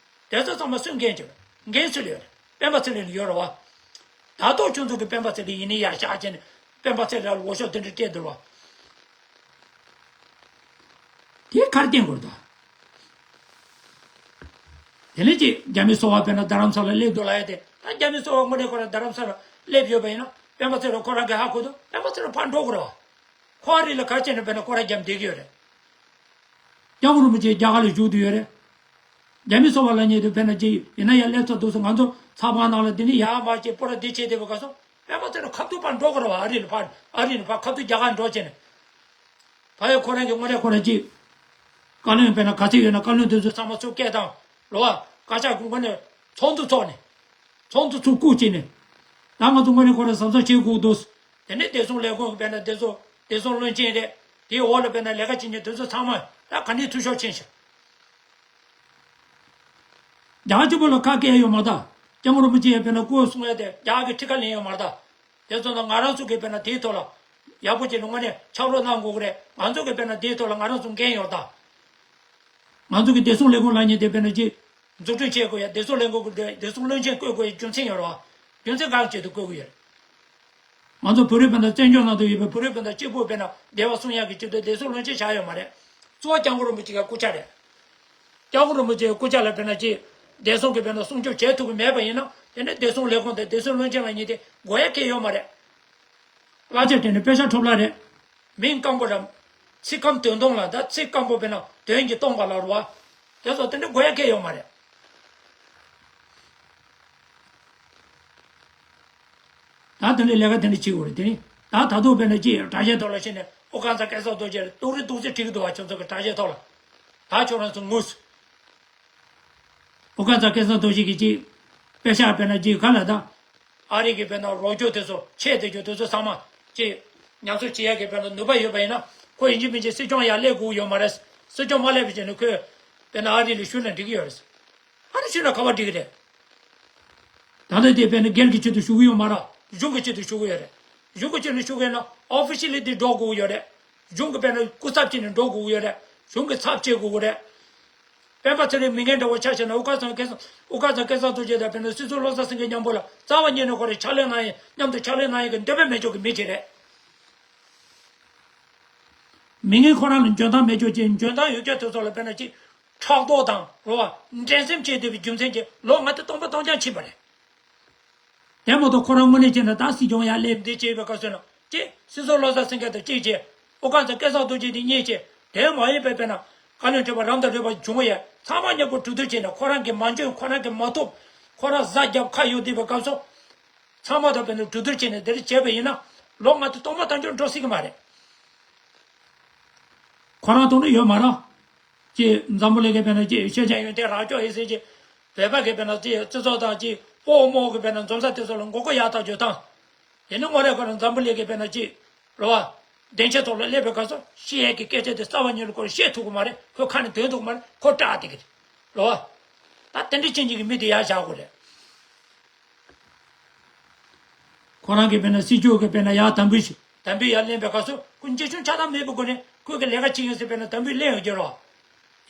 དེ་ཚོ་ཚང་མ་སུས་འགན་བྱས་ཡོད་རེད། འགན་སུ་ལ་ཡོད་རེད། སྤེན་པ་ཚེ་རིང་ལ་ཡོད་རེད་བ། ད་ལྟོ་ཁྱོད་ཚོ་གི་སྤེན་པ་ཚེ་རིང་ཡིན་ནི་ཡ་ཤག་བྱས་ནས་སྤེན་པ་ཚེ་རིང་ལ་ངོ་ཤོག་དེ་འདྲ་སྤྲད་འདུག་བ། དེ་གར་བསྟན་དགོས་རེད་ད། དེ་ནས་ཅིག་རྒྱ་མི་སོ་པ་དཔེར་ན་རྡ་རམ་ས་ལ་སླེབས་འདུག་ལབ་ཡ་དེ་ད་རྒྱ་མི་སོ་པ་དངོས་གནས་ཁོ་རང་རྡ་རམ་ས་ལ་སླེབས་ཡོད་པ་ཡིན་ན་སྤེན་པ་ཚེ་རིང་ཁོ་རང་གིས་ཧ་གོ་འདུག་སྤེན་པ་ཚེ་རིང་ཕར་འགྲོ་དགོས་རེད་བ། ཁོ་ཨ་རི་ལ་ག་བྱས་ནས་དཔེར་ན་ཁོ་རང་རྒྱབ་བསྡད་ཀྱི་ཡོད་རེད། སྐྱབས་མགོན་རིན་པོ་ཆེ་རྒྱ་གར་ལ་བཞུགས་བསྡད་ཡོད་རེད། རྒྱ་མི་སོ་པ་ལབ་མཁན་དེ་དཔེར་ན་ཅིག་ཡིན་ན་ཡང་སླེབས་ཚར་འདུག་སེ་ང་ཚོ་ཚགས་པར་ནང་ལ་འདི་ནས་ཡར་མར་ཅིག་སྤོ་ར་འདི་བྱས་བསྡད་པའི་སྐབས་སུ་སྤེན་པ་ཚེ་རིང་ཁ་ཐུག་ཕར་འགྲོ་དགོས་རེད་བ། ཨ་རི་ལ་ཕར་ཨ་རི་ནས་ཕར་ཁ་ཐུག་རྒྱ་གར་འགྲོ་བྱས་ནས། ཕ་ཡུལ་ཁོ་རང་གི་དངོས་གནས་ཁོ་རང་ཅིག་བཀའ་བློན་དཔེར་ན་ག་ཚོད་ཡོད་ན་བཀའ་བློན་དེ་ཚོ་ཚང་མ་ཚུར་སྐད་བཏང་རོ་བ། བཀའ་ཤག་གི་དངོས་གནས་ཚོགས་འདུ་ཚོགས་ནས། ཚོགས་འདུ་ཚུར་བསྐོང་བྱས་ནས། ད་ང་ཚོ་དངོས་གནས་ཁོ་རང་གཟབ་གཟབ་བྱེད་དགོས་འདུག་དེ་ནས་བདེ་སྲུང་ལས་ཁུངས་ཀྱི་དཔེར་ན་བདེ་སྲུང་བདེ་སྲུང་བློན་ཆེན་རེད། དེའི་འོག་ལ་དཔེར་ན་ལས་ཀ་བྱེད་མཁན་དེ་ཚོ་ཚང་མ་ད་ག་ནས་འཐུས་ཤོར་ཕྱིན་ཤག་རྒྱ་གར་གཅིག་པོ་ལ་ཁ་སྐད་ཡོད་མ་རེད་ད། སྐྱབས་མགོན་རིན་པོ་ཆེ་ཡང་དཔེར་ན་སྐུ་གསུང་ཡ་དེ་རྒྱ་གར་གྱི་ཁྲི་ཁ་ལེན་ཡོད་མ་རེད་ད། དེ་ཚོ་ན་ང་རང་ཚོ་གིས་དཔེར་ན་དེའི་ཐོག་ལ་ཡག་པོ་བྱས་ནས་དངོས་གནས་ཕྱག་རོགས་གནང་དགོས་ཀྱི་རེད། ང་ཚོ་གིས་དཔེར་ན་དེའི་ཐོག་ལ་ང་རང་ཚོ་འགན་ཡོད་ད། ང་ཚོ་གི་བདེ་སྲུང་ལས་ཁུངས་ལབ་མཁན་དེ་དཔེར་ན་ཅིག་འཛུགས་སྐྲུན་བྱེད་དགོས་ཡ། བདེ་སྲུང་ལས་ཁུངས་ཀྱི་བདེ་སྲུང་བློན་ཆེན་བསྐོ་དགོས་ཡ་རྒྱུ་མཚན་ཡོད་རེད་བ། རྒྱུ་མཚན་གང་ཆེད་དུ་བསྐོ་གི་ཡོད་རེད། ང་ཚོ་བོད་རིགས་སྤུན་ཟླ་བཙན་བྱོལ་ནང་དུ་ཡོད་པའི་བོད་རིགས་སྤུན་ཟླ་གཅིག་པུ་དཔེར་ན་བདེ་བ་སྲུང་ཡག་གི་ཆེད་དུ་བདེ་སྲུང་བློན་ཆེན་བཞག་ཡོད་མ་རེད། གཙོ་བོ་སྐྱབས་མགོན་རིན་པོ་ཆེ་གི་སྐུ་ཕྱྭ་རེད། སྐྱབས་མགོན་རིན་པོ་ཆེའི་སྐུ་ཕྱྭ་ལ་དཔེར་ན་ཅིག་བདེ་སྲུང་གི་དཔེར་ན་སྲུང་སྐྱོབ་བྱེད་ཐུབ་ཀྱི་མེད་པ་ཡིན་ན་དེ་ནས་བདེ་སྲུང་ལས་ཁུངས་དང་བདེ་སྲུང་བློན་ཆེན་ལབ་མཁན་དེ་དགོས་ཡ་གང་ཡང་ཡོད་མ་རེད། བླ་ཆེན་དེ་ནི་དཔེ་ཆ་འཕྲོ་བརླག་རེད། མིང་སྐམ་པོ་རམ། ཚིག་སྐམ་དོན་སྟོང་ལ་ད་ཚིག་སྐམ་པོ་དཔེར་ན་དོན་གྱིས་སྟོང་པ་ལ་རུ་བ། དེ་ཚོ་དེ་འདྲ་དགོས་ཡ་གང་ཡང་ཡོད་མ་རེད། ད་དེ་འདྲའི་ལས་ཀ་དེ་འདྲ་བྱེད་དགོས་རེད་དེ་ནི། ད་ད་དུང་དཔེར་ན་ཅིག་དྲ་རྒྱའི་ཐོག་ལ་ཕྱིན་ནས་ཨོ་སྐལ་བཟང་སྐལ་བཟང་རྡོ་རྗེ་ལ་ཏོག་རི་ཏོག་ཙི་བྲིས་ཀྱི་འདུག་བ། ཁྱོད་ཚོ་གི་དྲ་རྒྱའི་ཐོག་ལ། ད་ཁྱོད་རང་ཚོ་ངུས། ཨོ་སྐལ་བཟང་སྐལ་བཟང་རྡོ་རྗེ་གིས་ཅིག་དཔེ་ཤག་དཔེར་ན་ཅིག་ག་ལ་ད། ཨ་རི་གི་དཔེར་ན་རོགས་སྐྱོར་དེ་ཚོ་ཆེད་དེ་སྐྱོར་དེ་ཚོ་ཚང་མ་ཅིག་ཉམས་གསོ་བྱེད་ཡག་གི་དཔེར་ན་ནུས་པ་ཡོད་པ་ཡིན་ན་ཁོ་ཡིན་གཅིག་མིན་གཅིག་སྲིད་སྐྱོང་ཡར་སླེབས་དགོས་ཡོད་མ་རེད། སྲིད་སྐྱོང་མ་སླེབས་པའི་རྗེས་ནས་ཁོས་དཔེར་ན་ཨ་རི་ལ་བཞུགས་ན་འགྲིག་གི་ཡོད་རེད། ཨ་རི་བཞུགས་ན་ག་པར་འགྲིག་གི་རེད། ད་ལྟ་དེ་དཔེར་ན་སྒེར་གྱི་ཆེད་དུ་བཞུགས་ཀྱི་ཡོད་མ་རེད། གཞུང་གི་ཆེད་དུ་བཞུགས་ཀྱི་ཡོད་རེད། གཞུང་གི་ཆེད་དུ་བཞུགས་ཀྱི་ཡོད་ན་ཨོ་ཕི་ཤལ་ལི་དེ་འགྲོ་དགོས་ཀྱི་ཡོད་རེད། གཞུང་གི་དཔེར་ན་སྐུ་ཚབ་བྱས་ནས་འགྲོ་དགོས་ཀྱི་ཡོད་རེད། གཞུང་གི་ཚབ་བྱེད་དགོས་ཀྱི་རེད། སྤེན་པ་ཚེ་རིང་མི་ངན་འདྲ་བོ་ཆ་བཞག་ན་ཨུ་དཀར་ཚང་སྐལ་བཟང་ཨུ་དཀར་ཚང་སྐལ་བཟང་རྡོ་རྗེ་དང་དཔེར་ན་སྲིད་ཟུར་བློ་བཟང་སེང་གེ་མཉམ་པོ་ལ་རྩ་བ་ཉིད་ནས་ཁོ་རེ་ཕྱག་ལས་གནང་ཡས་མཉམ་དུ་ཕྱག་ལས་གནང་ཡས་ཀྱི་འདོད་པ་མེད་ཆོག་གི་མི་ཅིག་རེད། མི་ངན་ཁོ་རང་ལ་འཇོན་ཐང་མེད་ཆོག་ཅིག་འཇོན་ཐང་ཡོད་ཀྱང་དེ་ཚོ་ལ་དཔེར་ན་ཅིག་ཕྲག་དོག་དང་རོ་བ་འགྲན་སེམས་བྱེད་བསྡད་པའི་རྒྱུ་མཚན་གྱིས་ལོ་ལྔ་བཅུ་སྟོང་པ་སྟོང་རྐྱང་ཕྱིན་པ་རེད། དེ་མ་གཏོགས་ཁོ་རང་དངོས་གནས་བྱས་ན་ད་སྲིད་སྐྱོང་ཡར་སླེབས་འདི་བྱས་པའི་སྐབས་སུ་ན་གཅིག་སྲིད་ཟུར་བློ་བཟང་སེང་གེ་དང་གཅིག་བྱས། ཨོ་སྐལ་བཟང་སྐལ་བཟང་རྡོ་རྗེ་དེ་གཉིས་བྱས། དེ་མ་ཡིན་པའི་དཔེར་ན་བཀའ་བློན་ཁྲི་པ་རབ་དང་རིམ་པ་བྱུང་ཡས་ཚང་མ་མཉམ་པོ་གྲོས་བསྡུར་བྱས་ནས་ཁོ་རང་གིས་མ་འཇོན་ཁོ་རང་གིས་མ་ཐུབ་ཁོ་རང་གཟའ་རྒྱབ་ཁ་གཡོག་བསྡད་པའི་སྐབས་སུ་ཚང་མ་དང་དཔེར་ན་གྲོས་བསྡུར་བྱས་ནས་དེ་འདྲ་བྱས་པ་ཡིན་ན་ལོ་ལྔ་བཅུ་སྟོང་པ་སྟོང་རྐྱང་འགྲོ་སྲིད་ཀྱི་མ་རེད། ཁོ་རང་ཐོག་ནས་ཡོད་མ་རེད། ཅེས་འཛམ་བུ་གླིང་གི་དཔེར་ན་ཅེས་ཤེས་བྱ་ཡོན་ཏན་རག་ཅོག་ཡིན་ཟེར་ཅེས། བོད་པ་གི་དཔེར་ན་ཅེས་སྤྱི་ཚོགས་དང་ཅེས་དཔའ་བོ་རྨོ་གི་དཔེར་ན་འཛོམས་ས་དེ་ཚོ་ལ་མགོ་སྐོར་ཡག་ཐག་ཆོད་དང་། དེ་ནི་དངོས་གནས་ཁོ་རང་འཛམ་བུ་གླིང་གི་དཔེར་ན་ཅེས་རེད་བ། སྡིངས་ཆ་ཐོག་ལ་སླེབས་པའི་སྐབས་སུ་ཤེས་ཡས་ཀྱི་སྐད་ཆ་དེ་རྩ་བ་ཉིད་ལ་ཁོ་རང་བཤད་ཐུབ་ཀྱི་མ་རེད། ཁོ་ཁ་ནས་འདོན་ཐུབ་ཀྱི་མ་རེད། ཁོ་སྐྲག་བསྡད་ཀྱི་རེད། རེད་བ། ད་དེ་འདྲ་ཅན་ཅིག་གི་མི་དེ་ཡར་བཞག་དགོས་རེད། ཁོ་རང་གིས་དཔེར་ན་སྲིད་སྐྱོང་གིས་དཔེར་ན་ཡར་དམ་འབུལ་ཞིག་དམ་འབུལ་ཡར་ལེན་པའི་སྐབས་སུ་ཁོ་མཇལ་ཆུང་ཆགས་སྡང་མེད་པའི་སྒོ་ནས་ཁོས་ཀྱི་ལས་ཀ་བྱེད་ཡིན་ཟེར་དཔེར་ན་དམ་འབུལ་ལེན་ཡོང་རྒྱུ་རེད།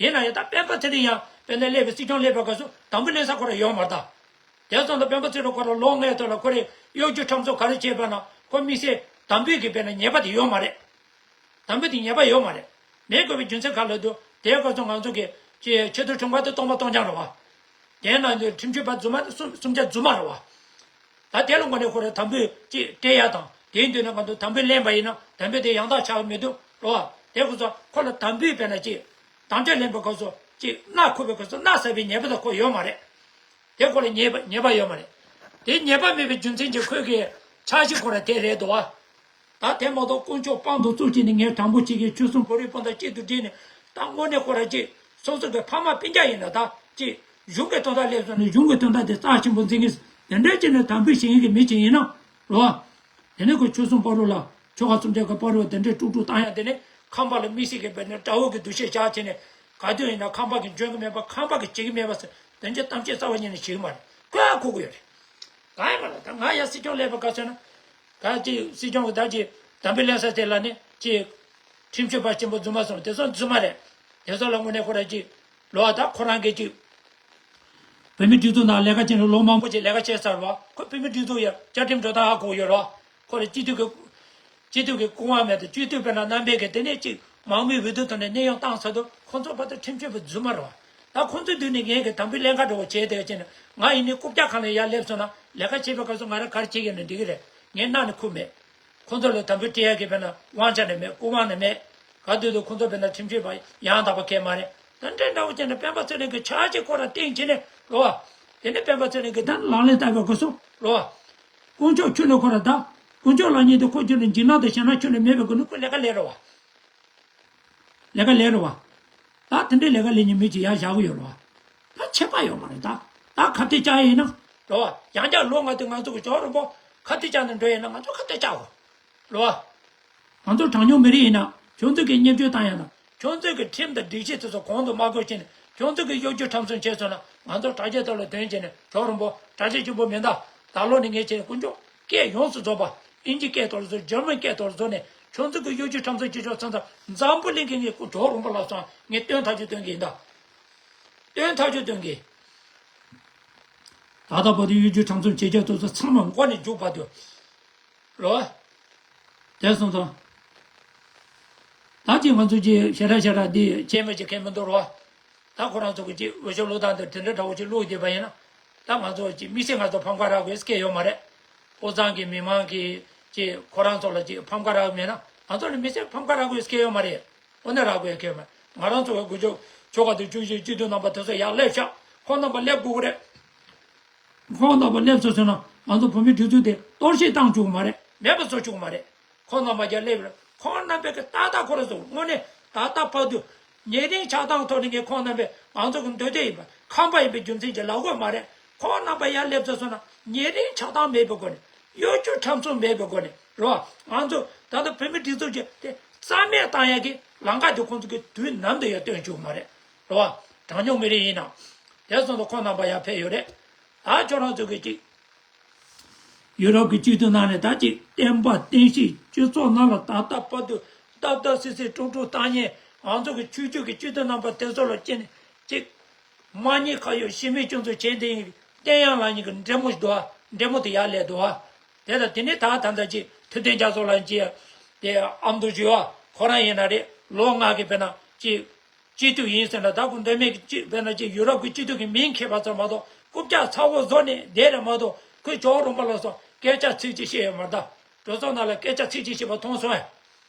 ཡིན་ན་ཡང་ད་སྤེན་པ་ཚེ་རིང་ཡང་དཔེར་ན་སླེབས་པའི་སྲིད་སྐྱོང་སླེབས་པའི་སྐབས་སུ་དམ་འབུལ་ལེན་ས་ཁོ་རང་ཡོད་མ་རེད་ད། དེ་ཙམ་དུ་སྤེན་པ་ཚེ་རིང་ཁོ་རང་ལོ་ལྔའི་ཐོག་ལ་ཁོ་རའི་གཡོ་སྒྱུ་ཁྲམ་གསོག་ག་རེ་བྱས་པ་ན་ཁོ་དམིགས་བསལ་དམ་འབུལ་གྱི་དཔེར་ན་ཉེས་པ་དེ་ཡོད་མ་རེད། དམ་འབུལ་དེ་ཉེས་པ་ཡོད་མ་རེད། མེད་དགོས་པའི་རྒྱུ་མཚན་ག་ལ་འདུག་དེའི་སྐབས་སུ་ང་ཚོ་གི་ཆེ་ཆེ་མཐོ་ཁྲིམས་ཁང་དེ་སྟོང་པ་སྟོང་རྐྱང་རེད་བ། དེའི་ནང་དུ་ཁྲིམས་ཞིབ་པ་རྫུན་མ་དེ་སུམ་སུམ་ཆ་རྫུན་མ་རེད་བ། ད་དེ་ལ་དངོས་གནས་ཁོ་རའི་དམ་འབུལ་ཅིག་སྤྲད་ཡ་དང་ དེ་འདུག་ན་ང་ཚོ་དམ་བུ་ལེན་པ་ཡིན་ན་དམ་བུ་དེ་ཡང་དག་ཆགས་མི་འདུག་རོ། དེ་ཁོ་ཚོ་ཁོ་ལ་དམ་བུའི་དཔེར་ན་ཅིག་དམ་བཅའ་ལེན་པའི་སྐབས་སུ་ཅིག་མནའ་འཁོར་བའི་སྐབས་སུ་མནའ་ཟ་བའི་ཉེས་པ་དང་ཁོ་ཡོད་མ་རེད། དེ་ཁོ་ལ་ཉེས་པ་ཉེས་པ་ཡོད་མ་རེད། དེ་ཉེས་པ་མེད་པའི་རྒྱུ་མཚན་གྱིས་ཁོས་ཀྱི་འཆར་གཞི་ཁོ་ར་དེ་རེད་འདུག་བ། ད་དེ་མ་གཏོགས་དཀོན་མཆོག་དཔང་དུ་བཙུགས་བྱས་ནས་ངས་དྲང་པོ་བྱེད་ཀྱི་ཆོལ་གསུམ་བོད་རིགས་སྤུན་ཟླ་གཅིག་ཏུ་བསྒྲིལ་ནས་ད་དངོས་གནས་ཁོ་ར་ཅིག་སོ་སོ་གི་ཕ་མ་སྤུན་ཀྱག་ཡིན་ན་ད་ཅིག་གཞུང་གི་དོན་དག་སླེབས་སོང་ནས་གཞུང་གི་དོན་དག་དེ་རྩ་ཆེན་པོ་འཛིན་གྱི་དེ་འདྲའི་ཅིག་ནས་དམ་བུ་བྱེད་ཀྱི་མི་ཅིག་ཡིན་ན་རོ། དེ་ནས་ཁོ་ཆོལ་གསུམ་བར་དུ་ལ་ཆོལ་ཁ་གསུམ་ཆར་གྱི་བར་དུ་དེ་འདྲའི་དཀྲུག་དཀྲུག་བཏང་ཡ་དེ་ནས་ཁམས་པ་ལ་དམིགས་བསལ་གྱི་བས་ནས་དགྲ་བོ་གི་འདུ་ཤེས་བཞག་བྱས་ནས་ག་དུས་ཡིན་ན་ཁམས་པ་གི་འཇོན་གྱི་མེད་པ་ཁམས་པ་གི་བྱེད་ཀྱི་མེད་པ་ཟེར་དེ་འདྲའི་གཏམ་བཤད་རྩ་བ་ཉིད་ནས་བྱེད་ཀྱི་མ་རེད། ཁོས་ཧ་གོ་གི་ཡོད་རེད། གང་ཡིན་པ་ལ་ད་ང་ཡ་སྲིད་སྐྱོང་སླེབས་པ་ག་ཚོད་ན། ད་ཅིག་སྲིད་སྐྱོང་གི་ད་ཅིག་དམ་བུ་ལེན་ས་དེ་ལ་ནི་ཅིག་ཁྲིམས་གཅོད་པ་ཆེན་པོ་རྫུན་མ་སོང་དེ་ཚོ་རྫུན་མ་རེད། དེ་ཚོ་ལ་དངོས་གནས་ཁོ་ར་ཅིག་ལོ་བ་ད་ཁོ་རང་གིས་ཅིག་བོད་མི་སྒྲིག་འཛུགས་ནང་ལས་ཀ་བྱས་ནས་ལོ་མང་པོ་ཅིག་ལས་ཀ་བྱས་ཚར་བ་ཁོ་བོད་མི་སྒྲིག་འཛུགས་ཡ་བཅའ་ཁྲིམས་འགྲོ་སྟངས་ཧ་གོ་ཡོད་རོ། ཁོ་ལ་སྤྱི་འཐུས་ཀྱི་སྤྱི་འཐུས་ཀྱི་སྐུ་དབང་མེད་དུ་སྤྱི་འཐུས་དཔེར་ན་རྣམ་པས་ཀྱི་དེ་ནས་ཅིག་མང་མོས་འོས་བསྡུ་ཐོག་ནས་གནས་དབྱུང་བཏང་ཚར་དུས་ཁོ་ཚོ་བར་དུ་ཁྲིམས་གཅོད་པ་རྫུན་མ་རེད་བ། ད་ཁོ་ཚོའི་མདུན་ནས་ངས་ཀྱི་དམ་བུའི་ལྷན་ཁང་འདྲ་བོ་བྱས་བསྡད་ཀྱི་ནས་ང་ཡིན་ནའི་རྐུབ་བཀྱག་ཁང་ལ་ཡར་སླེབས་སོང་ན་ལས་ཀ་བྱེད་པའི་སྐབས་སུ་ང་རང་ག་རེ་བྱེད་ཀྱི་ཡོད་ན་འགྲིག་གི་རེད། ངས་གནའ་ནས་ཁུར་མེད། ཁོ་ཚོ་ལ་དམ་བུ་སྤྲད་ཡག་གི་དཔེར་ན་དབང་ཆ་ནི་མེད་སྐུ་དབང་ནི་མེད། ག་དུས་དུ་ཁོ་ཚོ་དཔེར་ན་ཁྲིམས་གཅོད་པ་ཡང་དག་པ་གལ་མ་རེད། ད་འདྲེ་འདྲ་བོ་བྱས་ནས་སྤེན་པ་ཚེ་རིང་གི་ཆ་ཅིག་ཁོ་ར་སྟེང་བྱས་ནས་རོ་བ། དེ་ནས་སྤེན་པ་ཚེ་རིང་གི་ད་ལག་ལེན་བསྟར་བའི་སྐབས་སུ་རོ་བ། དཀོན་མཆོག་ཁྱོད་ནས་ཁོ་ར་ད། དཀོན་མཆོག་ལག་གཉིས་དེ་ཁོ་ཁྱོད་ནས་འཇིགས་སྣང་དང་ཞེད་སྣང་ཁྱོད་ནས་མེད་པའི་སྒོ་ནས་ཁོ་ལས་ཀ་ལས་རོ་བ། ལས་ཀ་ལས་རོ་བ། ད་དེ་འདྲའི་ལས་ཀ་ལས་ཉིན་མི་གཅིག་ཡར་བཞག་གི་ཡོད་རོ་བ། ད་ཁྱད་པར་ཡོད་མ་རེད་ད། ད་ཁ་གཏད་བཅག་ཡིན་ན་རོ་བ། ཡང་བསྐྱར་ལོ་ལྔ་དུས་ང་ཚོ་གི་ཇོ་རིན་པོ་ཁ་གཏད་བཅག་ནས་འགྲོ་ཡིན་ན་ང་ཚོ་ཁ་གཏད་བཅག་གོ་རོ་བ། ང་ཚོ་གྲངས་ཉུང་མི་རིགས་ཡིན་ན་ཁྱོད་ཚོས་ཀྱི་བརྙས་བཅོས་བཏང་ཡ་དང་ཁྱོད་ཚོས་ཀྱི་ཁྲིམས་དང་སྒྲིག་གཞི་དེ་ཚོ་གོང་དུ་མ་བཀོད་ཕྱིན་ཁྱོད་ཚོས་ཀྱི་གཡོ་སྒྱུ་ཁྲམ་གསུམ་བྱས་སོང་ན་ང་ཚོ་དྲ་རྒྱའི་ཐོག་ལ་དོན་བྱས་ནས་ཇོ་རིན་པོ་དྲ་རྒྱ་གཅིག་པོ་མིན་ད། ད་ལོ་ནས་ངས་བྱས་ནས་དཀོན་མཆོག་སྐད་ཡོངས་སུ་རྫོགས་པ་ཨིན་ཇི་སྐད་ཐོག་ལ་བཟོ་འཇར་མན་སྐད་ཐོག་ལ་བཟོ་ནས་ཁྱོད་ཚོས་ཀྱི་གཡོ་སྒྱུ་ཁྲམ་གསུམ་བྱེད་ཕྱོགས་ཚང་ཚང་འཛམ་བུ་གླིང་གི་ངས་ཇོ་རིན་པོ་ལགས་སོང་ངས་སྟོན་ཐག་ཆོད་སྟོན་གྱི་ཡིན་ད། སྟོན་ཐག་ཆོད་སྟོན་གྱི། ད་ལྟ་བར་དུ་གཡོ་སྒྱུ་ཁྲམ་གསུམ་བྱེད་ཀྱི་དེ་ཚོ་ཚང་མ་མགོ་ནས་མཇུག་བར་དུ། རོ། དེ་སོང་ཙང་། ད་ཅི་ང་ཚོ་ཅི་ཞེ་དྲག་ཞེ་དྲག་འདི་བྱེད་མི་བྱེད་མཁན་མི་འདུག་རོ། ད་ཁོ་རང་ཚོ་གི་ཅི་འོས་ཤོག་བླུག་སྟངས་འདི་དེ་འདྲ་འདྲ་བོ་ཅིག་བླུག་བསྡད་པ་ཡིན་ན། ད་ང་ཚོ་ཅི་དམིགས་བསལ་ང་ཚོ་ཕམ་ཁ་རག་དགོས་སྐད་ཡོད་མ་རེད། ཕོ་བྲང་གི་མི་མང་གི་ཅི་ཁོ་རང་ཚོ་ལ་ཅི་ཕམ་ཁ་རག་མེད་ན་ང་ཚོ་ལ་དམིགས་བསལ་ཕམ་ཁ་རག་དགོས་སྐད་ཡོད་མ་རེད། འོ་ན་རག་དགོས་སྐད་ཡོད་མ་རེད། ང་རང་ཚོ་གི་དགུ་བཅུ་ཆོལ་ཁ་དང་བཅུ་བཞི་སྤྱི་འཐུས་རྣམ་པ་དེ་ཚོ་ཡར་སླེབས་ཤག་ཁོང་རྣམ་པ་སླེབས་དགོས་ཀྱི་རེད། ཁོང་རྣམ་པ་སླེབས་སོང་ཟེར་ན་ང་ཚོ་བོད་མི་སྒྲིག་འཛུགས་དེ་གཏོར་བཤིག་བཏང་བཅུག་གི་མ་རེད། མེད་པ་བཟོ་བཅུག་གི་མ་རེད། ཁོང་རྣམ་པ་རྒྱ་སླེབས་རེད། ཁོང་རྣམ་པས་ཀྱི་ཏག་ཏག་ཁོ་ར་ཚོ་དངོས་གནས་ད་ལྟ་བར་དུ་ཉེ་རིང་ཆགས་སྡང་ཐོག་ནས་ངས་ཁོང་རྣམ་པས་ང་ཚོ་གི་འདོད་དོན་ཡིན་པ་ཁམས་པ་ཡིན་པའི་རྒྱུ་མཚན་གྱིས་ལབ་དགོས་མ་རེད། ཁོང་རྣམ་པ་ཡར་སླེབས་ཚར་སོང་ན་ཉེ་རིང་ཆགས་སྡང་མེད་པའི་སྒོ་ནས་གཡོ་སྒྱུ་ཁྲམ་གསུམ་མེད་པའི་སྒོ་ནས་རོ། ང་ཚོ་ད་ལྟ་བོད་མི་སྒྲིག་འཛུགས་ཀྱི་དེ་རྩ་མེད་བཏང་ཡག་གི་ལམ་ཁ་དེ་ཁོང་ཚོ་གི་དུས་ནམ་དུ་ཡང་སྟོན་བཅུག་གི་མ་རེད། རེད་བ། གྲངས་ཉུང་མི་རིགས་ཡིན་ན། དེ་སོང་ཙང་ཁོང་རྣམ་པ་ཡར་ཕེབས་ཡོད་རེད། ད་ཁྱོད་རང་ཚོ་གི་ཅིག་ཡུ་རོབ་ཀྱི་སྤྱི་འཐུས་ནང་ནས་ད་ཅིག་བསྟན་པ་བསྟན་སྲིད་སྤྱི་ཚོགས་ནང་ལ་ད་ལྟ་བར་དུ་སྟབས་སྟབས་སིག་སིག་དཀྲུག་དཀྲུག་བཏང་མཁན་ང་ཚོ་གི་ཆོས་བརྒྱུད་ཀྱི་སྤྱི་འཐུས་རྣམ་པ་དེ་ཚོ་ལ་ཅིག་ནས་ཅིག་དམག་ཉེས་ཁ་གཡོགས་ཤི་རྨས་སྐྱོན་འཛུགས་བྱས་འདི་ཡིན། བསྟན་ཡང་ལགས་གཉིས་ཀྱི་འདྲེ་མོ་ཞིག་འདུག་ཨ། འདྲེ་མོ་དེ་ཡར་སླེབས་འདུག་ཨ། དེ་དང་དེ་ནས་ད་ད་ལྟ་ཅིག་ཐུབ་བསྟན་རྒྱ་མཚོ་ལགས་ཀྱིས་དེ་ཨ་མདོ་ཞུ་བ་ཁོ་རང་ཡིན་ན་རེད། ལོ་ལྔ་གི་དཔེར་ན་ཅིག་སྤྱི་འཐུས་ཡིན་ཟེར་ན་ད་ཁོ་འདོད་མེད་ཀྱི་ཅིག་དཔེར་ན་ཅིག་ཡུ་རོབ་ཀྱི་སྤྱི་འཐུས་ཀྱི་མིང་འཁྱེར་བ་ཙམ་མ་གཏོགས་རྐུབ་བཀྱག་ཚ་བོ་བཟོ་ནས་བསྡད་རེད་མ་གཏོགས་ཁོས་ཇོ་རིན་པོ་ལ་སོགས་སྐད་ཆ་ཚིག་གཅིག་བཤད་ཡོད་མ་རེད་ད། གྲོས་ཚོགས་ནང་ལ་སྐད་ཆ་ཚིག་གཅིག་བཤད་པ་མཐོང་སོང་ཨེ།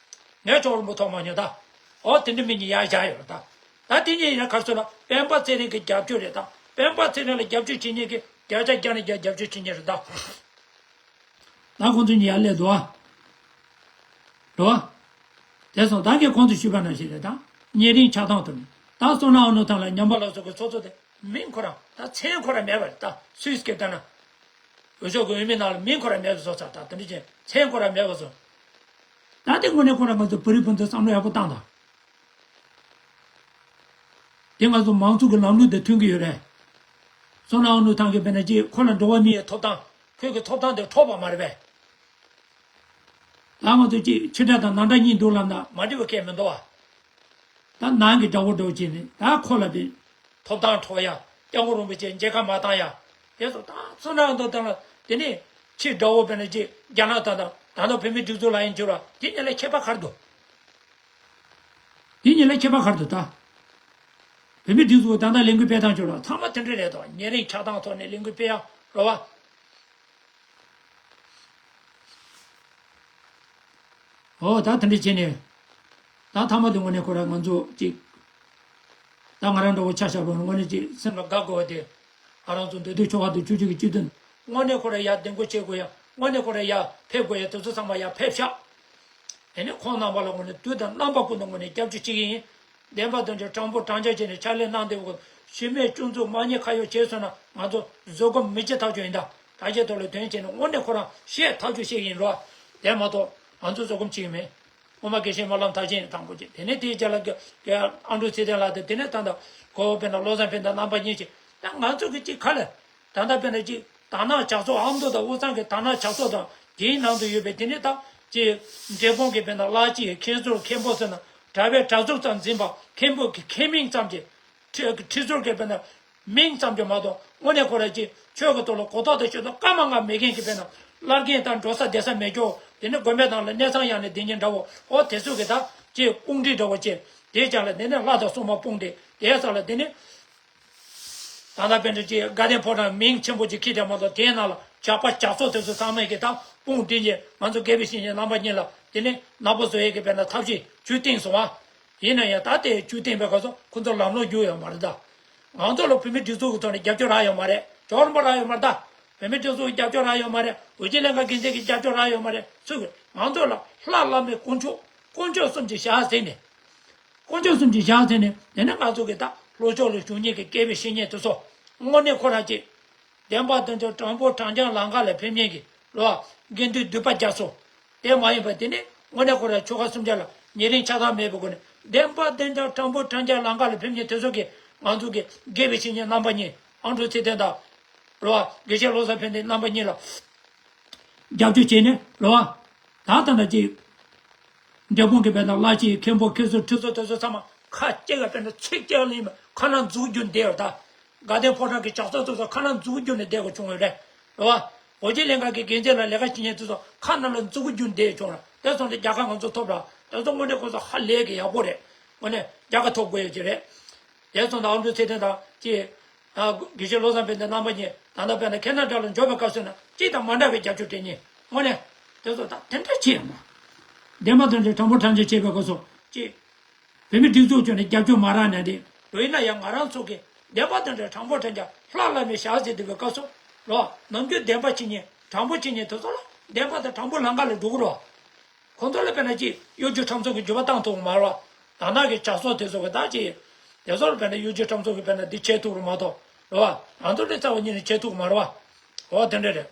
ངས་ཇོ་རིན་པོ་མཐོང་མ་མྱོང་ད། ཨོ་དེ་འདྲ་མི་གཉིས་ཡར་བཞག་ཡོད་རེད་ད། ད་དེ་གཉིས་ཡིན་ན་ག་རེ་ཟེར་ན་སྤེན་པ་ཚེ་རིང་གི་རྒྱབ་སྐྱོར་རེད་ད། སྤེན་པ་ཚེ་རིང་ལ་རྒྱབ་སྐྱོར་བྱེད་མཁན་གྱི་བརྒྱ་ཆ་བརྒྱ་ནས་བརྒྱ་རྒྱབ་སྐྱོར་བྱེད་མཁན་རེད་ད། ད་ཁོང་ཚོ་གཉིས་ཡར་སླེབས་འདུག་ཨ། འགྲོ་བ། དེ་སོང་ད་གིན་ཁོང་ཚོས་ཞུས་པ་ནང་བཞིན་རེད་ད། ཉེ་རིང་ཆགས་སྡང་དུ་ནི། ད་བསོད་ནམས་དབང་ནོར་ཐང་ལ་ཉམས་པ་ལ་སོགས་ཀྱི་ཚོགས་གཙོ་དེ་མིང་ཁོ་རང་ད་མཚན་ཁོ་རང་མེད་པ་རེད་ད། སུས་སྐད་བཏང་ན། འོས་ཤོག་གི་འོས་མི་ནང་ལ་མིང་ཁོ་རང་མེད་པ་བཟོ་ཚར་ད་དེ་འདྲ་ཅན་མཚན་ཁོ་རང་མེད་པ་བཟོ། ད་དེ་དངོས་གནས་ཁོ་རང་ང་ཚོ་བོད་རིགས་སྤུན་ཟླ་བསམ་བློ་ཡག་པོ་བཏང་དང་། དེ་ང་ཚོ་མང་གཙོ་གི་ལམ་ལུགས་དེ་མཐུན་གྱི་ཡོད་རེད། བསོད་ནམས་དབང་ནོར་ཐང་གིས་དཔེར་ན་ཅིག་ཁོ་ལ་འགྲོ་བ་མི་ཡི་ཐོབ་ཐང་ཁོས་ཀྱི་ཐོབ་ཐང་དེ་འཕྲོག་པ་མ་རེད་པས། ད་ང་ཚོ་ཅིག་ཕྱི་དགྲ་དང་ནང་དགྲ་གཉིས་འདུག་ལབ་ན་མ་འགྲིག་པ་གང་ཡང་མི་འདུག་བ། ད་ནང་གི་དགྲ་བོ་འདྲ་བོ་བྱས་ནས་ད་ཁོ་ལ་དེ་ཐོབ་ཐང་འཕྲོག་ཡ། སྐྱབས་མགོན་རིན་པོ་ཆེ་མཇལ་ཁ་མ་བཏང་ཡ། དེ་ཚོ་ད་བསོད་ནམས་དབང་ནོར་ཐང་ལ་དེ་ནས་ཕྱི་དགྲ་བོ་དཔེར་ན་ཅིག་རྒྱ་ནག་དང་དང་ད་ལྟ་བོད་མིའི་སྒྲིག་འཛུགས་ལ་ཡིན་གྱུར་བ་དེ་གཉིས་ལ་ཁྱད་པར་ག་རེ་འདུག་དེ་གཉིས་ལ་ཁྱད་པར་ག་རེ་འདུག་ད། བོད་མིའི་སྒྲིག་འཛུགས་ད་ལྟ་ལས་འགུལ་སྤེལ་སྟངས་ཁྱོད་རང་ཚང་མ་དེ་འདྲ་རེད་དོ། ཉེ་རིང་ཆགས་སྡང་ཐོག་ནས་ལས་འགུལ་སྤེལ་ཡ་རོ་བ། ཨོ་ད་དེ་འདྲ་བྱས་ནས། ད་མཐའ་མ་དེ་དངོས་གནས་ཁོ་རང་ང་ཚོ་ཅིག་ད་ང་རང་འདྲ་བོ་ཆ་བཞག་པ་དངོས་གནས་ཅིག་སེམས་ལ་དགའ་དགོས་པ་དེ། ང་རང་ཚོ་འདོད་འདོད་ཆོལ་ཁ་དེ་བཅུ་གཅིག་གི་སྤྱི་དོན་དངོས་གནས་ཁོ་རང་ཡར་གདན་འགོ་བྱེད་དགོས་ཡ། དངོས་གནས་ཁོ་རང་ཡར་ཕེབས་དགོས་ཡ། དེ་ཚོ་ཚང་མ་ཡར་ཕེབས་ཤག་དེ་ནས་ཁོང་རྣམ་པ་ལ་དངོས་གནས་དུས་དང་རྣམ་པ་ཀུན་ཏུ་དངོས་གནས་སྐྱབས་བཅོལ་བྱེད་ཀྱི་ཡིན། བདེན་པ་དོན་གྱི་དྲང་པོ་དྲང་བཞག་བྱས་ནས་ཕྱག་ལས་གནང་བསྡད་དགོས། གཞི་མེད་སྐྱོན་འཛུགས་དམག་ཉེས་ཁ་གཡོགས་བྱས་སོང་ན་ང་ཚོ་བཟོད་སྒོམ་མི་བྱེད་ཐག་ཆོད་ཡིན་ད། ད་ཆེད་ཐོག་ལ་དོན་བྱས་ནས་དངོས་གནས་ཁོ་རང་བཤད་ཐག་ཆོད་བཤད་ཀྱི་ཡིན་རོ། དེ་མ་གཏོགས་ང་ཚོ་བཟོད་སྒོམ་བྱེད་ཀྱི་མེད། སྔོན་མ་དགེ་བཤེས་སྨོན་ལམ་མཐར་ཕྱིན་དྲང་པོ་བྱས། དེ་ནས་དེའི་རྗེས་ལ་དགེ་དགེ་ཨ་འབྲུག་ཚེ་བརྟན་ལགས་དང་། དེ་ནས་ད་ལྟ་ཁོ་བོ་དཔེར་ན་བློ་བཟང་ཕན་བདེ་རྣམ་པ་གཉིས་བྱས། ད་ང་ཚོ་གི་ཅིག་ག་ལ། ད་ལྟ་དཔེར་ན་ཅིག་དར་ནག་ཇག་ཚོགས། ཨ་མདོ་དང་དབུས་གཙང་གི་དར་ནག་ཇག་ཚོགས་དང་དེའི་ནང་དུ་ཡོད་པའི། དེ་ནས་ད་ཅིག་འབྲས་སྤུངས་ཀྱི་དཔེར་ན་བླ་སྤྱི་མཁན་ཟུར་མཁན་པོ་ཟེར་ན་གྲྭ་པའི་གྲྭ་ཟུར་ཙམ་འཛིན་པ། མཁན་པོ་གི་མཁན་མིང་ཙམ་གྱི་ཁྲི་ཁྲི་ཟུར་གྱི་དཔེར་ན་མིང་ཙམ་གྱི་མ་གཏོགས་དངོས་གནས་ཁོ་རང་ཅིག་ཆོས་ཀྱི་ཐོག་ལ་གོ་རྟོགས་དང་ཤེས་རྟོགས་སྐར་མ་ལྔ་མེད་མཁན་གྱི་དཔེར་ན་བླ་རྒན་དང་འགྲོ་ས་བསྡད་ས་མེད་ཀྱོག་དེ་ནས་དགོན་པའི་ནང་ལ་གནས་ཚང་ཡང་ནས་སྡོད་མཁན་འདྲ་བོ། ཨོ་དེ་ཚོ་གི་ད་ཅིག་དཔུང་སྒྲིག་འདྲ་བོ་བྱས། དེའི་ཅག་ལ་དེ་ནས་ལྷ་དང་སྲུང་མ་སྤུངས་ཏེ། དེའི་ས་ལ་དེ་ནས། ད་ལྟ་དཔེར་ན་ཅིག་དགའ་ལྡན་ཕོ་བྲང་མིང་ཆེན་པོ་ཅིག་ཁྱེར་ཏེ་མ་གཏོགས། དེའི་ནང་ལ་ཇག་པ་ཇག་ཚོགས་དེ་ཚོ་ཚང་མས་ཀྱི་ད་དཔུང་སྒྲིག་བྱས། ང་ཚོ་དགེ་བའི་བཤེས་གཉེན་རྣམ་པ་གཉིས་ལ་དེ་ནས་ནག་པོ་བཟོ་ཡས་ཀྱི་དཔེར་ན་ཐབས་ཤེས་བྱུས་བཏིང་སོང་བ། ཡིན་ན་ཡང་ད་དེ་བྱུས་བཏིང་པའི་སྐབས་སུ་ཁོ་ཚོ་ལམ་ལྷོང་བརྒྱུགས་ཡོད་མ་རེད་ད། ང་ཚོ་ལ་བོད་མི་སྒྲིག་འཛུགས་ཀྱི་ཐོག་ནས་རྒྱབ་སྐྱོར་རག་ཡོད་མ་རེད། ཇོ་བོ་རིན་པོ་རག་ཡོད་མ་རེད་ད། བོད་མི་སྒྲིག་འཛུགས་ཀྱི་རྒྱབ་སྐྱོར་རག་ཡོད་མ་རེད། འུ་ཅག་ལྷན་ཁག་འགན་འཛིན་གྱི་རྒྱབ་སྐྱོར་རག་ཡོད་མ་རེད། སུ་གི་ང་ཚོ་ལ་ལྷ་བླ་མའི་དཀོན་མཆོག་དཀོན་མཆོག་གསུམ་གྱི་ཞལ་ཟེར་ནས། དཀོན་མཆོག་གསུམ་གྱི་ཞལ་ཟེར་ནས། དེ་ནས་ང་ཚོ་གི་ད་ལྷོ་ཕྱོགས་ལ་བཞུགས་མཁན་གྱི་དགེ་བའི་བཤེས་གཉེན་དེ་ཚོ་དངོས་གནས་ཁོ་རང་ཅིག་བདེན་པ་དོན་གྱི་དྲང་པོ་དྲང་རྐྱང་ལམ་ཁ་ལ་ཕེབས་མཁན་གྱི་ལོ་དགེ་འདུན་འདུས་པ་རྒྱ་མཚོ། དེ་མ་ཡིན་པ་དེ་ནི་དངོས་གནས་ཁོ་རང་ཆོལ་ཁ་གསུམ་ཆ་ལ་ཉེ་རིང་ཆགས་སྡང་མེད་པའི་སྒོ་ནས། བདེན་པ་དོན་གྱི་དྲང་པོ་དྲང་རྐྱང་ལམ་ཁ་ལ་ཕེབས་མཁན་དེ་ཚོ་གིས་ང་ཚོ་གི་དགེ་བའི་བཤེས་གཉེན་རྣམ་པ་གཉིས། ཨ་འབྲུག་ཚེ་བརྟན་དང་། རེད་བ། དགེ་བཤེས་བློ་བཟང་ཕན་བདེ་རྣམ་པ་གཉིས་ལ་རྒྱབ་སྐྱོར་བྱས་ནས། རེད་བ། ད་ལྟ་འདྲ་ཅིག་འབྲས་སྤུངས་ཀྱི་དཔེར་ན་བླ་སྤྱི་མཁན་པོ་མཁན་ཟུར་ཁྲི་ཟུར་དེ་ཚོ་ཚང་མ་ཁ་སྐྱེ་ག་དཔེར་ན་ཚིག་སྐྱེ་ལ་ཡིན་པ་ཁ་ནང་འཛུགས་རྒྱུ་བསྡད་ཡོད་ད། དགའ་ལྡན་ཕོ་བྲང་གི་ཇག་ཚོགས་ཚོ་ཚོ་ཁ་ནང་འཛུགས་རྒྱུ་ནས་བསྡད་དགོས་བྱུང་བ་རེད། རེད་བ། འུ་ཅག་ལྷན་ཁག་གི་འགན་འཛིན་ལ་ལས་ཀ་བྱེད་མཁན་ཚོ་ཚོ་ཁ་ནང་ལ་འཛུགས་རྒྱུ་བསྡད་བྱུང་ར། དེ་སོང་ཙང་རྒྱལ་ཁ་ང་ཚོ་ཐོབ་ར། དེ་ཚོ་དངོས་གནས་ཁོ་ཚོ་ཧ་ལས་ཀྱི་ཡག་པོ་རེད། དངོས་གནས་རྒྱལ་ཁ་ཐོབ་དགོས་ཡོད་ཀྱི་རེད། དེ་སོང་ཙང་ཨ་འབྲུག་ཚེ་བརྟན་དང་ཅིག་ད་དགེ་བཤེས་བློ་བཟང་ཕན་བདེ་རྣམ་པ་གཉིས་ད་ལྟ་དཔེར་ན་ཁེ་ན་ཌ་ལ་འབྱོར་བའི་སྐབས་སུ་ན་གཅིག་དང་མ་འདྲ་བའི་རྒྱབ་སྐྱོར་སྤྲད་མཁན། དངོས་གནས་དེ་ཚོ་ད་དེ་འདྲ་བྱེད་ཡོང་ན། བདེན་པ་དོན་གྱི་དྲང་པོ་དྲང་རྐྱང་བྱེད་པའི་སྐབས་སུ་གཅིག་བོད་མི་སྒྲིག་འཛུགས་ཀྱི་ནས་རྒྱབ་སྐྱོར་མ་རག་ན་དེ་འགྲོ་ཡིན་ན་ཡང་། ང་རང་ཚོ་གི་བདེན་པ་དོན་གྱི་དྲང་པོ་དྲང་རྐྱང་ལྷ་བླ་མའི་ཞལ་ཟེར་བསྡད་པའི་སྐབས་སུ་ལོ། ནམ་རྒྱུན་བདེན་པ་བྱེད་མཁན་དྲང་པོ་བྱེད་མཁན་དེ་ཚོ་ལ་བདེན་པ་དང་དྲང་པོ་ལམ་ཁ་ལ་འགྲོ་གི་རེད། ཁོང་ཚོ་ལ་དཔེར་ན་ཅིག་གཡོ་སྒྱུ་ཁྲམ་ཚོགས་ཀྱི་འགྱུར་བ་བཏང་ཐུབ་ཀྱི་མ་རེད་བ། དར་ནག་གི་ཇག་ཚོགས་དེ་ཚོ་གི་ད་ཅིག་དེ་ཚོ་ལ་དཔེར་ན་གཡོ་སྒྱུ་ཁྲམ་ཚོགས་ཀྱི་དཔེར་ན་འདི་བྱེད་ཐུབ་རེད་མ་གཏོགས། རེད་བ། ང་ཚོ་ལས་རྩ་བ་ཉིད་ནས་བྱེད་ཐུབ་ཀྱི་མ་རེད་བ། འོ་དེ་འདྲ་རེད།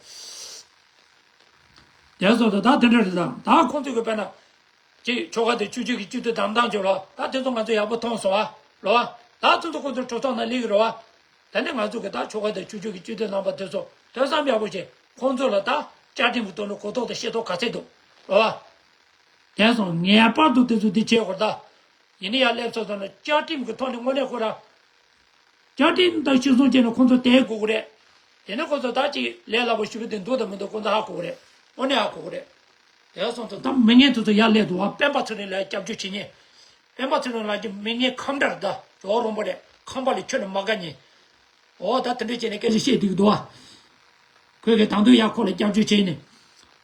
དེ་ཚོ་ད་ད་དེ་འདྲ་རེད། ད་ད་ཁོང་ཚོ་གི་དཔེར་ན་ཅིག་ཆོལ་ཁ་དེ་བཅུ་གཅིག་གི་སྤྱི་འཐུས་བདམས་སྟངས་བྱོས་ལ། ད་དེ་ཚོ་ང་ཚོ་ཡག་པོ་མཐོང་སོང་བ། རེད་བ། ད་དེ་ཚོ་ཁོང་ཚོ་གྲོས་ཚོགས་ནང་སླེབས་ཀྱི་རེད་བ། ད་ནི་ང་ཚོ་གི་ད་ཆོལ་ཁ་དང་ཆོས་བརྒྱུད་ཀྱི་སྤྱི་འཐུས་རྣམ་པ་དེ་ཚོ་ཐོས་བསམ་ཡག་པོ་བྱས། ཁོང་ཚོ་ལ་ད་བཅའ་ཁྲིམས་ཀྱི་ཐོག་ནས་གོ་རྟོགས་དང་ཤེས་རྟོགས་ག་ཚད་འདུག་རེད་བ། དེང་སང་ངེས་པར་དུ་དེ་ཚོ་འདི་བྱེད་དགོས་ད། ཡིན་ན་ཡང་སླེབས་ཚར་སོང་ན་བཅའ་ཁྲིམས་ཀྱི་ཐོག་ནས་དངོས་གནས་ཁོ་ར་བཅའ་ཁྲིམས་དང་གཅིག་མཚུངས་བྱས་ནས་ཁོང་ཚོ་བསྡད་དགོས་ཀྱི་རེད། དེ་ནས་ཁོ་ཚོ་ད་ཅིག་ལས་སླ་པོ་ཞུ་གི་དེ་འདུག་དང་མི་འདུག་ཁོ་ཚོ་ཧ་གོ་གི་རེད། དངོས་གནས་ཧ་གོ་གི་རེད། དེང་སང་ད་མི་ངན་དེ་ཚོ་ཡར་སླེབས་འདུག་བ། སྤེན་པ་ཚེ་རིང་ལ་སྐྱབས་བཅོལ་བྱེད་མཁན། སྤེན་པ་ཚེ་རིང་ལགས་ཀྱི་མི་ངན་ཁམས་དྲག་ད། ཇོ་བོ་རིན་པོ་ཆེ་ཁམས་པ་ལས་ཁྱོན་ནས་མ་དགའ་མཁན། འོ་ད་དེ་འདྲ་བྱས་ནས་སྐད་ཆ་བཤད་བསྡད་ཀྱི་འདུག་བ། ཁོས་ཀྱི་དང་དུ་ཡར་ཁོ་ལ་སྐྱབས་བཅོལ་བྱས་ནས།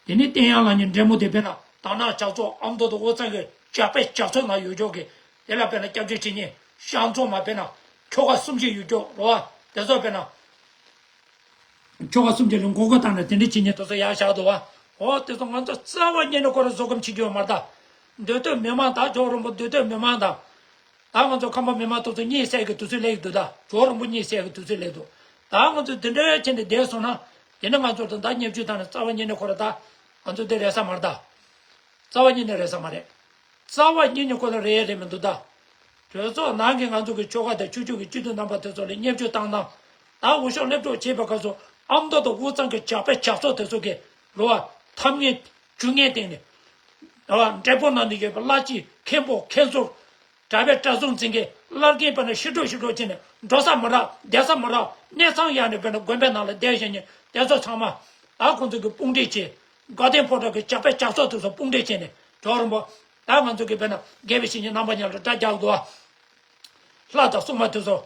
དེ་ནས་བསྟན་དབྱངས་ལགས་ཀྱི་འདྲེ་མོ་དེ་དཔེར་ན་དར་ནག་ཇག་ཚོགས་ཨ་མདོ་དང་དབུས་གཙང་གི་ཇག་པའི་ཇག་ཚོགས་ནང་ཡོད་ཆོག་གི། དེ་ལ་དཔེར་ན་སྐྱབས་བཅོལ་བྱེད་མཁན་ཤང་ཚོགས་མ་དཔེར་ན་ཁྱོ་ག་གསུམ་བཞི་ཡོད་ཆོག་རེད་བ། དེ་ཚོ་དཔེར་ན། ཁྱོ་ག་གསུམ་གྱི་ལུང་མགོ་སྐོར་བཏང་ནས་དེ་འདྲ་བྱེད་མཁན་དེ་ཚོ་ཡར་བཞག་འདུག་བ། འོ་དེ་ཚོ་ང་ཚོ་རྩ་བ་ཉིད་ནས་ཁོ་རང་བཟོད་སྒོམ་བྱེད་རྒྱུ་ཡོད་མ་རེད་ད། འདོད་འདོད་མི་མང་ད། ཇོ་བོ་རིན་པོ་འདོད་འདོད་མི་མང་ད། ད་ང་ཚོ་ཁམས་པ་མི་མང་དེ་ཚོ་གཉིད་སད་ཀྱི་དུས་ཚོད་སླེབས་ཀྱི་འདུག་ད། ཇོ་བོ་རིན་པོ་གཉིད་སད་ཀྱི་དུས་ཚོད་སླེབས་འདུག་ད་ང་ཚོ་འདི་འདྲ་བྱས་ནས་བསྡད་སོང་ན། དེ་ནི་ང་ཚོ་ད་ལྟ་བརྙས་བཅོས་བཏང་ནས་རྩ་བ་ཉིད་ནས་ཁོ་རང་ད། ང་ཚོ་འདི་རེད་ས་མ་རེད་ད། རྩ་བ་ཉིད་ནས་རེད་ས་མ་རེད། རྩ་བ་ཉིད་ནས་ཁོ་ན་རེད་རེད་མི་འདུག་ད། གྲོས་ཚོགས་ནང་གི་ང་ཚོ་གི་ཆོལ་ཁ་དང་ཆོས་བརྒྱུད་ཀྱི་སྤྱི་འཐུས་རྣམ་པ་དེ་ཚོ་ལ་བརྙས་བཅོས་བཏང་སྟངས། ད་འོས་ཤོག་སླེབས་འགྲོ་བྱེད་པའི་སྐབས་སུ་ཨ་མདོ་དང་དབུས་གཙང་གི་ཇག་པའི་ཇག་ཚོགས་དེ་ཚོ་གི་རེད་བ། ཐབས་ངན་ཇུས་ངན་སྟེང་ནས་རེད་བ། འབྲས་སྤུངས་ནང་དུ་ཡོད་པའི་བླ་སྤྱི་མཁན་པོ་མཁན་ཟུར། གྲྭ་པའི་གྲྭ་ཟུར་འཛིན་མཁན་བླ་རྒན་དཔེར་ན་ཤི་འགྲོ་ཤི་འགྲོ་བྱས་ནས་འགྲོ་ས་མ་རག་བསྡད་ས་མ་རག་གནས་ཚང་ཡག་ནས་དཔེར་ན་དགོན་པའི་ནང་ལ་བསྡད་བཞིན་ནས་དེ་ཚོ་ཚང་མ་ད་ཁོང་ཚོ་གི་དཔུང་སྒྲིག་བྱས། དགའ་ལྡན་ཕོ་བྲང་གི་ཇག་པའི་ཇག་ཚོགས་དེ་ཚོ་དཔུང་སྒྲིག་བྱས་ནས་ཇོ་བོ་རིན་པོ། ད་ང་ཚོ་གི་དཔེར་ན་དགེ་བའི་བཤེས་གཉེན་རྣམ་པ་གཉིས་ལ་དགྲ་རྒྱག་འདུག་བ། ལྷ་དང་སྲུང་མ་དེ་ཚོ།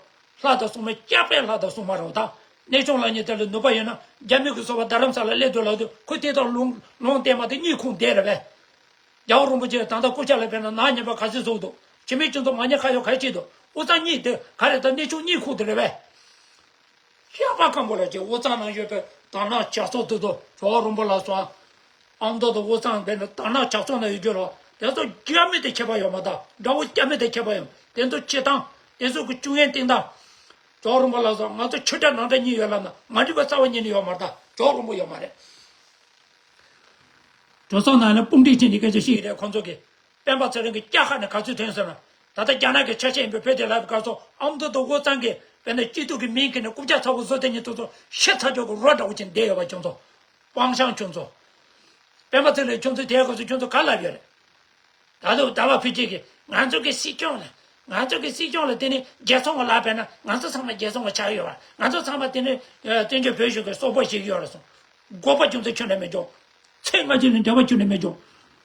ལྷ་དང་སྲུང་མ་སྐྱག་པའི་ལྷ་དང་སྲུང་མ་རེད་བ་ད། གནས་ཆུང་ལགས་ཉིད་དེ་ལ་ནུས་པ་ཡོད་ན་རྒྱ་མི་གི་སོ་པ་རྡ་རམ་ས་ལ་སླེབས་འདུག་ལབ་དུས་ཁོ་དེ་དང་ལུང་ལུང་བསྟན་མ་དེ་གཉིད་ཁུག་བསྡད་རེད་པས། རྒྱལ་བ་རིན་པོ་ཆེ་ད་ལྟ་སྐུ་ཕྱྭ་ལ་ཕེབས་ན་ནག་ཉེས་པ་ག་ཚོད་བཟོས་འདུག། ཁྱིམ་མི་ཁྱོད་ཚོ་མ་ཉེས་ཁ་ཡོད་ག་ཅིག་འདུག། དབུས་གཙང་གཉིས་དེ་ག་རེ་ད་གནས་ཆུང་གཉིས་ཁུག་དེ་རེད་པས། ཤ་པ་སྐམ་པོ་ལ་ཅིག་དབུས་གཙང་ནང་ཡོད་པའི་དར་ནག་ཇག་ཚོགས་དེ་ཚོ་རྒྱལ་བ་རིན་པོ་ལ་སོགས། ཨ་མདོ་དང་དབུས་གཙང་བས་ནི་དར་ནག་ཇག་ཚོགས་ནང་ཡོད་རྒྱུ་ལ་དེ་ཚོ་རྒྱ་མི་དེ་ཁྱད་པར་ཡོད་མ་ད། དགྲ་བོ་རྒྱ་མི་དེ་ཁྱད་པར་ཡོད། དེ་ཚོ་སྤྱི་བཏང་དེ་ཚོ་གི་སྐྱོན་ཡོན་སྟེང་ད། རྒྱལ་བ་རིན་པོ་ལ་སོགས་ང་ཚོ་ཆོས་གྲྭ་ནང་གྲྭ་གཉིས་ཡོད་ལབ་ན་མ་འགྲིག་པ་རྩ་བ་ཉིད་ནས་ཡོད་མ་རེད་ད། རྒྱལ་བ་རིན་པོ་ཡོད་མ་རེད། གྲོས་ཚོགས་ནང་ལ་དཔུང་སྒྲིག་བྱས་ནས་སྐད་ཆ་བཤད་ཀྱི་རེད་ཁོང་ཚོ་གིས། སྤེན་པ་ཚེ་རིང་གི་སྐྱག་ཁ་ནས་ག་ཚོད་ཐོན་ཟེར་ན། ད་ལྟ་རྒྱ་ནག་གི་ཆ་ཤས་ཡིན་པའི་བོད་དེ་ལབ་པའི་སྐབས་སུ་ཨ་མདོ་དང་དབུས་གཙང་གི་དཔེར་ན་སྐྱིད་སྡུག་གི་མིང་ཁྱེར་ནས་རྐུབ་བཀྱག་ཚ་པོ་བཟོ་དེ་ཉིད་དེ་ཚོ་ཤི་ཚར་ཆོག་གི་རོ་འདྲ་བོ་ཅིག་བསྡད་ཡོད་པ་ཁྱོད་ཚོ། དབང་ཤང་ཁྱོད་ཚོ། སྤེན་པ་ཚེ་རིང་ཁྱོད་ཚོ་དེའི་སྐབས་སུ་ཁྱོད་ཚོ་ག་ལབ་ཡོད་རེད། ད་དུང་ཟླ་བ་ཕུན་སྐྱིད་ཀྱིས་ང་ཚོ་གི་སྲིད་སྐྱོང་ལ། ང་ཚོ་གི་སྲིད་སྐྱོང་ལ་དེ་ནི་རྒྱལ་ཚོང་གི་ལག་པས་ན་ང་ཚོ་ཚང་མ་རྒྱལ་ཚོང་གི་ཆགས་ཡོད་པ། ང་ཚོ་ཚང་མ་དེ་ནི་ཨ་བཙན་བྱོལ་བོད་གཞུང་གི་སོག་པོ་ཞིག་ཡོད་རེད་སོང་། དགོས་པ་ཅུང་ཙམ་ཁྱོན་ནས་མི་འཇོག། ཚེ་སྔ་ཕྱི་ནས་འབྲེལ་བ་ཁྱོན་ནས་མི་འཇོག།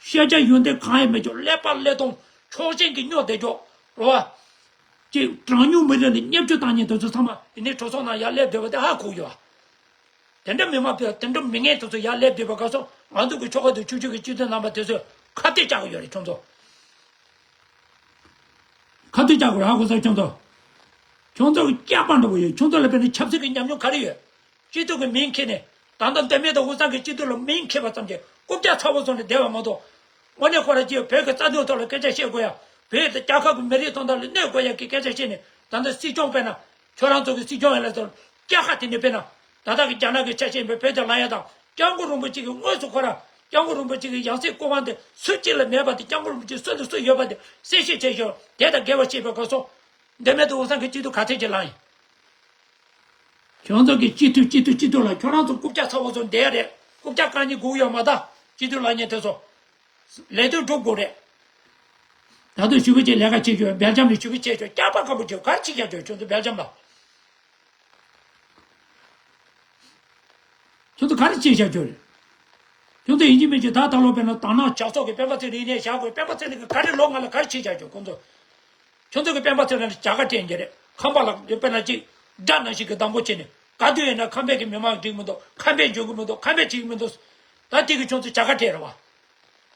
ཤེས་བྱ་ཡོན་ཏན་གང་ཡང་མི་འཇོག། ཀླད་པ་ཀླད་སྟོང་ཕྱོགས་ཞེན་གྱི་སྨྱོ་བསྡད་འཇོག་རོ་བ། ཅིག་གྲངས་ཉུང་མི་རིགས་ནས་བརྙས་བཅོས་བཏང་མཁན་དེ་ཚོ་ཚང་མ་ཡིན་ནའི་གྲོས་ཚོགས་ནང་ཡར་སླེབས་བསྡད་པ་དེ་ཧ་གོ་ཡོད། དེ་འདྲ་མི་མང་པས་དེ་འདྲ་མི་ངན་དེ་ཚོ་ཡར་སླེབས་བསྡད་པའི་སྐབས་སུ་ང་ཚོ་གི་ཆོལ་ཁ་དང་ཆོས་བརྒྱུད་ཀྱི་སྤྱི་འཐུས་རྣམ་པ་དེ་ཚོས་ཁ་གཏད་བཅག་གི་ཡོད་རེད་ཁྱོད་ཚོ། ཁ་གཏད་བཅག་དགོས་རེད་ཧ་གོ་སོང་ཁྱོད་ཚོ། ཁྱོད་ཚོ་གི་སྐྱག་པ་འདྲ་པོ་ཡོད། ཁྱོད་ཚོ་ལ་དཔེར་ན་ཆབ་སྲིད་ཀྱི་ཉམས་མྱོང་ག་རེ་ཡོད། སྤྱི་འཐུས་ཀྱི་མིང་འཁྱེར་ནས་ད་ལྟ་མདོ་སྨད་དང་དབུས་གཙང་གི་སྤྱི་འཐུས་ལ་མིང་འཁྱེར་བ་ཙམ་གྱིས་རྐུབ་བཀྱག་ཚ་པོ་བཟོས་ནས་བསྡད་པ་མ་གཏོགས། དངོས་གནས་ཁོ་རང་ཅིག་བོད་ཀྱི་རྩ་དོན་ཐོག་ལ་སྐད་ཆ་བཤད་དགོས་ཡ། བོད་དང་རྒྱལ་ཁབ་ཀྱི་མི་རིགས་དོན་དག་ལ་གནོད་དགོས་ཡ་གི་སྐད་ཆ་བཤད་ནས་ད་ལྟ་སྲིད་སྐྱོང་དཔེར་ན་ཁྱོད་རང་ཚོ་གི་སྲིད་སྐྱོང་ཡིན་ལ་ཟེར་སྐྱག་ཁ་དེ་ནས་དཔེར་ན་ད་ལྟ་གི་རྒྱ་ནག་གི་ཆ་ཤས་ཡིན་པའི་བོད་དུ་ལངས་ཡ་དང་། སྐྱབས་མགོན་རིན་པོ་ཆེ་གི་དངོས་སུ་ཁོ་རང་སྐྱབས་མགོན་རིན་པོ་ཆེ་གི་ཡང་སྲིད་སྐུ་དབང་དེ་སུ་གཅིག་ལ་མེད་པ་དེ། སྐྱབས་མགོན་རིན་པོ་ཆེ་སུ་ལ་སུ་ཡོད་པ་དེ་གསལ་བཤད་བྱས་ཤོག། དེ་དང་འགལ་བ་བཤད་པའི་སྐབས་སུ། འདི་མེད་དུ་འོ་སང་གི་སྤྱི་འཐུས་ག་ཚད་ཅིག་ལངས་ཡིན། ཁྱོད་ཚོ་གི་སྤྱི་འཐུས་སྤྱི་འཐུས་སྤྱི་འཐུས་ལ་ཁྱོད་རང་ཚོ་རྐུབ་བཀྱག་ཚ་བོ་ཚོ་འདེད་རེད། རྐུབ་བཀྱག་རྐང་གཉིས་སྒུག་ཡོད་མ་ད། སྤྱི་འཐུས་ལངས་མཁན་དེ་ཚོ། ལས་དོན་སྒྲུབ་དགོས་རེད། ད་དུང་ཞུ་གི་ཆེད་ལས་ཀ་བྱེད་ཆོག། སྦེལ་ཇམ་ལ་ཞུ་གི་ཆེད་ཆོག། སྐྱག་པ་སྐམ་པོ་ཆོག། ག་རེ་བྱེད་ཀྱག་ཆོག་ཁྱོད་ཚོ་སྦེལ་ཇམ་ལ། ཁྱོད་ཚོ་ག་རེ་བྱེད་བཞག་རྒྱུ་རེད། ཁྱོད་ཚོ་ཡིན་གཅིག་མིན་གཅིག་ད་ལྟ་ལོ་དཔེར་ན་དར་ནག་ཇག་ཚོགས་ཀྱི་སྤེན་པ་ཚེ་རིང་ནས་བཞག་དགོས། སྤེན་པ་ཚེ་རིང་གིས་ག་རེ་ལོ་ལྔ་ལ་ག་རེ་བྱེད་བཞག་རྒྱུ་ཁོང་ཚོ། ཁྱོད་ཚོ་གི་སྤེན་པ་ཚེ་རིང་ལ་བྱ་དགའ་སྤྲད་ཀྱི་རེད། ཁམས་པ་ལ་དཔེར་ན་གཅིག་དགྲ་ནང་བཞིན་གྱི་སྡང་པོ་བྱས་ནས་ག་དུས་ཡིན་ན་ཁམས་པའི་གི་མི་མང་འགྲིག་མི་འདུག། ཁམས་པས་འཇོན་གི་མི་འདུག། ཁམས་པས་བྱེད་ཀྱི་མི་འདུག། ད་དེ་གི་ཁྱོད་ཚོ་བྱ་དགའ་སྤྲད་རེད་བ།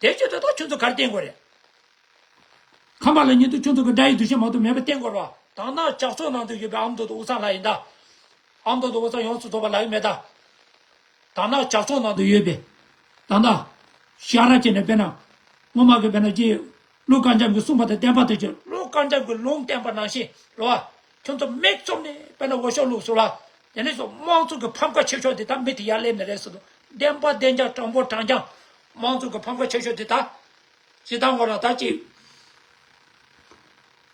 དེ་ཁྱོད་ཚོ་ད་ཁྱོད་ཚོ་ག་རེ་བསྟན་དགོས་རེད། ཁམས་པ་ལ་ཉིད་དུ་ཁྱོད་ཚོ་གི་དགྲ་ཡི་འདུ་ཤེས་མ་གཏོགས་མེད་པ་བསྟན་དགོས་རེད་བ། དར་ནག་ཇག་ཚོགས་ནང་དུ་ཡོད་པའི་ཨ་མདོ་དང་དབུས་གཙང་ལ་ཡིན་ད། ཨ་མདོ་དང་དབུས་གཙང་ཡོངས་སུ་རྫོགས་པ་ལ་ཡིན་མེད་ད། དར་ནག་ཇག་ཚོགས་ནང་དུ་ཡོད་པའི། ད་ལྟ། ཤ་ར་བྱས་ནས་དཔེར་ན། སྔོན་མ་གི་དཔེར་ན་ཅི། ཀླུ་དཀར་འཇམ་གྱིས་གསུངས་པ་དང་བསྟན་པ་དེ་ཆོས། ཀླུ་དཀར་འཇམ་གྱིས་ལུང་བསྟན་པ་ནང་བཞིན་རེད་བ། ཁྱོད་ཚོ་མིག་བཙུམ་ནས་དཔེར་ན་འོས་ཤོག་བླུགས་སོང་ལ། དེ་ནས་སོ་དམངས་གཙོ་གི་ཕམ་ཁ་ཆེ་ཤོས་དེ་ད་མི་དེ་ཡར་སླེབས་ནི་རེད་ཟེར་དུས། བདེན་པ་བདེན་རྐྱང་དྲང་པོ་དྲང་རྐྱང་། དམངས་གཙོ་གི་ཕམ་ཁ་ཆེ་ཤོས་དེ་ད། ཇི་ལྟར་ངོ་ར་ད་ཅི།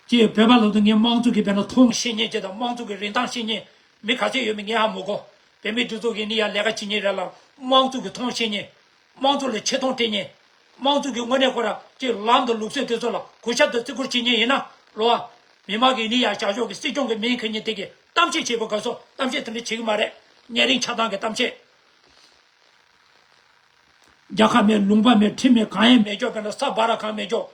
ཅི་བོད་པ་ལ་དུ་ངས་དམངས་གཙོ་གི་དཔེར་ན་མཐོང་ཤེས་མཁན་ཅི་དང་དམངས་གཙོ་གི་རིན་ཐང་ཤེས་མཁན་མི་ག་ཚོད་ཡོད་མེད་ངས་ཧ་མི་གོ། བོད་མི་སྒྲིག་འཛུགས་ཀྱི་ནི་ཡ་ལས་ཀ་བྱེད་མཁན་རེད་ལ། དམངས་གཙོ་གི་མཐོང་ཤེས་མཁན། དམངས་གཙོ་ལ་ཆེ་མཐོང་སྤྲད་མཁན། དམངས་གཙོ་གི་དངོས་གནས་ཁོ་ར་ཅི་ལམ་དང་ལུགས་སྲོལ་དེ་ཚོ་ལ་གུས་ཞབས་དང་བརྩི་བཀུར་བྱེད་མཁན་ཡིན་ན་རོ། མི་མང་གི་ནི་ཡ་བྱ་ཕྱོགས་ཀྱི་སྲིད་སྐྱོང་གི་མིང་གི་ཉིན་དེ་གི་གཏམ་བཤད་བྱེད་པའི་སྐབས་སུ་གཏམ་བཤད་དེ་འདྲ་བྱེད་ཀྱི་མ་རེད། གཉན་རིམས་ཆགས་སྡང་གི་གཏམ་བཤད། རྒྱལ་ཁ་མེད། ལུང་པ་མེད། ཁྲིམས་མེད། གང་ཡང་མེད་ཅོག་དཔེར་ན་ས་སྦ་ར་གང་མེད་ཅོག།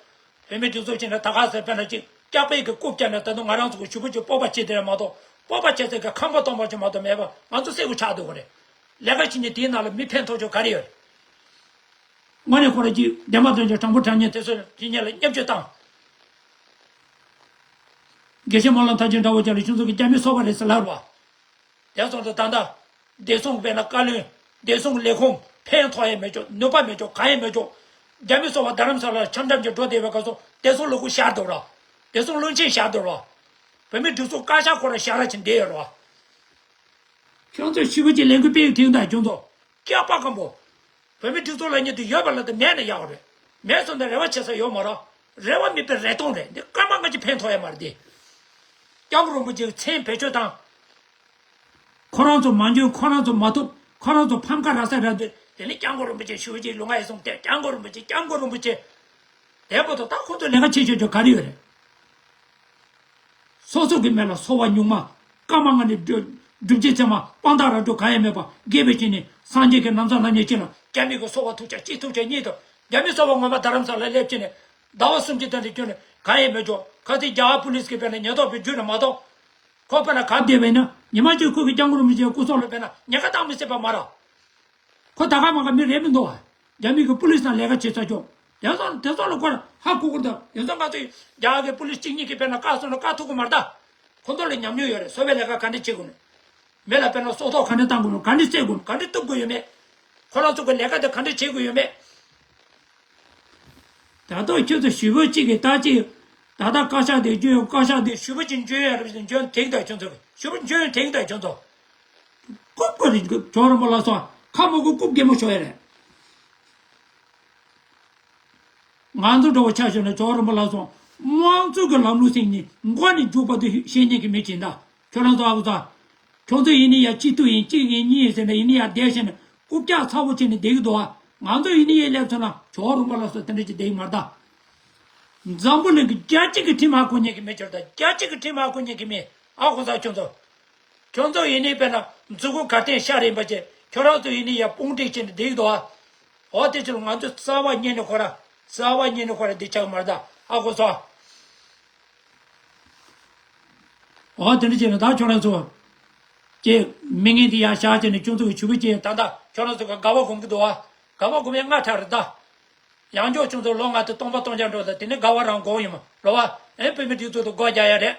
བོད་མི་སྒྲིག་འཛུགས་བྱས་ནས་ད་ག་ཟེར་དཔེར་ན་ཅིག་སྐྱག་པའི་གི་རྐུབ་བཀྱག་ནས་ད་དུང་ང་རང་ཚོ་གི་ཞུ་བུ་ཅིག་སྤོབས་པ་བྱེད་དེ་རེད་མ་གཏོགས། སྤོབས་པ་བྱེད་སའི་གི་ཁང་པ་སྟོང་པ་ཅིག་མ་གཏོགས་མེད་པ་ང་ཚོ་སེ་གོ་ཆགས་འདུག་གི་རེད། ལས་ཀ་བྱེད་མཁན་དེའི་ནང་ལ་མི་ཕན་ཐོགས་ཆོག་ག་རེ་ཡོད་རེད། དངོས་གནས་ཁོ་རང་ཅིག་བདེན་པ་དོན་གྱི་དྲང་པོ་དྲང་ཉེས་དེ་ཚོ་དེ་ཉིད་ལ་བརྙས་བཅོས་བཏང་། དགེ་བཤེས་སྨོན་ལམ་མཐར་ཕྱིན་འདྲ་བོ་ཅན་ལ་ཁྱོད་ཚོ་གི་རྒྱ་མི་སོ་པ་རེད་ཟེར་ལབ་རོགས། དེ་སོང་ཙང་ད་ལྟ། བདེ་སྲུང་དཔེར་ན་བཀའ་བློན། བདེ་སྲུང་ལས་ཁུངས་ཕན་ཐོགས་ཡས་མེད་ཅོག། ནུས་པ་མེད་ཅོག། གང་ཡས་མེད་ཅོག། རྒྱ་མི་སོ་པ་རྡ་རམ་ས་ལར་འཆམ་འཆམ་གྱིས་འགྲོ་བསྡད་པའི་སྐབས་སུ་བདེ་སྲུང་ལས་ཁུངས་བཞག་འདུག་རོགས། བདེ་སྲུང་བློན་ཆེན་བཞག་འདུག་རོགས། བོད་མི་སྒྲིག་འཛུགས་བཀའ་ཤག་ཁོ་རང་བཞག་ར་ཕྱིན་བསྡད་ཡོད་རོགས། ཁྱོད་ཚོས་ཞུ་བ་ཅིག་ལས་འགུལ་སྤེལ་ཡོད་དེ་ད་ཁྱོད་ཚོ། སྐྱག་པ་སྐམ་པོ། བོད་མི་སྒྲིག་འཛུགས་ལ་ཉིད་དུ་ཡོད་པ་ལ་དུ་མེད་ན་ཡག་རེད། མེད་སོང་ན་རེ་བ་བྱེད་ས་ཡོད་མ་རེད། རེ་བ་མེད་པའི་རེ་སྟོང་རེད། འདི་སྐར་མ་ལྔ་བཅུ་ཕན་ཐོགས་ཡ་མ་རེད་དེ། སྐྱབས་མགོན་རིན་པོ་ཆེའི་མཚན་བེད་སྤྱོད་བཏང་། ཁོ་རང་ཚོ་མ་འཇོན། ཁོ་རང་ཚོ་མ་ཐུབ། ཁོ་རང་ཚོ་ཕམ་ཁ་རག་ས་རག་དུས་དེ་ནི་སྐྱབས་མགོན་རིན་པོ་ཆེ་ཞུ་བ་ཅིག་ལུང་ང་ཡི་སོང་སྟེ་སྐྱབས་མགོན་རིན་པོ་ཆེ། སྐྱབས་མགོན་རིན་པོ་ཆེ། དེ་བར་དུ་ད་ཁོ་ཚོ་ལས་ཀ་བྱེད་ཆོག་ཆོག་ག་རེ་ཡོད་རེད། སོ་སོ་གི་མི་ལ་སོ་བ་ཉུང་མ། སྐར་མ་ལྔ་ནས་སྒྲུབ་བྱེད་ཚད་མ་དཔང་རྟགས་ར་སྒྲུབ་གང་ཡང་མེད་པ་དགེ་བའི་བྱིན་ནི་སངས་རྒྱས་ཀྱི་ན་བཟའ་ལ་ཉེ་ཅིག་ལ་རྒྱ་མི་གི་སོ་བ་ཐུག་ཆ་གཅིག་ཐུག་ཆ་གཉིས་དང་རྒྱ་མི་སོ་བ་ངོ་མ་རྡ་རམ་ས་ལ་སླེབས་ཀྱི་ནས་ཟླ་བ་གསུམ་གྱི་དོན་དུ་བསྐྱོན་ནས་གང་ཡང་མེད་ཆོག། ཁ་ཚིག་རྒྱ་གར་པུ་ལིས་ཀྱི་བས་ནས་ཉེན་རྟོག་པའི་བརྒྱུད་ནས་མ་གཏོགས། ཁོ་དཔེར་ན་ག་བསྡད་པ་ཡིན་ན་ཉི་མ་གཅིག་ཁོ་གི་སྐྱབས་མགོན་རིན་པོ་ཆེའི་སྐུ་སྲོག་ལ་དཔེར་ན་ཉེན་ཁ་བཏང་མི་སྲིད་པ་མ་རེད། ཁོ་ད་ག་མ་ག་མི་རེད་མི་འདུག་བ། རྒྱ་མི་གི་པུ་ལིས་ནང་ལས་ཀ་བྱེད་ས་ཆོག། དེ་ཚོ་དེ་ཚོ་ལ་ཁོ་ཧ་གོ་གི་འདུག་དེ་ཚོ་ང་ཚོས་རྒྱ་གར་གྱི་པུ་ལིས་གཅིག་གཉིས་ཀྱིས་དཔེར་ན་བཀག་སོང་ན་བཀག་ཐུབ་ཀྱི་མ་རེད་ད། ཁོ་ཚོ་ལ་ཉམས་མྱོང་ཡོད་རེད། གསོ་བའི་ལས་ཀ་ག་འདྲ་བྱེད་དགོས་ནས། མི་ལ་དཔེར་ན་སྲོག་ཐོག་ག་འདྲ་བཏང་དགོས་མེད། ག་འདྲ་བསད་དགོས་མེད། ག་འདྲ་གཏུབ་དགོས་ཡོད་མེད། ཁོ་རང་ཚོ་གི་ལས་ཀ་དེ་ག་འདྲ་བྱེད་དགོས་ཡོད་མེད། ད་དུང་ཁྱོད་ཚོ་ཞུ་བོ་གཅིག་གིས་ད་ཅིག་ད་ལྟ་བཀའ་ཤག་དེ་བརྗོད་ཡོང་། བཀའ་ཤག་དེ་ཞུ་བོ་གཅིག་འཇོན་ཡོད་རེད། འཇོན་དེང་ད་ཁྱོད་ཚོ་གི་ཞུ་བོ་འཇོན་དེང་ད་ཁྱོད་ཚོ་རྐུབ་ཀྱི་རེད། ཇོ་རིན་པོ་ལ་སོགས་ཁ་མོ་གི་རྐུབ་རྒན་མོ་ཤོར་ཡ་རེད། ང་ཚོ་འདྲ་བོ་ཆ་བཞག་ན་ཇོ་རིན་པོ་ལ་སོགས་དམངས་གཙོ་གི་ལམ་ལུགས་ཟིན་ནས་མགོ་ནས་མཇུག་བར་དུ་ཤེས་མཁན་གྱི་མི་ཅིག་ད། ཁྱོད་རང་ཚོ་ཨ་ཁུ་ཚོ། ཁྱོད་ཚོ་ཡིན་ནི་ཡ་སྤྱི་འཐུས་ཡིན། གཅིག་ཡིན་གཉིས་ཡིན་ཟེར་ནས་ཡིན་ནི་ཡ་བསྡད་བྱས་ནས་རྐུབ་བཀྱག་ཚ་བོ་བྱས་ནས་བསྡད་ཀྱི་འདུག་ཨ། ང་ཚོ་ཡིན་ནི་ཡ་སླེབས་སོང་ན་ཇོ་རིན་པོ་ལ་སོགས་དེ་འདྲ་ཅིག་བསྡད་ཀྱི་མ་རེད་ད། འཛམ་བུ་གླིང་གི་རྒྱལ་སྤྱི་གི་ཁྲིམས་ཧ་གོ་མཁན་གྱི་མི་ཅིག་རེད་ད། རྒྱལ་སྤྱི་གི་ཁྲིམས་ཧ་གོ་མཁན་གྱི་མི། ཨ་ཁུ་ཚོ་ཁྱོད་ཚོ། ཁྱོད་ཚོ་ཡིན་ནི་དཔེར་ན་མཛུ་གུ་གར་སྟེང་ཤ་རིམ་པ་བྱས། ཁྱོད་རང་ཚོ་ཡིན་ནི་ཡ་དཔུང་སྒྲིག་བྱས་ནས་བསྡད་ཀྱི་འདུག་ཨ། འོ་དེ་ཕྱིར་ང་ཚོས་རྩ་བ་ཉིད་ནས་ཁོ་ར། རྩ་བ་ཉིད་ནས་ཁོ་ར་འདི་ཆགས་མ་རེད་ད། ཨ་ཁུ་ཚོ། འོ་དེ་འདྲ་བྱས་ན་ད་ཁྱོད་རང་ཚོ། ཀྱེ། མི་ངན་དེ་ཡར་བཞག་བྱས་ནས་ཁྱོད་ཚོ་གི་ཞུ་བོ་བྱས། ད་ད་ཁྱོད་རང་ཚོ་གི་དགའ་བ་སྒོམ་གྱི་འདུག་ཨ། དགའ་བ་སྒོམ་ཡ་སྔ་དྲགས་རེད་ད། ཡང་འཇོག་ཁྱོད་ཚོ་ལོ་ལྔ་དེ་སྟོང་པ་སྟོང་རྐྱང་འགྲོ་ད། དེ་ནས་དགའ་བ་རང་སྒོམ་ཡིན་མ་རེད་པ། ཨེ་བོད་མི་སྒྲིག་འཛུགས་དེ་སྒོ་རྒྱག་ཡ་རེད།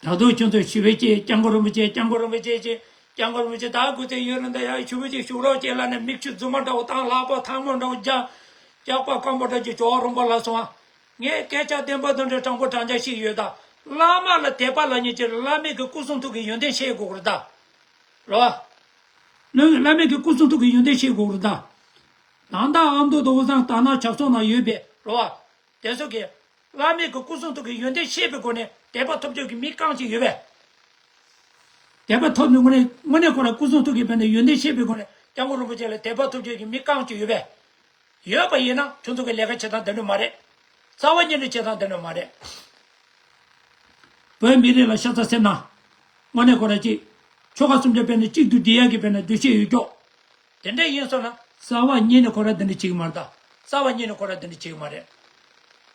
ད་དུང་ཁྱོད་ཚོ་ཞུ་བོ་བྱས། སྐྱབས་མགོན་རིན་པོ་ཆེ། སྐྱབས་མགོན་རིན་པོ་ཆེ་ཅེས། སྐྱབས་མགོན་རིན་པོ་ཆེ་ད་སྐུ་ཚེ་ཡུན་རིང་དུ་ཡར་ཞུ་བོ་བྱས་བཞུགས་རོགས་བྱས་ལབ་ནས་མིག་ཆུ་རྫུན་མ་འདྲ་བོ་བཏང་། ལག་པ་ཐལ་མོ་འདྲ་བོ་སྦྱར། སྐྱག་པ་སྐམ་པོ་འདྲ་ཅིག་ཇོ་རིན་པོ་ལ་སོང་ཨ། ངས་སྐད་ཆ་བདེན་པ་དང་འདྲ་དྲང་པོ་དྲང་བཞག་ཞིག་ཡོད་ད། བླ་མ་ལ་དད་པ་ལབ་མཁན་ཅིག་བླ་མའི་གི་སྐུ་གསུང་ཐུགས་ཀྱི་ཡོན་ཏན་ཤེས་དགོས་རེད་ད། རེད་བ། བླ་མའི་གི་སྐུ་གསུང་ཐུགས་ཀྱི་ཡོན་ཏན་ཤེས་དགོས་རེད་ད། ད་ལྟ་ཨ་མདོ་དང་དབུས་གཙང་དར་ནག་ཇག་ཚོགས་ནང་ཡོད་པའི་རེད་བ། དེ་ཚོ་གིས་བླ་མའི་གི་སྐུ་གསུང་ཐུགས་ཀྱི་ཡོན་ཏན་ཤེས་པའི་སྒོ་ནས་དད་པ་ཐོབ་ཕྱོགས་ཀྱི་མི་རྐང་གཅིག་ཡོད་པས། དད་པ་ཐོབ་ནས་དངོས་གནས་དངོས་གནས་ཁོ་རང་སྐུ་གསུང་ཐུགས་ཀྱི་དཔེར་ན་ཡོན་ཏན་ཤེས་པའི་སྒོ་ནས་སྐྱབས་མགོན་རིན་པོ་ཆེ་ལ་དད་པ་ཐོབ་ཕྱོགས་ཀྱི་མི་རྐང་གཅིག་ཡོད་པས། ཡོད་པ་ཡིན་ན་ཁྱོད་ཚོ་གི་ལས་ཀ་བྱེད་སྟངས་དེ་འདྲ་མ་རེད། རྩ་བ་ཉིད་ནས་བྱེད་སྟངས་དེ་འདྲ་མ་རེད། བོད་མི་རིགས་ལ་ཤ་ཚ་སེམས་ན། དངོས་གནས་ཁོ་རང་གཅིག་ཆོལ་ཁ་གསུམ་ཆ་དཔེར་ན་གཅིག་ཏུ་སྒྲིལ་ཡག་གི་དཔེར་ན་འདུ་ཤེས་ཡོད་ཀྱོག་དེ་འདྲ་ཡིན་སོང་ན་རྩ་བ་ཉིད་ནས་ཁོ་རང་དེ་འདྲ་བྱེད་ཀྱི་མ་རེད་ད། རྩ་བ་ཉིད་ནས་ཁོ་རང་དེ་འདྲ་བྱེད་ཀྱི་མ་རེད།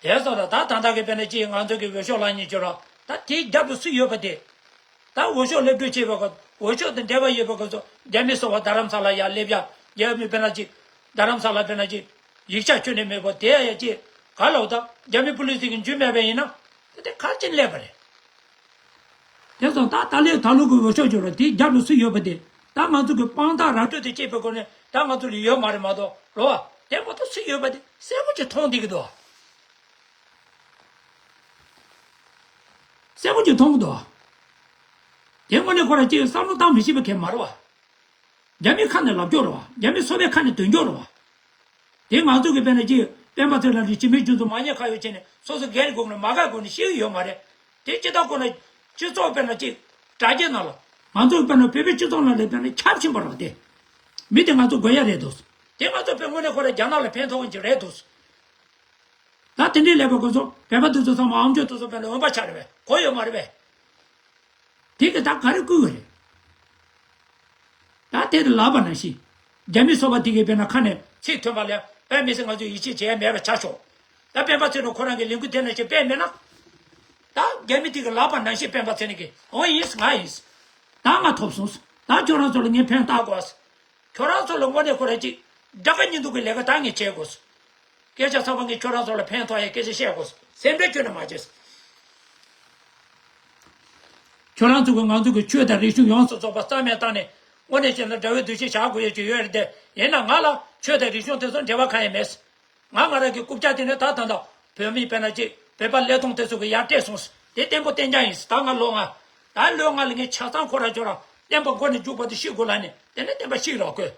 དེ་སོང་ན་ད་ད་ལྟ་གི་དཔེར་ན་གཅིག་ང་ཚོ་གི་འོས་ཤོག་ལེན་མཁན་ཅིག་ར། ད་དེའི་རྒྱབ་ཏུ་སུ་ཡོད་པ་དེ། ད་འོས་ཤོག་སླེབས་འགྲོ་བྱེད་པའི་སྐབས་འོས་ཤོག་དང་འབྲེལ་བ་ཡོད་པའི་སྐབས་སུ་རྒྱ་མི་སོགས་པ་རྡ་རམ་ས་ལ་ཡར་སླེབས་ཡ། རྒྱ་མི་དཔེར་ན་གཅིག་རྡ་རམ་ས་ལ་དཔེར་ན་གཅིག་ཡིག་ཆ་ཁྱོན་ནས་མེད་པ་དེ་ཡ་གཅིག་ག་ལ་འོ་ད་རྒྱ་མི་པུ་ལི་སི་གི་འཇུས་མེད་པ་ཡིན་ན་ད་དེ་ག་རེ་བྱས་ནས་སླེབས་པ་རེད། དེ་སོང་ད་ད་ལས་ད་ལོ་གི་འོས་ཤོག་ཅིག་ར། དེའི་རྒྱབ་ཏུ་སུ་ཡོད་པ་དེ། ད་ང་ཚོ་གི་དཔང་རྟགས་ར་སྤྲོད་དེ་བྱེད་པའི་སྒོ་ནས་ད་ང་ཚོ་ལ་ཡོད་མ་རེད་མ་གཏོགས་རོ། དེ་མ་གཏོགས་སུ་ཡོད་པ་དེ་གསལ་པོ་ཅིག་མཐོང་བསྡད་ཀྱི་འདུག་གསལ་པོ་ཅིག་མཐོང་གི་འདུག་དེ་དངོས་གནས་ཁོ་རང་གཅིག་བསམ་བློ་བཏང་མི་ཤེས་པ་གང་ཡང་མ་རེད་བ། རྒྱ་མིའི་ཁ་ནས་ལབ་ཀྱོག་རེད་བ། རྒྱ་མི་སོ་པའི་ཁ་ནས་འདོན་ཀྱོག་རེད་བ། དེ་ང་ཚོ་གི་དཔེར་ན་གཅིག་སྤེན་པ་ཚེ་རིང་ལ་རེད། སྤྱི་མོས་རྒྱུ་ཚོ་མ་ཉེས་ཁ་གཡོགས་བྱས་ནས་སོ་སོ་སྒེར་སྒོ་ནས་མ་དགའ་སྒོ་ནས་ཤི་གི་ཡོད་མ་རེད། དེ་སྤྱི་ཚོགས་སྒོ་ནས་སྤྱི་ཚོགས་དཔེར་ན་གཅིག་དྲ་རྒྱའི་ནང་ལ་ང་ཚོ་དཔེར་ན་བོད་པའི་སྤྱི་ཚོགས་ནང་ལ་དཔེར་ན་ཁྱབ་ཕྱིན་པ་རེད་བ། དེ་མི་དེ་ང་ཚོ་དགོས་ཡ་རེད་འདུག་དེ་ང་ཚོ་དཔེ་དངོས་གནས་ཁོ་རང་རྒྱ་ནག་ལ་ཕན་ཐོགས་མཁན་ཅིག་རེད་འདུག་ད་དེ་འདྲའི་ལས་པ་ཁོ་ཚོ་བོད་པ་དེ་ཚོ་ཚང་མ་ཨམ་ཅོག་དེ་ཚོ་དཔེར་ན་འོན་པ་ཆགས་རེད་བས། གོ་ཡོད་མ་རེད་བས། དེ་གི་ད་ག་རེ་བསྐུལ་བ་རེད། ད་དེ་དེ་ལབ་པ་ནང་བཞིན། རྒྱ་མི་སོ་པ་དེ་གི་དཔེར་ན་ཁ་ནས་ཚིག་ཐོན་པ་ལས་དཔེ་མི་སྲིད་ང་ཚོས་ཡིད་ཆེས་བྱེད་ཡ་མེད་པ་ཆགས་ཤོག་ད་སྤེན་པ་ཚེ་རིང་ཁོ་རང་གི་ལས་འགུལ་དེ་ནང་བཞིན་སྤེལ་མེད་ན། ད་རྒྱ་མི་དེ་གི་ལབ་པ་ནང་བཞིན་སྤེན་པ་ཚེ་རིང་གིས་འོ་ཡིན་ང་ཡིན། ད་ང་ཐོབ་སོང་། ད་ཁྱོད་རང་ཚོ་ལ་ངས་ཕན་བཏགས་དགོས། ཁྱོད་རང་ཚོ་ལ་དངོས་གནས་ཁོ་རང་གཅིག་དགྲ་དགའ་གཉེན་སྡུག་གི་ལས་ཀ་ད་ངས་བྱེད་དགོས། སྐད་ཆ་ཚང་མ་ངས་ཁྱོད་རང་ཚོ་ལ་ཕན་ཐོགས་ཡ་སྐད་ཆ་བཤད་དགོས། སེམས་ཁྲལ་ཁྱོན་ནས་མ་བྱེད། ཁྱོད་རང་ཚོ་གིས་ང་ཚོ་གི་ཆོས་དང་རིག་གཞུང་ཡོངས་སུ་རྫོགས་པ་རྩ་མེད་བཏང་ནས་དངོས་གནས་བྱས་ན་དགྲ་བོའི་འདུ་ཤེས་བཞག་དགོས་ཡ་ཅིག་ཡོད་རེད་དེ། ཡིན་ན་ང་ལ་ཆོས་དང་རིག་གཞུང་དེ་ཚོ་འབྲེལ་བ་གང་ཡང་མེད། ང་ང་རང་གི་རྐུབ་བཀྱག་དེ་ནས་ད་ད་ད་བོད་མི་དཔེར་ན་གཅིག་བོད་པ་ཀླད་སྟོང་དེ་ཚོ་གི་ཡར་སྤྲད་སོང་། དེ་བརྟན་པོ་བརྟན་རྐྱང་ཡིན། ད་ང་ལོ་ལྔ། ད་ལོ་ལྔ་ལ་ངས་ཆ་ཚང་ཁོ་ར་ཁྱོད་ར་བསྟན་པ་མགོ་ནས་མཇུག་བར་དུ་ཤེས་དགོས་ལབ་ནས་དེ་ནས་བསྟན་པ་ཤེས་རོགས་དགོས།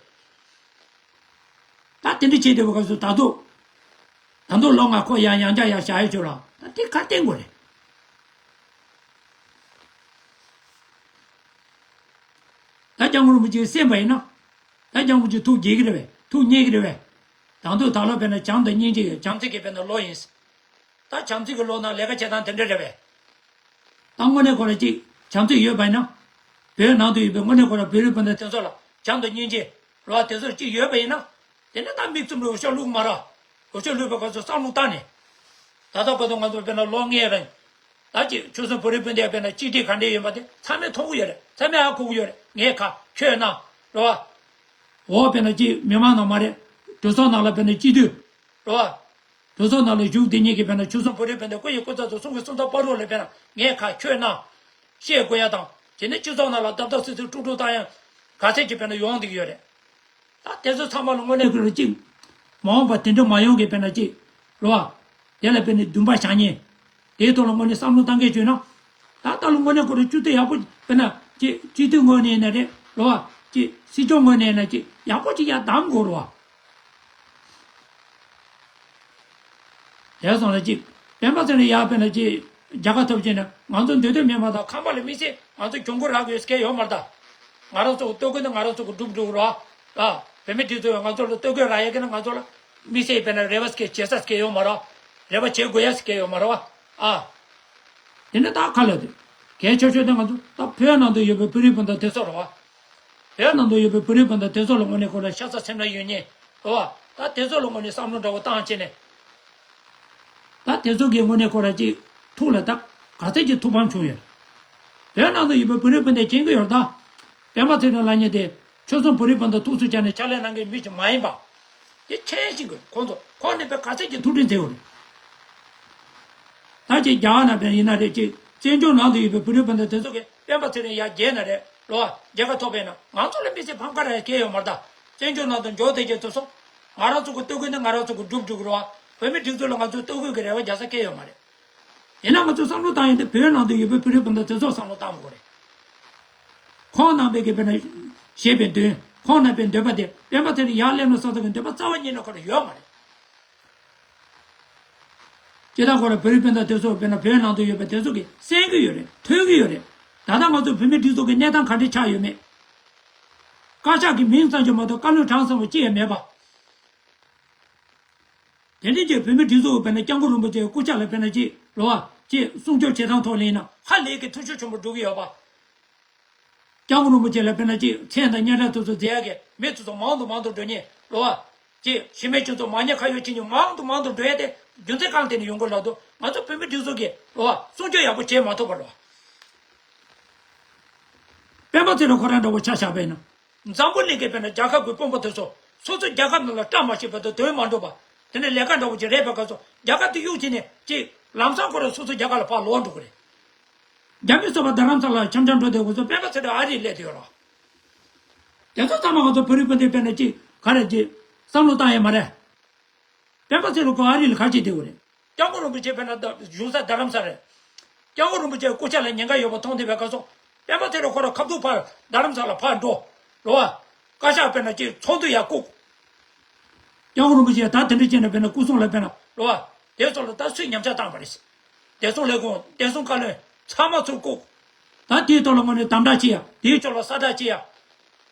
ད་དེ་འདྲ་བྱས་བསྡད་པའི་སྐབས་སུ་ད་དུང་། ད་དུང་ལོ་ལྔ་ཁོ་ཡང་ཡང་བསྐྱར་ཡང་བཞག་ཡོད་ཆོག་ལ་ད་དེ་ག་རེ་བསྟན་དགོས་རེད། ད་སྐྱབས་མགོན་རིན་པོ་ཆེ་གསན་པ་ཡིན་ན། ད་སྐྱབས་མགོན་རིན་པོ་ཆེ་ཐུགས་དགྱེས་ཀྱི་རེད་པས། ཐུགས་མཉེས་ཀྱི་རེད་པས། ད་དུང་ད་ལོ་དཔེར་ན་བྱམས་དང་སྙིང་རྗེ་ཡོད། བྱམས་བརྩེ་གི་དཔེར་ན་ལོ་ཡིན། ད་བྱམས་བརྩེ་གི་ལོ་ནང་ལས་ཀ་བྱེད་སྟངས་དེ་འདྲ་རེད་པས། ད་དངོས་གནས་ཁོ་རང་གཅིག་བྱམས་བརྩེ་ཡོད་པ་ཡིན་ན། བོད་ནང་དུ་ཡོད་པའི་དངོས་གནས་ཁོ་རང་བོད་རིགས་སྤུན་ཟླ་དེ་ཚོ་ལ་བྱམས་དང་སྙིང་རྗེ་རེད་བ། དེ་ཚོ་གཅིག་ཡོད་པ་ཡིན་ན། དེ་ནས་ད་མིག་བཙུམ་ནས་འོས་ཤོག་བླུགས་མ་ར། འོས་ཤོག་བླུགས་པའི་སྐབས་སུ་བསམ་བློ་བཏང་ནས། ད་ལྟ་བར་དུ་ང་ཚོ་དཔེར་ན་ལོ་ལྔའི་རིང་། ད་ཅིག་ཆོལ་གསུམ་བོད་རིགས་སྤུན་ཟླའི་དཔེར་ན་གཅིག་སྒྲིལ་ག་འདྲས་ཡིན་པ་དེ་ཚང་མས་མཐོང་གི་ཡོད་རེད། ཚང་མས་ཧ་གོ་གི་ཡོད་རེད། ངས་ཁ་ཁྱོད་ན་རེད་བ། འོ་དཔེར་ན་ཅིག་མི་མང་ནང་མ་རེད། གྲོས་ཚོགས་ནང་ལ་དཔེར་ན་སྤྱི་འཐུས། རེད་བ། གྲོས་ཚོགས་ནང་ལ་བཞུགས་དེ་ཉིད་ཀྱི་དཔེར་ན་ཆོལ་གསུམ་བོད་རིགས་སྤུན་ཟླ་སྐུ་ཡི་སྐུ་ཚབ་ཚོ་གསུང་གི་གསུང་ཐག་བར་དུ་ལ་དཔེར་ན་ངས་ཁ་ཁྱོད་གནང་། བཤད་དགོས་ཡ་དང་། དེ་ནས་སྤྱི་ཚོགས་ནང་ལ་བརྡབ་བརྡབ་སིལ་སིལ་དཀྲུག་དཀྲུག་བཏང་ཡ། ག་ཚད་ཅིག་དཔེར་ན་ཡོང་བསྡད་ཀྱི་ཡོད་རེད། ད་དེ་ཚོ་ཚང་མ་ལ་དངོས་གནས་ཁོ་རང་གཅིག་མ་འོངས་པ་དེ་འདྲ་མ་ཡོང་གི་དཔེར་ན་གཅིག་རེད་བ། དེ་ལ་དཔེར་ན་འདུན་པ་བྱ་ཉེན། དེའི་ཐོག་ལ་དངོས་གནས་བསམ་བློ་བཏང་མཁན་བྱུང་ན། ད་ལྟ་ལ་དངོས་གནས་ཁོ་རང་སྤྱི་འཐུས་ཡག་པོ་དཔེར་ན་གཅིག་སྤྱི་འཐུས་ངོས་ནས་ཡིན་ན་རེད་རེད་བ། གཅིག་སྲིད་སྐྱོང་ངོས་ནས་ཡིན་ན་གཅིག་ཡག་པོ་ཅིག་ཡར་བདམས་དགོས་རེད་བ། དེ་སོང་ལ་གཅིག་སྤེན་པ་ཚེ་རིང་ཡར་དཔེར་ན་གཅིག་རྒྱལ་ཁ་ཐོབ་ཕྱིན་ན་ང་ཚོ་འདོད་འདོད་མེད་མ་གཏོགས་ཁང་པ་ལ་དམིགས་བསལ་ང་ཚོ་གྱོང་གུན་རག་དགོས་སྐལ་ཡོད་མ་རེད་ད། ང་རང་ཚོ་གི་ལྟོ་གོས་ནི་ང་རང་ཚོ་གི་སྒྲུབ་འགྲོ་གི་རེད་བ། ཨ། བོད་མི་སྒྲིག་འཛུགས་ང་ཚོ་ལ་ལྟོ་གོས་རག་ཡ་གི་ནི་ང་ཚོ་ལ་དམིགས་བསལ་དཔེར་ན་རེ་བ་སྐལ་བྱེད་ས་སྐལ་ཡོད་མ་རེད་བ། རེ་བ་བྱེད་དགོས་ཡ་སྐལ་ཡོད་མ་རེད་བ། ཨ། དེ་ནི་ད་ཁ་ལ་དེ། གལ་ཆེ་ཤོས་དེ་ང་ཚོ་ད་བོད་ནང་དུ་ཡོད་པའི་བོད་རིགས་སྤུན་ཟླ་དེ་ཚོ་རེད་བ། བོད་ནང་དུ་ཡོད་པའི་བོད་རིགས་སྤུན་ཟླ་དེ་ཚོ་ལ་དངོས་གནས་ཁོ་རང་ཤ་ཚ་སེམས་ན་ཡོད་ཉེན། རེད་བ། ད་དེ་ཚོ་ལ་དངོས་གནས་བསམ་བློ་འདྲ་བོ་བཏང་བྱས་ནས། ད་དེ་ཚོ་གི་དངོས་གནས་ཁོ་རང་གཅིག་ཐུགས་ལ་ད་ག་ཚད་ཀྱི་ཐུགས་ཕམ་བྱུང་ཡོད། བོད་ནང་དུ་ཡོད་པའི་བོད་རིགས་སྤུན་ཟླས་མཁྱེན་གྱི་ཡོད་ད། སྤེན་པ་ཚེ་རིང་ལབ་མཁན་དེ་ཆོལ་གསུམ་བོད་རིགས་སྤུན་ཟླ་ཐུགས་སུ་ཆགས་ནས་ཕྱག་ལས་གནང་མཁན་མི་ཞིག་མ་ཡིན་པ། དེ་མཁྱེན་ཤིང་གི་ཁོང་ཚོ་ཁོང་ནས་དཔེ་ག་ཚད་ཀྱི་ཐུགས་ཁྲལ་མཛད་ཡོད་རེད། ད་ཅིག་རྒྱ་གར་ནང་བས་ཡིན་ན་རེད། ཅིག་བཙན་བྱོལ་ནང་དུ་ཡོད་པའི་བོད་རིགས་སྤུན་ཟླ་དེ་ཚོ་གིས་སྤེན་པ་ཚེ་རིང་ཡར་རྒྱལ་ན་རེད་རེད་བ། རྒྱལ་ཁ་ཐོབ་པས་ན་ང་ཚོ་ལ་དམིགས་བསལ་ཕམ་ཁ་རག་ཡ་སྐལ་ཡོད་མ་རེད་ད། བཙན་བྱོལ་ནང་དུ་འབྱོར་བསྡད་རྒྱུ་དེ་ཚོ། ང་རང་ཚོ་གི་ལྟོ་གོས་ནི་ང་རང་ཚོ་གི་སྒྲུབ་འགྲོ་གི་རེད་བ། བོད་མི་སྒྲིག་འཛུགས་ལ་ང་ཚོའི་ལྟོ་གོས་ཀྱི་རེ་བ་རྒྱག་ས་སྐལ་ཡོད་མ་རེད། ཡིན་ན་ང་ཚོས་བསམ་བློ་བཏང་ཡོང་དུས་བོད་ནང་དུ་ཡོད་པའི་བོད་རིགས་སྤུན་ཟླ་དེ་ཚོར་བསམ་བློ་བཏང་དགོས་རེད། ཁོང་རྣམ་པས་ཀྱི་དཔེར་ན་བཞེས་པའི་འདུན། ཁོང་རྣམ་པའི་འདོད་པ་དེ་སྤེན་པ་ཚེ་རིང་ཡར་སླེབས་ན་བསམ་ས་གི་འདོད་པ་རྩ་བ་ཉིད་ནས་ཁོ་རང་ཡོད་མ་རེད། སྤྱིར་བཏང་ཁོ་རང་བོད་རིགས་སྤུན་ཟླ་དེ་ཚོ་དཔེར་ན་བོད་ནང་དུ་ཡོད་པའི་དེ་ཚོ་གིས་གསན་གྱི་ཡོད་རེད། ཐོས་ཀྱི་ཡོད་རེད། ད་ལྟ་ང་ཚོ་བོད་མི་སྒྲིག་འཛུགས་ཀྱི་གནས་སྟངས་ག་འདྲ་ཆགས་ཡོད་མེད། བཀའ་ཤག་གི་མིང་ཙམ་ཞིག་མ་གཏོགས་བཀའ་བློན་གྲངས་ཚང་བ་ཅི་ཡང་མེད་པ། དེ་འདྲའི་ཅིག་བོད་མི་སྒྲིག་འཛུགས་དཔེར་ན་སྐྱབས་མགོན་རིན་པོ་ཆེའི་སྐུ་ཕྱྭ་ལ་དཔེར་ན་ཅིག་རེད་བ། ཅིག་སྲུང་སྐྱོབ་བྱེད་སྟངས་ཐོག་ལ་ཡིན་ན་ཧ་ལས་ཀྱི་ཐུགས་ཤུགས་ཆེན་པོ་འགྲོ་གི་ཡོད་པ། སྐྱབས་མགོན་རིན་པོ་ཆེ་ལ་དཔེར་ན་ཅིག་མཚན་དང་སྙན་གྲགས་དེ་ཚོ་མཛད་ཡ་གི་མི་དེ་ཚོ་མང་དུ་མང་དུ་འགྲོ་ཉེན་རེད་བ། ཅིག་གཞི་མེད་སྤྱི་ཚོགས་མ་ཉེས་ཁ་གཡོགས་བྱེད་ཉེན་མང་དུ་མང་དུ་འགྲོ་ཡ་དེ་རྒྱུ་མཚན་གང་ལ་བརྟེན་ནས་ཡོང་གི་ལབ་དུས་ང་ཚོ་བོད་མི་སྒྲིག་འཛུགས་ཀྱིས་རེད་བ། སྲུང་སྐྱོབ་ཡག་པོ་བྱེད་མ་ཐུབ་པ་རེད་བ། སྤེན་པ་ཚེ་རིང་ཁོ་རང་འདྲ་བོ་ཆ་བཞག་པ་ཡིན་ན། འཛམ་བུ་གླིང་གི་དཔེར་ན་རྒྱལ་ཁབ་ཀྱི་དཔོན་པོ་དེ་ཚོ་སོ་སོ་རྒྱལ་ཁབ་ནང་ལ་བཀྲ་མ་ཤིས་པ་དང་དོན་མ་འགྲུབ་པ། དེ་ནས་ལས་ཀ་འདྲ་བོ་ཅིག་རེད་པའི་སྐབས་སུ་རྒྱལ་ཁབ་དེ་གཡུག་བྱས་ནས་ཅིག་ལམ་སང་ཁོ་རང་སོ་སོ་རྒྱལ་ཁབ་ལ་ཕར་ལོག་འགྲོ་གི་རེད། རྒྱ་མི་སོགས་པ་རྡ་རམ་ས་ལ་འཆམ་འཆམ་འགྲོ་དུས་སྐབས་སུ་སྤེན་པ་ཚེ་རིང་ཨ་རིར་སླེབས་བསྡད་ཡོད་རེད། དེ་ཚོ་ཚང་མ་ང་ཚོ་བོད་རིགས་སྤུན་ཟླའི་དཔེར་ན་ཅིག་ག་རེ་ཅིག་བསམ་བློ་བཏང་ཡས་མ་རེད། སྤེན་པ་ཚེ་རིང་ཁོ་ཨ་རི་ལ་ག་རེ་བྱེད་དགོས་རེད། སྐྱབས་མགོན་རིན་པོ་ཆེ་དཔེར་ན་ད་བཞུགས་ས་རྡ་རམ་ས་རེད། སྐྱབས་མགོན་རིན་པོ་ཆེའི་སྐུ་ཕྱྭ་ལ་ཉེན་ཁ་ཡོད་པ་མཐོང་དུས་པའི་སྐབས་སུ་སྤེན་པ་ཚེ་རིང་ཁོ་རང་ཁ་ཐུག་ཕར་རྡ་རམ་ས་ལ་ཕར་འགྲོ་རོ་བ། བཀའ་ཤག་དཔེར་ན་ཅིག་ཚོགས་འདུ་ཡར་བསྐོར། སྐྱབས་མགོན་རིན་པོ་ཆེ་ད་དེ་འདྲ་བྱས་ནས་དཔེར་ན་སྐུ་སྲུང་ལ་དཔེར་ན་རོ་བ། དེ་ཚོ་ལ་ད་སུས་ཉམས་ཆག་བཏང་བ་རེད། བདེ་སྲུང་ལས་ཁུངས་བདེ་སྲུང་བཀའ་བློན་ཚང་མ་ཚུར་བསྐོར། ད་དེའི་ཐོག་ལ་དངོས་གནས་དམ་དྲག་བྱེད་ཡ། དེའི་ཕྱོགས་ལ་ས་བསྒྲགས་བྱེད་ཡ།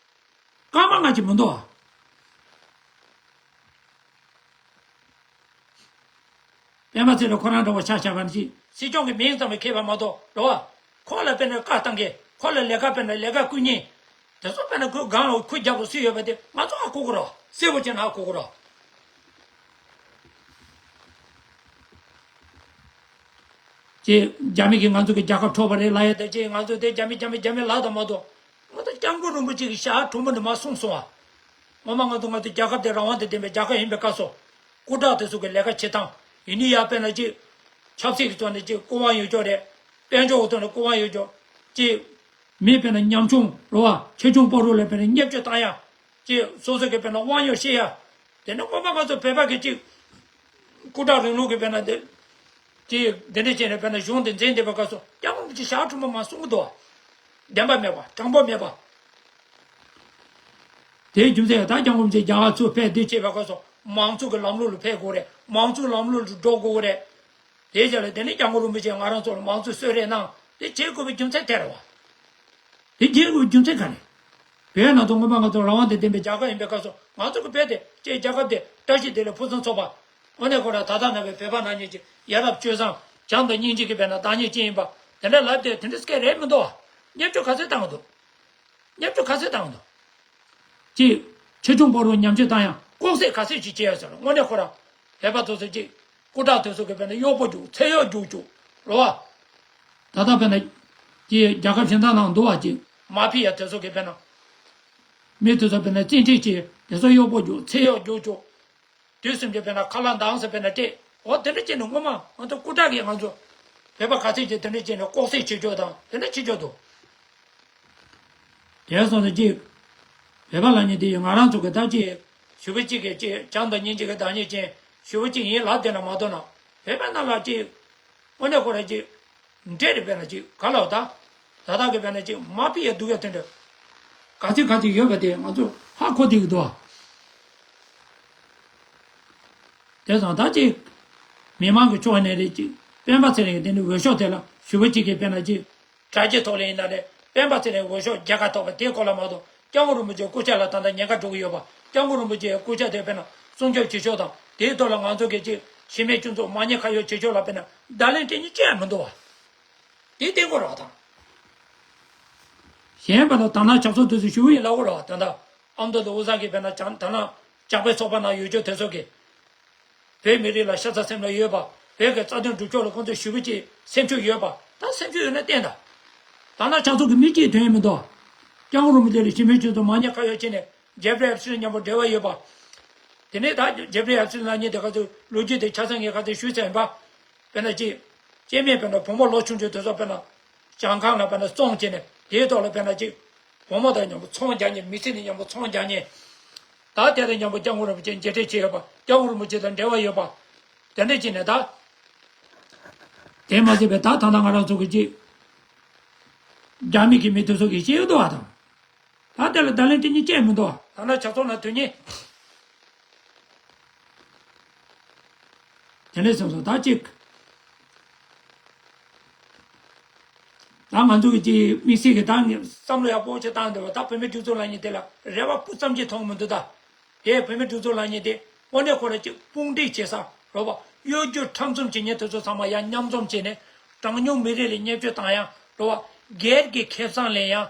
སྐར་མ་ལྔ་ཅིག་མི་འདུག་ཨ། སྤེན་པ་ཚེ་རིང་ཁོ་རང་འདྲ་བོ་ཆ་བཞག་པ་ནི་ཅི། སྲིད་སྐྱོང་གི་མིང་ཙམ་མཁས་པ་མ་གཏོགས་རེད་བ། ཁོ་ལ་དཔེར་ན་བཀའ་བཏང་མཁན། ཁོ་ལ་ལས་ཀ་དཔེར་ན་ལས་ཀ་བསྐུལ་མཁན། དེ་ཚོ་དཔེར་ན་ཁོའི་སྒང་ལ་ཁོའི་རྒྱབ་ལ་སུ་ཡོད་པ་དེ་ང་ཚོ་ཧ་གོ་གི་རེད། གསལ་པོ་བྱས་ན་ཧ་གོ་གི་རེད། ཅེས་རྒྱ་མི་གིས་ང་ཚོ་གི་རྒྱལ་ཁབ་འཕྲོག་པ་རེད་ལབ་ཡ་དེ་ཅེས་ང་ཚོ་དེ་རྒྱ་མི་རྒྱ་མི་རྒྱ་མི་ལབ་དང་མ་གཏོགས། ང་ཚོ་སྐྱབས་མགོན་རིན་པོ་ཆེ་གི་ཞྭ་གྲུ་མོ་འདི་མ་གསུངས་སོང་ཨ། ངོ་མ་ང་ཚོ་ང་ཚོ་རྒྱལ་ཁབ་དེ་རང་དབང་དང་ལྡན་པའི་རྒྱལ་ཁབ་ཡིན་པའི་སྐབས་སུ། སྐུ་དྲག་དེ་ཚོ་གི་ལས་ཀ་བྱེད་སྟངས། ཡིན་ནའི་ཡ་དཔེར་ན་ཅིག་ཆབ་སྲིད་ཀྱི་ཐོག་ནས་ཅིག་སྐུ་དབང་ཡོད་ཅོག་རེད། དཔལ་འབྱོར་གྱི་ཐོག་ནས་སྐུ་དབང་ཡོད་ཅོག་ཅིག་མི་དཔེར་ན་ཉམ་ཆུང་རེད་བ། ཆེ་ཆུང་ཕོ་རོག་ལ་དཔེར་ན་བརྙས་བཅོས་བཏང་ཡ། ཅིག་སོ་སོ་གི་དཔེར་ན་དབང་ཡོད་བཤད་ཡ། དེ་ནི་ངོ་མ་ང་ཚོ་བོད་པ་གི་ཅིག་སྐུ་དྲག་རིང་ལུགས་ཀྱི་དཔེར་ན་དེ། དེ་དེ་འདྲ་བྱས་ནས་དཔེར་ན་གཞུང་དེ་འཛིན་བསྡད་པའི་སྐབས་སུ་སྐྱབས་མགོན་རིན་པོ་ཆེ་ཞྭ་གྲུ་མོ་མ་གསུང་གི་འདུག་བ། བདེན་པ་མེད་པ་དྲང་པོ་མེད་པ། དེའི་རྒྱུ་མཚན་ད་སྐྱབས་མགོན་རིན་པོ་ཆེ་རྒྱ་གར་ཚུར་ཕེབས་དུས་བྱས་པའི་སྐབས་སུ་མང་གཙོ་གི་ལམ་ལུགས་ལ་ཕེབས་དགོས་རེད། མང་གཙོའི་ལམ་ལུགས་ལ་འགྲོ་དགོས་རེད། དེའི་རྗེས་ལ་དེ་ནས་སྐྱབས་མགོན་རིན་པོ་ཆེ་ང་རང་ཚོ་ལ་མང་གཙོའི་གསོལ་རས་གནང་དེ་བྱེད་དགོས་པའི་རྒྱུ་མཚན་དེ་རེད་བ། དེ་བྱེད་དགོས་རྒྱུ་མཚན་ག་རེ། བོད་ནང་དུ་སྔོན་མ་ང་ཚོ་རང་དབང་དང་ལྡན་པའི་རྒྱལ་ཁབ་ཡིན་པའི་སྐབས་སུ་ང་ཚོ་གི་བོད་དེ་ཅིག་རྒྱལ་ཁབ་དེ་བཀྲ་ཤིས་བདེ་ལེགས་ཕུན་སུམ་ཚོགས་པ། དངོས་གནས་ཁོ་རང་ད་ལྟ་ནང་བའི་བོད་པ་ནང་བཞིན་གྱི་ཡ་རབས་སྤྱོད་བཟང་བྱམས་དང་སྙིང་རྗེ་གི་བོད་ནང་བདག་ཉིད་ཅན་ཡིན་པ་དེ་འདྲ་ལབ་དེ་དེ་འདྲ་སྐད་རེད་མི་འདུག་བ། བརྙས་བཅོས་ག་ཚོད་བཏང་གི་འདུག་བརྙས་བཅོས་ག་ཚོད་བཏང་གི་འདུག་ཅིག་ཆེ་ཆུང་ཕོ་རོག་ཉམས་བཅོས་བཏང་ཡང་ལྐོག་ཟ་ག་ཚོད་ཅིག་བྱས་ཡོད་ཟེར། དངོས་གནས་ཁོ་རང་བོད་པ་ཚོ་ཚོ་ཅིག་སྐུ་དྲག་དེ་ཚོ་གི་དཔེར་ན་གཡོག་པོ་རྒྱུག་ཚེ་གཡོག་རྒྱུག་རྒྱུག་རེད་བ། ད་ལྟ་དཔེར་ན། ཀྱི་རྒྱལ་ཁབ་གཞན་དག་ནང་འདུག་བ་ཅིག་མ་ཕི་ཡ་དེ་ཚོ་གི་དཔེར་ན། མི་དེ་ཚོ་དཔེར་ན་བཙན་ཁྲིད་བྱས་དེ་ཚོ་གཡོག་པོ་རྒྱུག་ཚེ་གཡོག་རྒྱུག་བཅུག་དུས་གསུམ་གྱི་དཔེར་ན་ཁ་ལག་འདང་ཟེར་དཔེར་ན་སྤྲད། འོ་དེ་འདྲ་བྱས་ནས་སྔོན་མ་ང་ཚོ་སྐུ་དྲག་གིས་ང་ཚོ་བོད་པ་ག་ཚོད་ཅིག་དེ་འདྲ་བྱས་ནས་ལྐོག་བསད་བྱེད་ཕྱོགས་དང་དེ་འདྲ་བྱེད་ཕྱོགས་འདུག་དེ་སོང་ཙང་ཅིག་བོད་པ་ལབ་མཁན་དེ་ཡིས་ང་རང་ཚོ་གི་ད་ཅིག་ཞུ་བ་གཅིག་གིས་ཅིག་བྱམས་དང་སྙིང་རྗེ་གི་བདག་ཉིད་ཅན། ཞུ་བ་གཅིག་ཡིན་ལབ་བསྡད་ན་མ་གཏོགས་ན། བོད་པ་རྣམས་ལ་ཅིག་དངོས་གནས་ཁོ་རང་ཅིག་འདྲེ་རེད། དཔེར་ན་ཅིག་ག་ལབ་ད། ད་ལྟ་གི་དཔེར་ན་ཅིག་མ་ཕི་ཡ་སྡུག་ཡ་དེ་འདྲ་ག་ཚོད་ག་ཚོད་ཡོད་པ་དེ་ང་ཚོ་ཧ་གོ་བསྡད་ཀྱི་འདུག་ཨ། དེ་སོང་ད་ཅིག་མི་མང་གི་ཕྱོགས་ནས་རེད། ཅིག་སྤེན་པ་ཚེ་རིང་གི་དེ་འདྲའི་འོས་ཤོག་དེ་ལ་ཞུ་བ་གཅིག་གིས་དཔེར་ན་ཅིག་དྲ་རྒྱའི་ཐོག་ལ་ཡིན་ན་རེད། སྤེན་པ་ཚེ་རིང་འོས་ཤོག་བརྒྱ་ཁ་ཐོབ་པ་དེའི་སྐོར་ལ་མ་གཏོགས་སྐྱབས་མགོན་རིན་པོ་ཆེའི་སྐུ་ཕྱྭ་ལ་ད་ལྟ་ཉེན་ཁ་འགྲོ་གི་ཡོད་པ། སྐྱབས་མགོན་རིན་པོ་ཆེའི་སྐུ་ཕྱྭ་དེ་དཔེར་ན་སྲུང་སྐྱོབ་བྱེད་ཕྱོགས་དང་དེའི་ཐོག་ལ་ང་ཚོ་གི་ཅིག་གཞི་མེད་སྤྱི་ཚོགས་མ་ཉེས་ཁ་གཡོགས་བྱེད་ཕྱོགས་ལ་དཔེར་ན་བརྡ་ལན་སྤྲད་མཁན་ཅི་ཡང་མི་འདུག་བ། དེ་བསྟན་དགོས་རེད་བ་དང་། གཞན་པ་ལ་དར་ནག་ཇག་ཚོགས་དེ་ཚོས་ཞུ་གི་ཡིན་ལབ་དགོས་རེད་བ། ད་ལྟ་ཨ་མདོ་དང་དབུས་གཙང་གི་དཔེར་ན་དར་ནག་ཇག་པའི་ཚོགས་པ་ནང་ཡོད་ཆོག་དེ་ཚོ་གིས། བོད་མི་རིགས་ལ་ཤ་ཚ་སེམས་ལ་ཡོད་པ། བོད་ཀྱི་རྩ་དོན་སྒྲུབ་ཕྱོགས་ལ་ཁོང་ཚོས་ཞུ་བ་ཅིག་སེམས་ཤུགས་ཡོད་པ། ད་སེམས་ཤུགས་ཡོད་ན་བསྟན་དང་། དར་ནག་ཇག་ཚོགས་ཀྱི་མི་གཅིག་དོན་ཡོད་མི་འདུག་སྐྱབས་མགོན་རིན་པོ་ཆེ་ལ་གཞི་མེད་སྤྱི་ཚོགས་མ་ཉེས་ཁ་གཡོགས་བྱས་ནས་ཇེབ་རི་ཨེབ་སི་ལིན་མཉམ་པོ་འབྲེལ་བ་ཡོད་པ། དེ་ནས་ད་ཇེབ་རི་ཨེབ་སི་ལིན་ལབ་མཁན་དེ་ག་ཚོད་ལོ་རྒྱུས་དེ་ཆ་ཚང་ངས་ག་ཚོད་ཞུས་ཚར་ཡིན་པ། དཔེར་ན་ཅིག་སྐྱེ་དམན་དཔེར་ན་བུ་མོ་ལོ་ཆུང་ཆུང་དེ་ཚོ་དཔེར་ན་བྱང་ཁང་ལ་དཔེར་ན་བཙོང་བྱས་ནས་དེའི་ཐོག་ལ་དཔེར་ན་ཅིག་བུ་མོ་དང་མཉམ་པོ་ཚོང་རྒྱག་མཁན། མི་ཚེ་ནི་མཉམ་པོ་ཚོང་རྒྱག་མཁན། ད་དེ་དང་མཉམ་པོ་སྐྱབས་མགོན་རིན་པོ་ཆེ་མཇལ་འཕྲད་བྱས་ཡོད་པ། སྐྱབས་མགོན་རིན་པོ་ཆེ་དང་འབྲེལ་བ་ཡོད་པ། དེ་འདྲ་བྱས་ནས་ད། དེ་མ་ཟད་པའི་ད་ད་ལྟ་ང་རང་ཚོ་གི་ཅིག་རྒྱ་མི་གི་མི་དེ་ཚོ་གིས་བཤད་ཡོད་དོ་བ་དང་། ད་དེ་ལ་བརྡ་ལན་སྤྲད་མཁན་ཅི་ཡང་མི་འདུག་ད་ལྟ་ཇག་ཚོགས་ནང་དོན་གཉེར། དེ་འདྲ་སོང་སོང་ད་ཅིག་ད་ང་ཚོ་གི་ཅིག་དམིགས་བསལ་གྱི་ད་ངས་བསམ་བློ་ཡག་པོ་ཅིག་བཏང་འདོད་པ། ད་བོད་མིའི་སྒྲིག་འཛུགས་ལབ་མཁན་དེ་ལ་རེ་བ་སྤུ་ཙམ་ཅིག་མཐོང་མི་འདུག་ད་དེ་བོད་མིའི་སྒྲིག་འཛུགས་ལབ་མཁན་དེ་དངོས་གནས་ཁོ་རང་ཅིག་དཔུང་སྒྲིག་བྱེད་ས་རོ་བ། གཡོ་སྒྱུ་ཁྲམ་གསུམ་བྱེད་མཁན་དེ་ཚོ་ཚང་མ་ཡར་མཉམ་འཛོམས་བྱས་ནས་གྲངས་ཉུང་མི་རིགས་ལ་བརྙས་བཅོས་བཏང་ཡ་རོ་བ། སྒེར་གྱི་ཁེ་བཟང་ལེན་ཡ།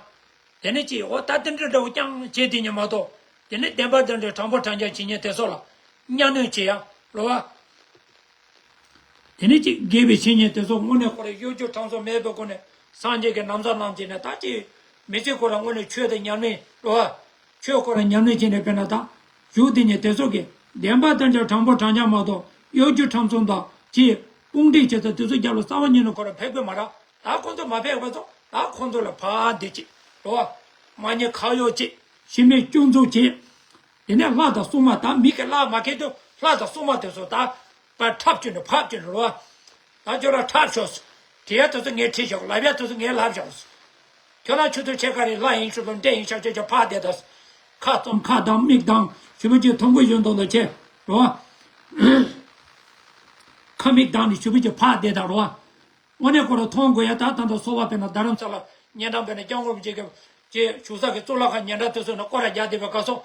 དེ་ནས་ཅིག་འོ་ད་དེ་འདྲ་འདྲ་བོ་རྐྱང་བྱེད་དེ་ཉིན་མ་གཏོགས། དེ་ནས་བདེན་པ་དེ་འདྲ་དྲང་པོ་དྲང་རྐྱང་བྱེད་མཁན་དེ་ཚོ་ལ་གཉའ་གནོན་བྱེད་ཡ་རོ་བ། དེ་ནས་ཅིག་དགེ་བའི་བཤེས་གཉེན་དེ་ཚོ་དངོས་གནས་ཁོ་རང་གཡོ་སྒྱུ་ཁྲམ་གསུམ་མེད་པའི་སྒོ་ནས་སངས་རྒྱས་ཀྱི་ན་བཟའ་བསྣམས་བྱས་ནས་ད་ཅིག་མི་ཚེ་ཁོ་རང་དངོས་གནས་ཆོས་དང་ཉམས་ལེན་རོ་བ། ཆོས་ཁོ་རང་ཉམས་ལེན་བྱས་ནས་དཔེར་ན་ད་བཞུགས་དེ་ཉིན་དེ་ཚོ་གིས་བདེན་པ་དེ་འདྲ་དྲང་པོ་དྲང་རྐྱང་མ་གཏོགས་གཡོ་སྒྱུ་ཁྲམ་གསུམ་དང་ཅིག་དཔུང་སྒྲིག་བྱེད་ས་དེ་ཚོ་རྒྱབ་ལ་རྩ་བ་ཉིད་ནས་ཁོ་རང་ཕེབས་ཀྱི་མ་རེད། ད་ཁོང་ཚོ་མ་ཕེབས་པ་ཚོ་ད་ཁོང་ཚོ་ལ་ཕར་འདི་བྱེད་རོ་བ། མ་ཉེས་ཁ་གཡོགས་བྱེད། གཞི་མེད་སྐྱོན་འཛུགས་བྱེད། དེ་ནས་ལྷ་དང་སྲུང་མ་ད་མི་གི་ལྷ་མ་ཁེལ་དུས་ལྷ་དང་སྲུང་མ་དེ་ཚོ་ད་པར་འཁྲབ་བཅུག་ནས་ཕབ་བཅུག་ནས་རོ་བ། ད་ཁྱོད་རང་འཁྲབ་ཤོག་དྲི་ཡ་དེ་ཚོ་ངས་དྲིས་ཤོག་ལབ་ཡ་དེ་ཚོ་ངས་ལབ་ཤོག་ཁྱོད་རང་ཆུ་ཚོད་ཕྱེད་ཀ་རིང་ལྷ་ཡིན་ཤོག་དང་འདྲེ་ཡིན་ཤོག་ཁྱོད་ཁྱོད་ཕར་བསྡད་དང་། ཁ་བཙུམ་ཁ་གདངས་མིག་གདངས་ཞུ་བ་ཅིག་མཐོང་གི་ཡོད་མདོག་མདོག་བྱེད་རོ་བ། ཁ་མིག་གདངས་ནས་ཞུ་བ་ཅིག་ཕར་བསྡད་དང་རོ་བ། དངོས་གནས་ཁོ་རང་མཐོང་དགོས་ཡ། ད་ད་ལྟ་སོ་པ་དཔེར་ན་རྡ་རམ་ས་ལ་ཉེ་འགྲམ་དཔེར་ན་སྐྱབས་མགོན་རིན་པོ་ཆེ་གི་ཅེས་བཞུགས་ས་གི་གཙུག་ལག་ཁང་ཉེ་འགྲམ་དེ་ཚོ་ནས་སྐོར་ར་རྒྱག་བསྡད་པའི་སྐབས་སུ།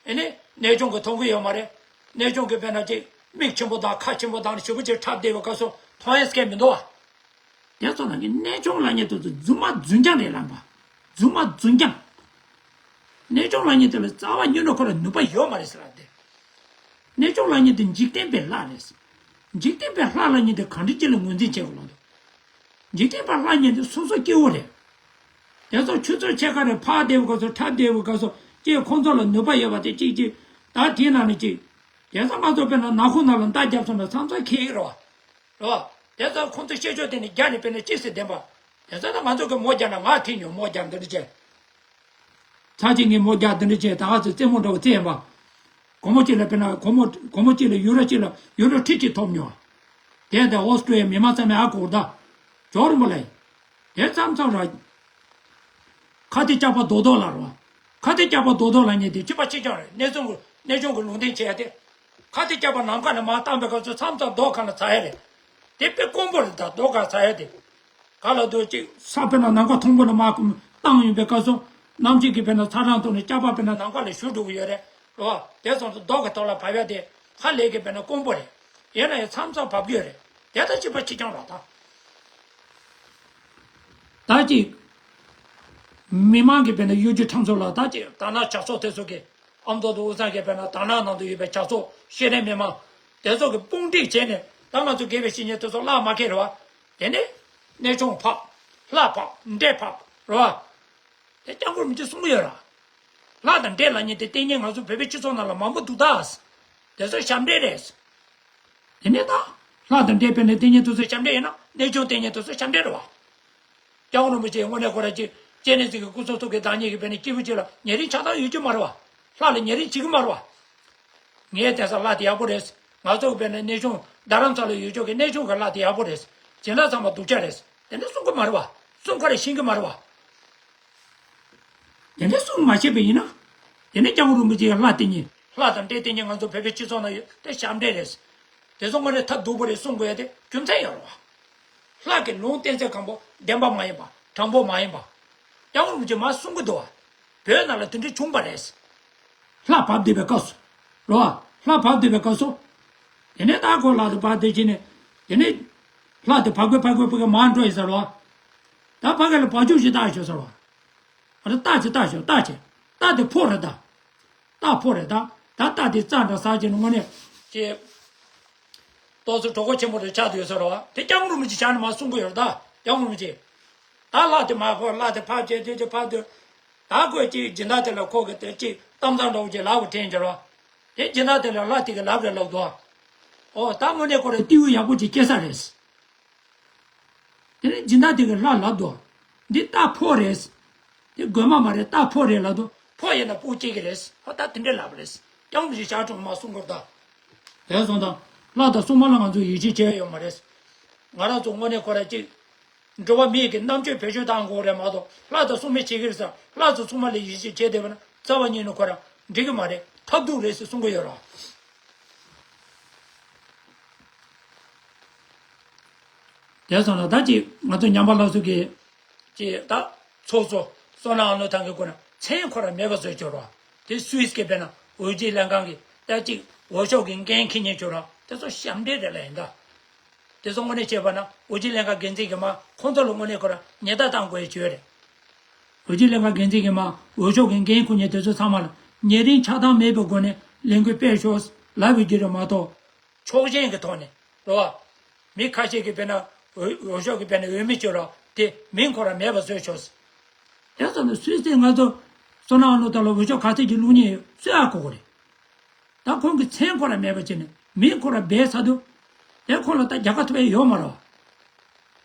ཨེ་ནི་གནས་ཆུང་གིས་མཐོང་གི་ཡོད་མ་རེད། གནས་ཆུང་གིས་དཔེར་ན་ཅིག་མིག་ཆེན་པོ་དང་ཁ་ཆེན་པོ་དང་ཞུ་བ་ཅིག་འཁྲབ་བསྡད་པའི་སྐབས་སུ་མཐོང་ཡ་སྐད་མི་འདུག་བ། དེ་ཚོ་ནང་གི་གནས་ཆུང་ལབ་མཁན་དེ་ཚོ་རྫུན་མ་རྫུན་རྐྱང་རེད་ལབ་པ། རྫུན་མ་རྫུན་རྐྱང་། གནས་ཆུང་ལབ་མཁན་དེ་ལ་རྩ་བ་ཉིད་ནས་ཁོ་ལ་ནུས་པ་ཡོད་མ་རེད་ཟེར་ལབ་སྟེ། གནས་ཆུང་ལབ་མཁན་དེ་འཇིག་རྟེན་པའི་ལྷ་རེད། འཇིག་རྟེན་པའི་ལྷ་ལབ་མཁན་དེ་གང་འདྲ་ཅིག་ལ་ངོས་འཛིན་བྱེད་དགོས་ལབ་འདུག་འཇིག་རྟེན་པ་ལྷ་ཉིད་དེ་སོ་སོ་སྐྱེ་བོ་རེད། དེ་ཚོ་ཆུ་ཚོད་ཕྱེད་ཀ་རེ་ཕར་བསྡད་པའི་སྐབས་སུ་འཁྲབ་བསྡད་པའི་སྐབས་སུ་ཅིག་ཁོང་ཚོ་ལ་ནུས་པ་ཡོད་པ་དེ་གཅིག་གཅིག་ད་དེའི་ནང་ནས་གཅིག་དེ་ཚོ་ང་ཚོ་དཔེར་ན་ནག་ཁུང་ནང་ལ་མདའ་བརྒྱབ་སོང་ན་མཚམས་མཚམས་ཁེལ་གི་རེད་བ། རེད་བ། དེ་ཚོ་ཁོང་ཚོ་ཤེད་ཤོག་དེ་ནས་རྒྱ་ནས་དཔེར་ན་ཅི་ཟེར་བདེན་པ། དེ་ཚོ་ད་ང་ཚོ་གི་མོ་རྒྱག་ན་ང་ཐིག་ཉོ་མོ་རྒྱག་འདི་འདྲ་བྱས། ཚར་གཅིག་ངས་མོ་རྒྱག་འདི་འདྲ་བྱས། ད་ག་ཚོད་རྩེད་མོ་འདྲ་བོ་རྩེད་ཡིན་པ། སྒོར་མོ་གཅིག་ལ་དཔེར་ན་སྒོར་མོ་སྒོར་མོ་གཅིག་ལ་ཡུ་རོ་གཅིག་ལ་ཡུ་རོ་ཁྲི་གཅིག་ཐོབ་མྱོང་། དེ་ད་ཨོ་སི་ཀྲི་ཡ་མི་མང་ཚང་མས་ཨ་གོ་ད། ཇོ་རིན་པོ་ལགས། དེ་མཚམས་མཚམས་ར། ཁ་ཏི་སྐྱག་པ་རྡོག་རྡོག་ལ་རོ། ཁ་ཏི་སྐྱག་པ་རྡོག་རྡོག་ལ་ཉེ་དེ་གཅིག་པ་གཅིག་རྐྱང་རེད། གནས་ཆུང་གི་གནས་ཆུང་གི་ལུང་བསྟན་བྱས་ཏེ། ཁ་ཏི་སྐྱག་པ་ནམ་མཁའ་ནས་མར་བཏང་པའི་སྐབས་སུ་མཚམས་མཚམས་རྡོ་གང་ལ་ཚ་ཡ་རེད། དེ་དཔེ་དཀོན་པོ་རེད། ད་རྡོ་གང་ཚ་ཡ་དེ། ག་ལ་རྡོ་གཅིག་ས་དཔེར་ན་ནམ་མཁའ་མཐོན་པོ་ནས་མར་བཏང་ཡོང་པའི་སྐབས་སུ། གནམ་གཤིས་ཀྱི་དཔེར་ན་ཚ་གྲང་ཐོག་ནས་སྐྱག་པ་དཔེར་ན་ནམ་མཁའ་ལ་བཞུར་འགྲོ་གི་ཡོད་རེད། རོ། དེ་སོང་ཙང་རྡོ་གི་ཐོག་ལ་བབས་ཡ་དེ་ཧ་ལས་ཀྱི་དཔེར་ན་དཀོན་པོ་རེད། ཡིན་ན་ཡང་མཚམས་མཚམས་བབས་ཀྱི་ཡོད་རེད། དེ་ད་གཅིག་པ་གཅིག་རྐྱང་རེད་ད། ད་ཅིག་མི་མང་གི་དཔེར་ན་གཡོ་སྒྱུ་ཁྲམ་གསུམ་ལ་ད་ཅིག་དར་ནག་ཇག་ཚོགས་དེ་ཚོ་གི་ཨ་མདོ་དང་དབུས་གཙང་གི་དཔེར་ན་དར་ནག་ནང་དུ་ཡོད་པའི་ཇག་ཚོགས་ཤེས་ལྡན་མི་མང་དེ་ཚོ་གི་དཔུང་སྒྲིག་བྱས་ནས་ད་ང་ཚོ་དགེ་བའི་བཤེས་གཉེན་དེ་ཚོ་བརླག་མ་ཁེལ་རེད་བ། དེ་ནས་གནས་ཆུང་ཕབ། ལྷ་ཕབ། འདྲེ་ཕབ་རེད་བ། དེ་སྐྱབས་མགོན་རིན་པོ་ཆེས་གསུང་གི་ཡོད་ར། ལྷ་དང་འདྲེ་ལབ་མཁན་དེ་ལྟས་ངན་ང་ཚོ་བོད་པའི་སྤྱི་ཚོགས་ནང་ལ་མང་པོ་འདུག་ད། དེ་ཚོ་ཞབས་འདྲེན་རེད། དེ་ནས་ད། ལྷ་དང་འདྲེ་དཔེར་ན་ལྟས་ངན་དེ་ཚོ་ཞབས་འདྲེན་ཡིན་ན་གནས་ཆུང་ལྟས་ངན་དེ་ཚོ་ཞབས་འདྲེན་རེད་བ། སྐྱབས་མགོན་རིན་པོ་ཆེ་དངོས་གནས་ཁོ་རང་ཅིག་སྤྱན་རས་གཟིགས་ཀྱི་སྐུ་ཚེ་ཐུགས་ཀྱི་བདག་ཉིད་ཀྱི་དཔེར་ན་སྐྱེས་བུ་ཅིག་ལ་ཉེ་རིང་ཆགས་སྡང་ཡོད་ཀྱི་མ་རེད་བ། ལྷ་ལ་ཉེ་རིང་བྱེད་ཀྱི་མ་རེད་བ། ངའི་དེང་སང་ལྷ་དེ་ཡག་པོ་རེད། ང་ཚོ་གི་དཔེར་ན་གནས་ཆུང་རྡ་རམ་ས་ལ་ཡོད་ཆོག་གི་གནས་ཆུང་གི་ལྷ་དེ་ཡག་པོ་རེད། སྦྱིན་བདག་ཚང་མ་སྡུག་ཅག་རེད། དེ་འདྲ་གསུང་གི་མ་རེད་བ། གསུང་ཁ་རེ་ཤེས་ཀྱི་མ་རེད་བ། དེ་འདྲ་གསུང་མ་ཤེས་པ་ཡིན་ན། དེ་ནས་སྐྱབས་མགོན་རིན་པོ་ཆེའི་ལྷ་དེ་ཉིད་ལྷ་དང་འདྲེ་དེ་ཉིད་ང་ཚོ་བོད་པའི་སྤྱི་ཚོགས་ནང་ཡོད་དེ་ཞབས་འདྲེན་རེད། དེ་ཚོ་དངོས་གནས་ཐབས་སྡུག་པོ་རེད་གསུང་དགོས་ཡ་དེ་རྒྱུ་མཚན་ཡོད་རེད་བ། ལྷ་གི་ལུང་བསྟན་ཚད་གང་པོ་བདེན་པ་མ་ཡིན་པ་དྲང་པོ་མ་ཡིན་པ། སྐྱབས་མགོན་རིན་པོ་ཆེས་མར་གསུང་གི་འདུག་བ། བོད་ནང་ལ་དེ་འདྲ་བྱུང་བ་རེད། ལྷ་བབས་བསྡད་པའི་སྐབས་སུ། རེད་བ། ལྷ་བབས་བསྡད་པའི་སྐབས་སུ། དེ་ནས་ད་ཁོ་ལྷ་དེ་བབས་བསྡད་ཕྱིན་ནས། དེ་ནས་ལྷ་དེ་བབས་གི་བབས་གི་བབས་གི་མར་འགྲོ་ཡིན་ཟེར་བ། ད་ཕ་གི་ལ་བ་ཕྱུགས་ཤིག་བཏགས་ཤོག་ཟེར་བ། ཨ་རེ་རྟ་ཅིག་བཏགས་ཤོག་རྟ་ཅིག་རྟ་དེ་ཕོ་རེད་ད། རྟ་ཕོ་རེད་ད། ད་རྟ་དེ་རྩྭ་འདྲ་ཟ་བྱས་ནས་དངོས་གནས་ཀྱི། ཏོག་ཙམ་གྲོགས་པོ་ཆེན་པོ་རེ་ཆགས་བསྡད་ཡོད་ས་རེད་བ། དེ་སྐྱབས་མགོན་རིན་པོ་ཆེ་ཆགས་ནས་མར་གསུང་གི་ཡོད་རེད་ད། སྐྱབས་མགོན་རིན་པོ་ཆེ། ད་ལྷ་དེ་མར་ཕབ་ལྷ་དེ་ཕབ་བྱས་བྱས་བྱས་ཕབ་དུས། ད་ཁོས་ཅིག་སྦྱིན་བདག་དེ་ལ་ཁོ་གི་དེ་ཅིག་གཏམ་བཟང་འདྲ་བོ་ཅིག་ལབ་དྲན་བྱས་རེད་བ། དེ་སྦྱིན་བདག་དེ་ལ་ལྷ་དེ་གི་ལབ་རེད་ལབ་འདུག་བ། ཨོ་ད་དངོས་གནས་ཁོ་རང་སྐྱེས་བུ་ཡག་པོ་ཅིག་སྐྱེས་ས་རེད། དེ་ནས་སྦྱིན་བདག་དེ་གིས་ལྷ་ལབ་འདུག་འདི་རྟ་ཕོ་རེད། དེ་རྒོད་མ་མ་རེད་རྟ་ཕོ་རེད་ལབ་འདུག་ཕོ་ཡིན་ན་སྤུ་སྐྱེ་གི་རེད། ཨ་ད་དེ་འདྲས་ལབ་པ་རེད། སྐྱབས་མགོན་རིན་པོ་ཆེ་ཞག་གྲངས་མ་གསུང་གི་རེད་ད། དེ་སོང་ཙང་ལྷ་དང་སྲུང་མ་ལ་ང་ཚོས་ཡིད་ཆེས་བྱས་ཡོད་མ་རེད། ང་རང་ཚོ་དངོས་གནས་ཁོ་རང་ཅིག་འགྲོ་བ་མིའི་གི་རྣམ་དཔྱོད་བེད་སྤྱོད་བཏང་དགོས་རེད་མ་གཏོགས་ལྷ་དང་སྲུང་མས་བྱེད་ཀྱི་རེད་ཟེར་ལྷ་དང་སྲུང་མ་ལ་ཡིད་ཆེས་བྱས་བསྡད་པ་ན་རྩ་བ་ཉིད་ནས་ཁོ་རང་འགྲིག་གི་མ་རེད། ཐབས་སྡུག་རེད་ཟེར་གསུང་གི་ཡོད་རེད། དེ་སོང་ན་ད་ཅིག་ང་ཚོ་ཉམས་པ་སློབ་གསོ་གི་ཅིག་ད་ཚོགས་གཙོ་བསོད་ནམས་ཨ་ནུ་ཐང་གི་སྐོར་ན་མཚན་ཁོ་རང་མེད་པ་བཟོས་བྱོས་རོགས། དེ་སུད་སི་གི་དཔེར་ན་འོས་སྦྱོར་ལྷན་ཁང་གི་ད་ཅིག་འོས་ཤོག་གི་འགན་འཁྱེར་མཁན་བྱོས་རོགས། དེ་ཚོ་ཞབས་འདྲེན་རེད་ལ་ཡིན་ད། དེ་ཚོ་དངོས་གནས་བྱས་པ་ན་འོས་སྦྱོར་ལྷན་ཁང་འགན་འཛིན་གྱི་མ་ཁོང་ཚོ་ལ་དངོས་གནས་ཁོ་རང་ཉེས་རྡུང་བཏང་དགོས་ཡ་བྱོས་རེད། འོས་སྦྱོར་ལྷན་ཁང་འགན་འཛིན་གྱི་མ་འོས་ཤོག་གི་འགན་འཁུར་མཁན་དེ་ཚོ་ཚང་མ་ལ་ཉེ་རིང་ཆགས་སྡང་མེད་པའི་སྒོ་ནས་ལས་འགུལ་སྤེལ་ཤོག་ལབ་ཡོད་ཀྱི་རེད་མ་གཏོགས། ཕྱོགས་ཞེན་གྱི་ཐོག་ནས་རེད་བ། མི་ཁ་ཤས་ཀྱིས་དཔེར་ན་འོས་འོས་ཤོག་གི་དཔེར་ན་འོས་མི་བཅོལ་རོགས་དེ་མིང་ཁོ་རང་མེད་པ་བཟོས་ཆོག་ཟེར། དེ་ཙམ་ནས་སུད་སི་ང་ཚོ་བསོད་ནམས་ཨ་ནུ་ཐང་ལ་འོས་ཤོག་ག་ཚད་ཀྱི་བླུགས་མཁན་ཡོད་བཟོས་ཨ་གོ་གི་རེད། ད་ཁོང་གི་མཚན་ཁོ་རང་མེད་པ་བྱས་ནས་མིང་ཁོ་རང་སྦས་ཚར་དུས། དེ་ཁོ་ལ་ད་རྒྱལ་ཁ་ཐོབ་ཡ་ཡོད་མ་རེད་བ།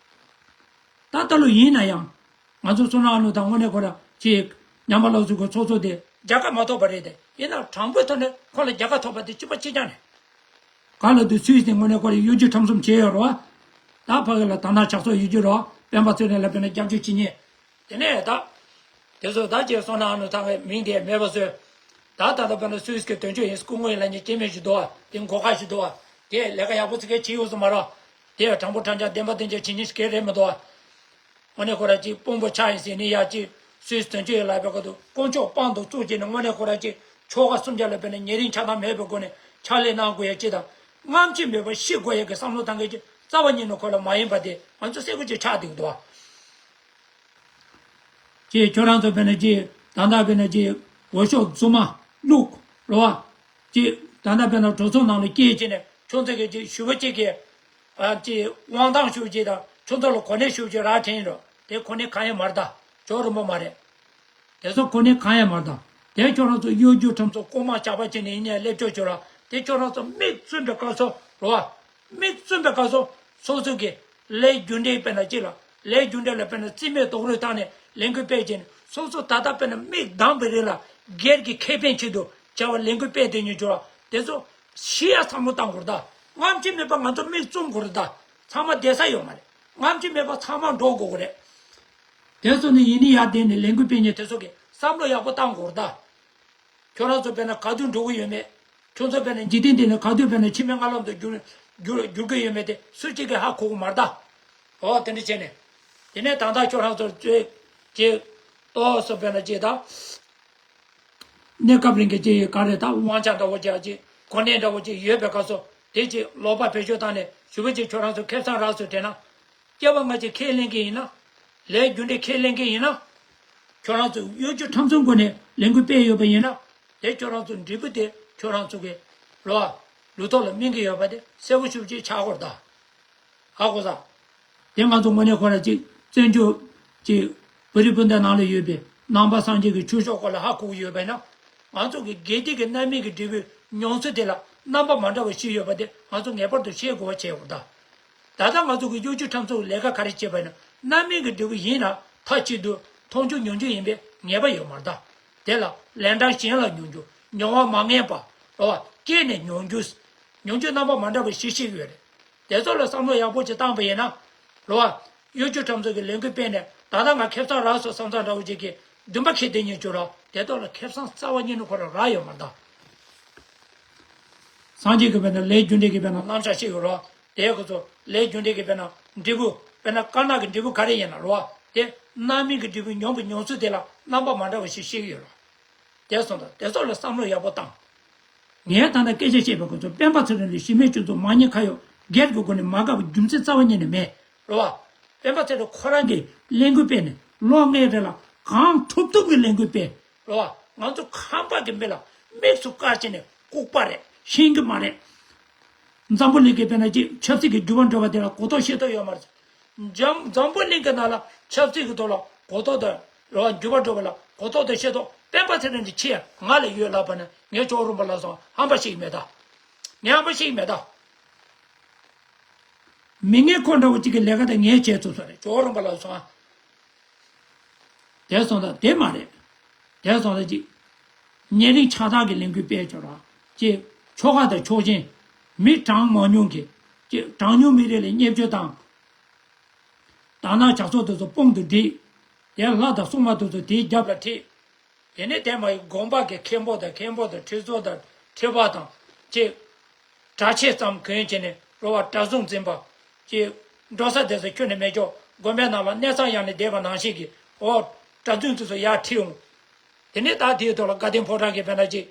ད་ལྟ་ལོ་ཡིན་ན་ཡང་། ང་ཚོ་བསོད་ནམས་ཨ་ནུ་ཐང་དངོས་གནས་ཁོ་རང་ཅིག་ཉམས་པ་སློབ་གསོའི་གི་ཚོགས་གཙོ་དེ་རྒྱལ་ཁ་མ་ཐོབ་པ་རེད་དེ། ཡིན་ནའང་དྲང་པོའི་ཐོག་ནས་ཁོ་ལ་རྒྱལ་ཁ་ཐོབ་པ་དེ་གཅིག་པ་གཅིག་རྐྱང་རེད། ག་ལ་དུས་སུད་སི་དེ་དངོས་གནས་ཁོ་རང་གཡོ་སྒྱུ་ཁྲམ་གསུམ་བྱས་ཡོད་རེད་བ། ད་ཕ་གི་ལ་ད་ནང་ཇག་ཚོགས་ཡོད་རྒྱུ་རེད་བ། སྤེན་པ་ཚེ་རིང་ལ་དཔེར་ན་རྒྱབ་སྐྱོར་བྱེད་མཁན། དེ་ནས་ད། དེ་ཚོ་ད་ཅིག་བསོད་ནམས་ཨ་ནུ་ཐང་གི་མིང་དེ་མེད་པ་བཟོས། ད་ད་ལྟ་དཔེར་ན་སུད་སི་གི་དོན་གཅོད་ཡིན་སྐུ་ངོ་ཡིན་ལབ་མཁན་སྐྱེ་དམན་ཞིག་འདུག་བ། དེ་མགོ་ཁ་ཞིག་འདུག་བ། དེ་ལས་ཀ་ཡག་པོ་ཙི་གེ་བྱེད་ཡོད་ས་མ་རེད། དེ་དྲང་པོ་དྲང་བཞག་བདེན་པ་བདེན་བཞག་བྱེད་མཁན་ཞིག་གང་རེད་མི་འདུག་བ། དངོས་གནས་ཁོ་རང་ཅིག་དཔོན་པོ་ཆགས་ཡིན་ཟེར་ནས་ཡ་ཅིག་སུད་སི་དོན་གཅོད་ཡིན་ལབ་པའི་སྐབས་སུ་དཀོན་མཆོག་དཔང་དུ་བཙུགས་བྱས་ནས་དངོས་གནས་ཁོ་རང་ཅིག་ཆོལ་ཁ་གསུམ་ཆ་ལ་དཔེར་ན་ཉེ་རིང་ཆགས་སྡང་མེད་པའི་སྒོ་ནས་ཕྱག་ལས་གནང་དགོས་ཡ་ཅིག་དང་། རྔམ་བརྗིད་མེད་པར་ཤི་དགོས་ཡ་གི་བསམ་བློ་བཏང་མཁན་ཅིག་རྩ་བ་ཉིད་ནས་ཁོ་ལ་མ་ཡིན་པ་དེ་ང་ཚོ་གསལ་པོ་ཅིག་ཆགས་བསྡད་ཀྱི་འདུག་བ། ཅེས་ཁྱོད་རང་ཚོ་དཔེར་ན་ཅེས་ད་ལྟ་དཔེར་ན་ཅེས་འོས་ཤོག་རྫུན་མ་བླུགས་རེད་བ། ཅེས་ད་ལྟ་དཔེར་ན་གྲོས་ཚོགས་ནང་ལ་སྐྱེས་ཅེས་ནས་ཁྱོད་ཚོ་གིས་ཅེས་ཞུ་བ་ཅིག་གིས་ཨ་ཅེས་དབང་ཐང་ཞུ་ཅེས་དང་ཁྱོད་ཚོ་ལ་གོ་གནས་ཞུ་ཅེས་རག་དྲན་ཡིན་རོ། དེ་གོ་གནས་གང་ཡང་མ་རེད་ད། ཇོ་རིན་པོ་མ་རེད། དེ་ཚོ་གོ་གནས་གང་ཡང་མ་རེད་ད། དེ་ཁྱོད་རང་ཚོ་གཡོ་སྒྱུ་ཁྲམ་ཚོགས་རྐུན་མ་ཇག་པ་བྱས་ནས་ཡིན་ནའི་སླེབས་ཆོག་ཆོག་ར། དེ་ཁྱོད་རང་ཚོ་མིག་བཙུམ་པའི་སྐབས་སུ་རོ། མིག་བཙུམ་པའི་སྐབས་སུ་སོ་སོ་གི་ལས་རྒྱུ་འབྲས་དཔེར་ན་ཅི་ལ་ལས་རྒྱུ་འབྲས་ལ་དཔེར་ན་རྩིས་མེད་རྡོག་རོལ་བཏང་ནས་ལས་འགུལ་སྤེལ་བྱས་ནས་སོ་སོ་ད་ལྟ་དཔེར་ན་མིག་གདངས་པའི་རིང་ལ་སྒེར་གྱི་ཁེ་ཕན་ཆེད་དུ་བྱ་བ་ལས་འགུལ་སྤེལ་བསྡད་མྱོང་ཆོག་ར། དེ་ཚོ་ཤི་ཡ་བསམ་བློ་བཏང་དགོས་རེད་ད། རྔམ་བརྗིད་མེད་པ་ང་ཚོ་མིག་བཙུམ་དགོས་རེད་ད། ཚང་མ་བསྡད་ས་ཡོད་མ་རེད། རྔམ་བརྗིད་མེད་པ་ཚང་མ་འགྲོ་དགོས་ཀྱི་རེད། དེ་ཚོ་ནི་ཡིན་ནི་ཡར་བསྡད་ནས་ལས་འགུལ་སྤེལ་མཁན་དེ་ཚོ་གིས་བསམ་བློ་ཡག་པོ་བཏང་དགོས་རེད་ད། ཁྱོད་རང་ཚོ་དཔེར་ན་ག་དུས་འགྲོ་གི་ཡོད་མེད། ཁྱོད་ཚོ་དཔེར་ན་འཇིག་རྟེན་འདི་ནས་ག་དུས་དཔེར་ན་ཕྱི་མའི་སྔ་ལམ་དུ་འགྱུར་འགྱུར་འགྱུར་གི་ཡོད་མེད་དེ་སུ་གཅིག་གིས་ཧ་གོ་གི་མ་རེད་ད། འོ་དེ་འདྲ་བྱས་ནས། དེ་ནས་ད་ལྟ་ཁྱོད་རང་ཚོར་ཚོས་ཀྱི་ཏོག་སོ་དཔེར་ན་ཅིག་ད། གནས་སྐབས་རིང་གི་ཅིག་ག་རེ་ད་དབང་ཆ་འདྲ་བོ་ཅིག་ཅིག་གོ་གནས་འདྲ་བོ་ཅིག་ཡོད་པའི་སྐབས་སུ་དེ་ཅིག་ལོག་པ་བེད་སྤྱོད་བཏང་ནས་ཞུ་བ་ཅིག་ཁྱོད་རང་ཚོ་ཁེ་བཟང་རག་སོང་དྲན་ན། སྐྱེ་བ་སྔ་ཕྱི་ཁས་ལེན་གྱི་ཡིན་ན། ལས་རྒྱུ་འབྲས་ཁས་ལེན་གྱི་ཡིན་ན། ཁྱོད་རང་ཚོ་གཡོ་སྒྱུ་ཁྲམ་གསུམ་སྒོ་ནས་ལས་འགུལ་སྤེལ་ཡོད་པ་ཡིན་ན། དེ་ཁྱོད་རང་ཚོ་འབྲས་བུ་དེ་ཁྱོད་རང་ཚོ་གི་ལོ། ལུས་ཐོག་ལ་སྨིན་གྱི་ཡོད་པ་དེ་གསལ་པོ་ཞེ་པོ་ཅིག་ཆགས་ཀྱི་རེད་ད། ཧ་གོ་ས། དེ་ང་ཚོ་དངོས་གནས་ཁོ་ར་ཅིག་བཙན་བྱོལ་ཅིག་བོད་རིགས་སྤུན་ཟླ་ནང་ལ་ཡོད་པའི་ ནང་པ་སངས་རྒྱས་ཀྱི་ཆོས་ཕྱོགས་སྐོར་ལ་ཧ་གོ་གི་ཡོད་པས་ན། ང་ཚོ་གི་དགེ་སྡིག་གི་རྣམ་སྨིན་གྱི་འབྲས་བུའི་མྱོང་ཚུལ་དེ་ལ་རྣམ་པ་མ་འདྲ་བ་ཞིག་ཡོད་པ་དེ་ང་ཚོ་ངེས་པར་དུ་ཤེས་དགོས་པ་བྱས་ཡོད་ད། ད་ལྟ་ང་ཚོ་གི་གཡོ་སྒྱུ་ཁྲམ་ཚུགས་ལས་ཀ་ག་རེ་བྱེད་པ་ཡིན་ན། རྣམ་སྨིན་གྱི་འབྲས་བུ་ཡིན་ན་མཐའ་གཅིག་ཏུ་མཐོང་རྒྱུ་མྱོང་རྒྱུ་ཡིན་པའི་ངེས་པ་ཡོད་མ་རེད་ད། དེ་ལ་ལན་གྲངས་གཞན་ལ་མྱོང་རྒྱུ། མྱོང་བ་མ་ངེས་པ། རེད་བ། སྐྱེས་ནས་མྱོང་རྒྱུ། མྱོང་རྒྱུ་རྣམ་པ་མ་འདྲ་བ་ཞིག་ཤེས་ཀྱི་ཡོད་རེད། དེ་ཚོ་ལ་བསམ་བློ་ཡག་པོ་ཅིག་བཏང་པ་ཡིན་ན། རེད་བ། གཡོ་སྒྱུ་ཁྲམ་ཚུགས་ཀྱི་ལས་འགུལ་སྤེལ་ནས་ད་ལྟ་ང་ཁེ་བཟང་རག་སོང་བསམ་བསམ་འདྲ་བོ་ཅིག་གི་འདུན་པ་ཁེ་དེ་ཉིད་བཅུག་རོགས། དེ་ཐོག་ལ་ཁེ་བཟང་རྩ་བ་ཉིད་ནས་ཁོ་རང་རག་ཡོད་མ་རེད་ད། སངས་རྒྱས་ཀྱི་དཔེར་ན་ལས་རྒྱུ་འབྲས་ཀྱི་དཔེར་ན་རྣམ་གཞག་ཤེས་ཡོད་རོགས། དེ་ཁོ་ཚོ་ལས་རྒྱུ་འབྲས་ཀྱི་དཔེར་ན་འབྲས་བུ། དཔེར་ན་དཀར་ནག་གི་འབྲས་བུ་ག་རེ་ཡིན་ན་རེད་བ། དེ་རྣམ་སྨིན་གྱི་འབྲས་བུ་མྱོང་བའི་མྱོང་ཚུལ་དེ་ལ་རྣམ་པ་མ་འདྲ་བ་ཞིག་ཤེས་ཀྱི་ཡོད་རོགས། དེ་སོང་ཙང་དེ་ཚོ་ལ་བསམ་བློ་ཡག་པོ་བཏང་། ངས་ད་ལྟ་སྐད་ཆ་བཤད་པའི་སྐབས་སུ་སྤེན་པ་ཚེ་རིང་ལ་གཞི་མེད་སྤྱི་ཚོགས་མ་ཉེས་ཁ་གཡོག་སྒེར་གྱི་སྒོ་ནས་མ་དགའ་བའི་རྒྱུ་མཚན་རྩ་བ་ཉིད་ནས་མེད། རེད་བ། སྤེན་པ་ཚེ་རིང་ཁོ་རང་གིས་ལས་འགུལ་སྤེལ་ནས་ལོ་ལྔའི་རིང་ལ་གང་ཐུབ་ཐུབ་ཀྱི་ལས་འགུལ་སྤེལ། རེད་བ། ང་ཚོ་ཁམས་པ་གི་མི་ལ་དམིགས་སུ་བཀར་བྱས་ནས་ལྐུགས་པ་རེད། ཤེས་ཀྱི་མ་རེད། འཛམ་བུ་གླིང་གི་དཔེར་ན་ཅིག་ཆབ་སྲིད་ཀྱི་འགྱུར་བ་འགྲོ་བ་དེ་ལ་གོ་རྟོགས་ཤེས་རྟོགས་ཡོད་མ་རེད། འཛམ་འཛམ་བུ་གླིང་གི་ནང་ལ་ཆབ་སྲིད་ཀྱི་ཐོག་ལ་གོ་རྟོགས་དང་རེད་བ། འགྱུར་བ་འགྲོ་བ་ལ་གོ་རྟོགས་དང་ཤེས་རྟོགས་སྤེན་པ་ཚེ་རིང་གི་ཆེས་ང་ལས་ཡོད་ལབ་པ་ན་ངས་ཅོག་རོང་པ་ལ་སོང་ཧམ་པ་ཤེས་ཀྱི་མེད་ད། ངས་ཧམ་པ་ཤེས་ཀྱི་མེད་ད། མི་ངན་ཁོ་འདྲ་བོ་གཅིག་གི་ལས་ཀ་དེ་ངས་བྱས་ཚུགས་ས་རེད། ཅོག་རོང་པ་ལ་སོང་ཨ། དེ་སོང་ཙང་དེ་མ་རེད། དེ་སོང་ཙང་གཅིག་ཉེ་རིང་ཆགས་སྡང་གི་ལས་འགུལ་སྤེལ་ཆོག་ར། གཅིག་ཆོལ་ཁ་དང་ཕྱོགས་ཞེན། མི་གྲངས་མང་ཉུང་གི། གཅིག་གྲངས་ཉུང་མི་རིགས་ལ་བརྙས་བཅོས་དང་། དག་སྣང་ཇག་ཚོགས་དེ་ཚོ་དཔུང་དུ་སྒྲིལ། དེ་ལྷ་དང་སྲུང་མ་དེ་ཚོ་དེའི་རྒྱབ་ལ་ཁྲིད། དེ་ནས་དེ་མ་ཡི་དགོན་པ་གི་མཁན་པོ་དང་མཁན་པོ་དང་ཁྲི་ཚོ་དང་ཁྲི་པ་དང་། གཅིག་གྲྭ་ཆས་ཙམ་གྱོན་བྱས་ནས་རོ་བ་གྲྭ་བཙུན་འཛིན་པ། ཅེས། འགྲོ་ས་དེ་ཚོ་ཁྱོན་ནས་མེད་ཀྱོག་དགོན་པའི་ནང་ལ་གནས་ཚང་ཡང་ནས་བསྡད་པ་ནང་བཞིན་གྱི་འོ། གྲྭ་བཙུན་དེ་ཚོ་ཡར་ཁྲིད་འོང་། དེ་ནས་ད་དེའི་ཐོག་ལ་དགའ་ལྡན་ཕོ་བྲང་གི་དཔེར་ན་ཅིག་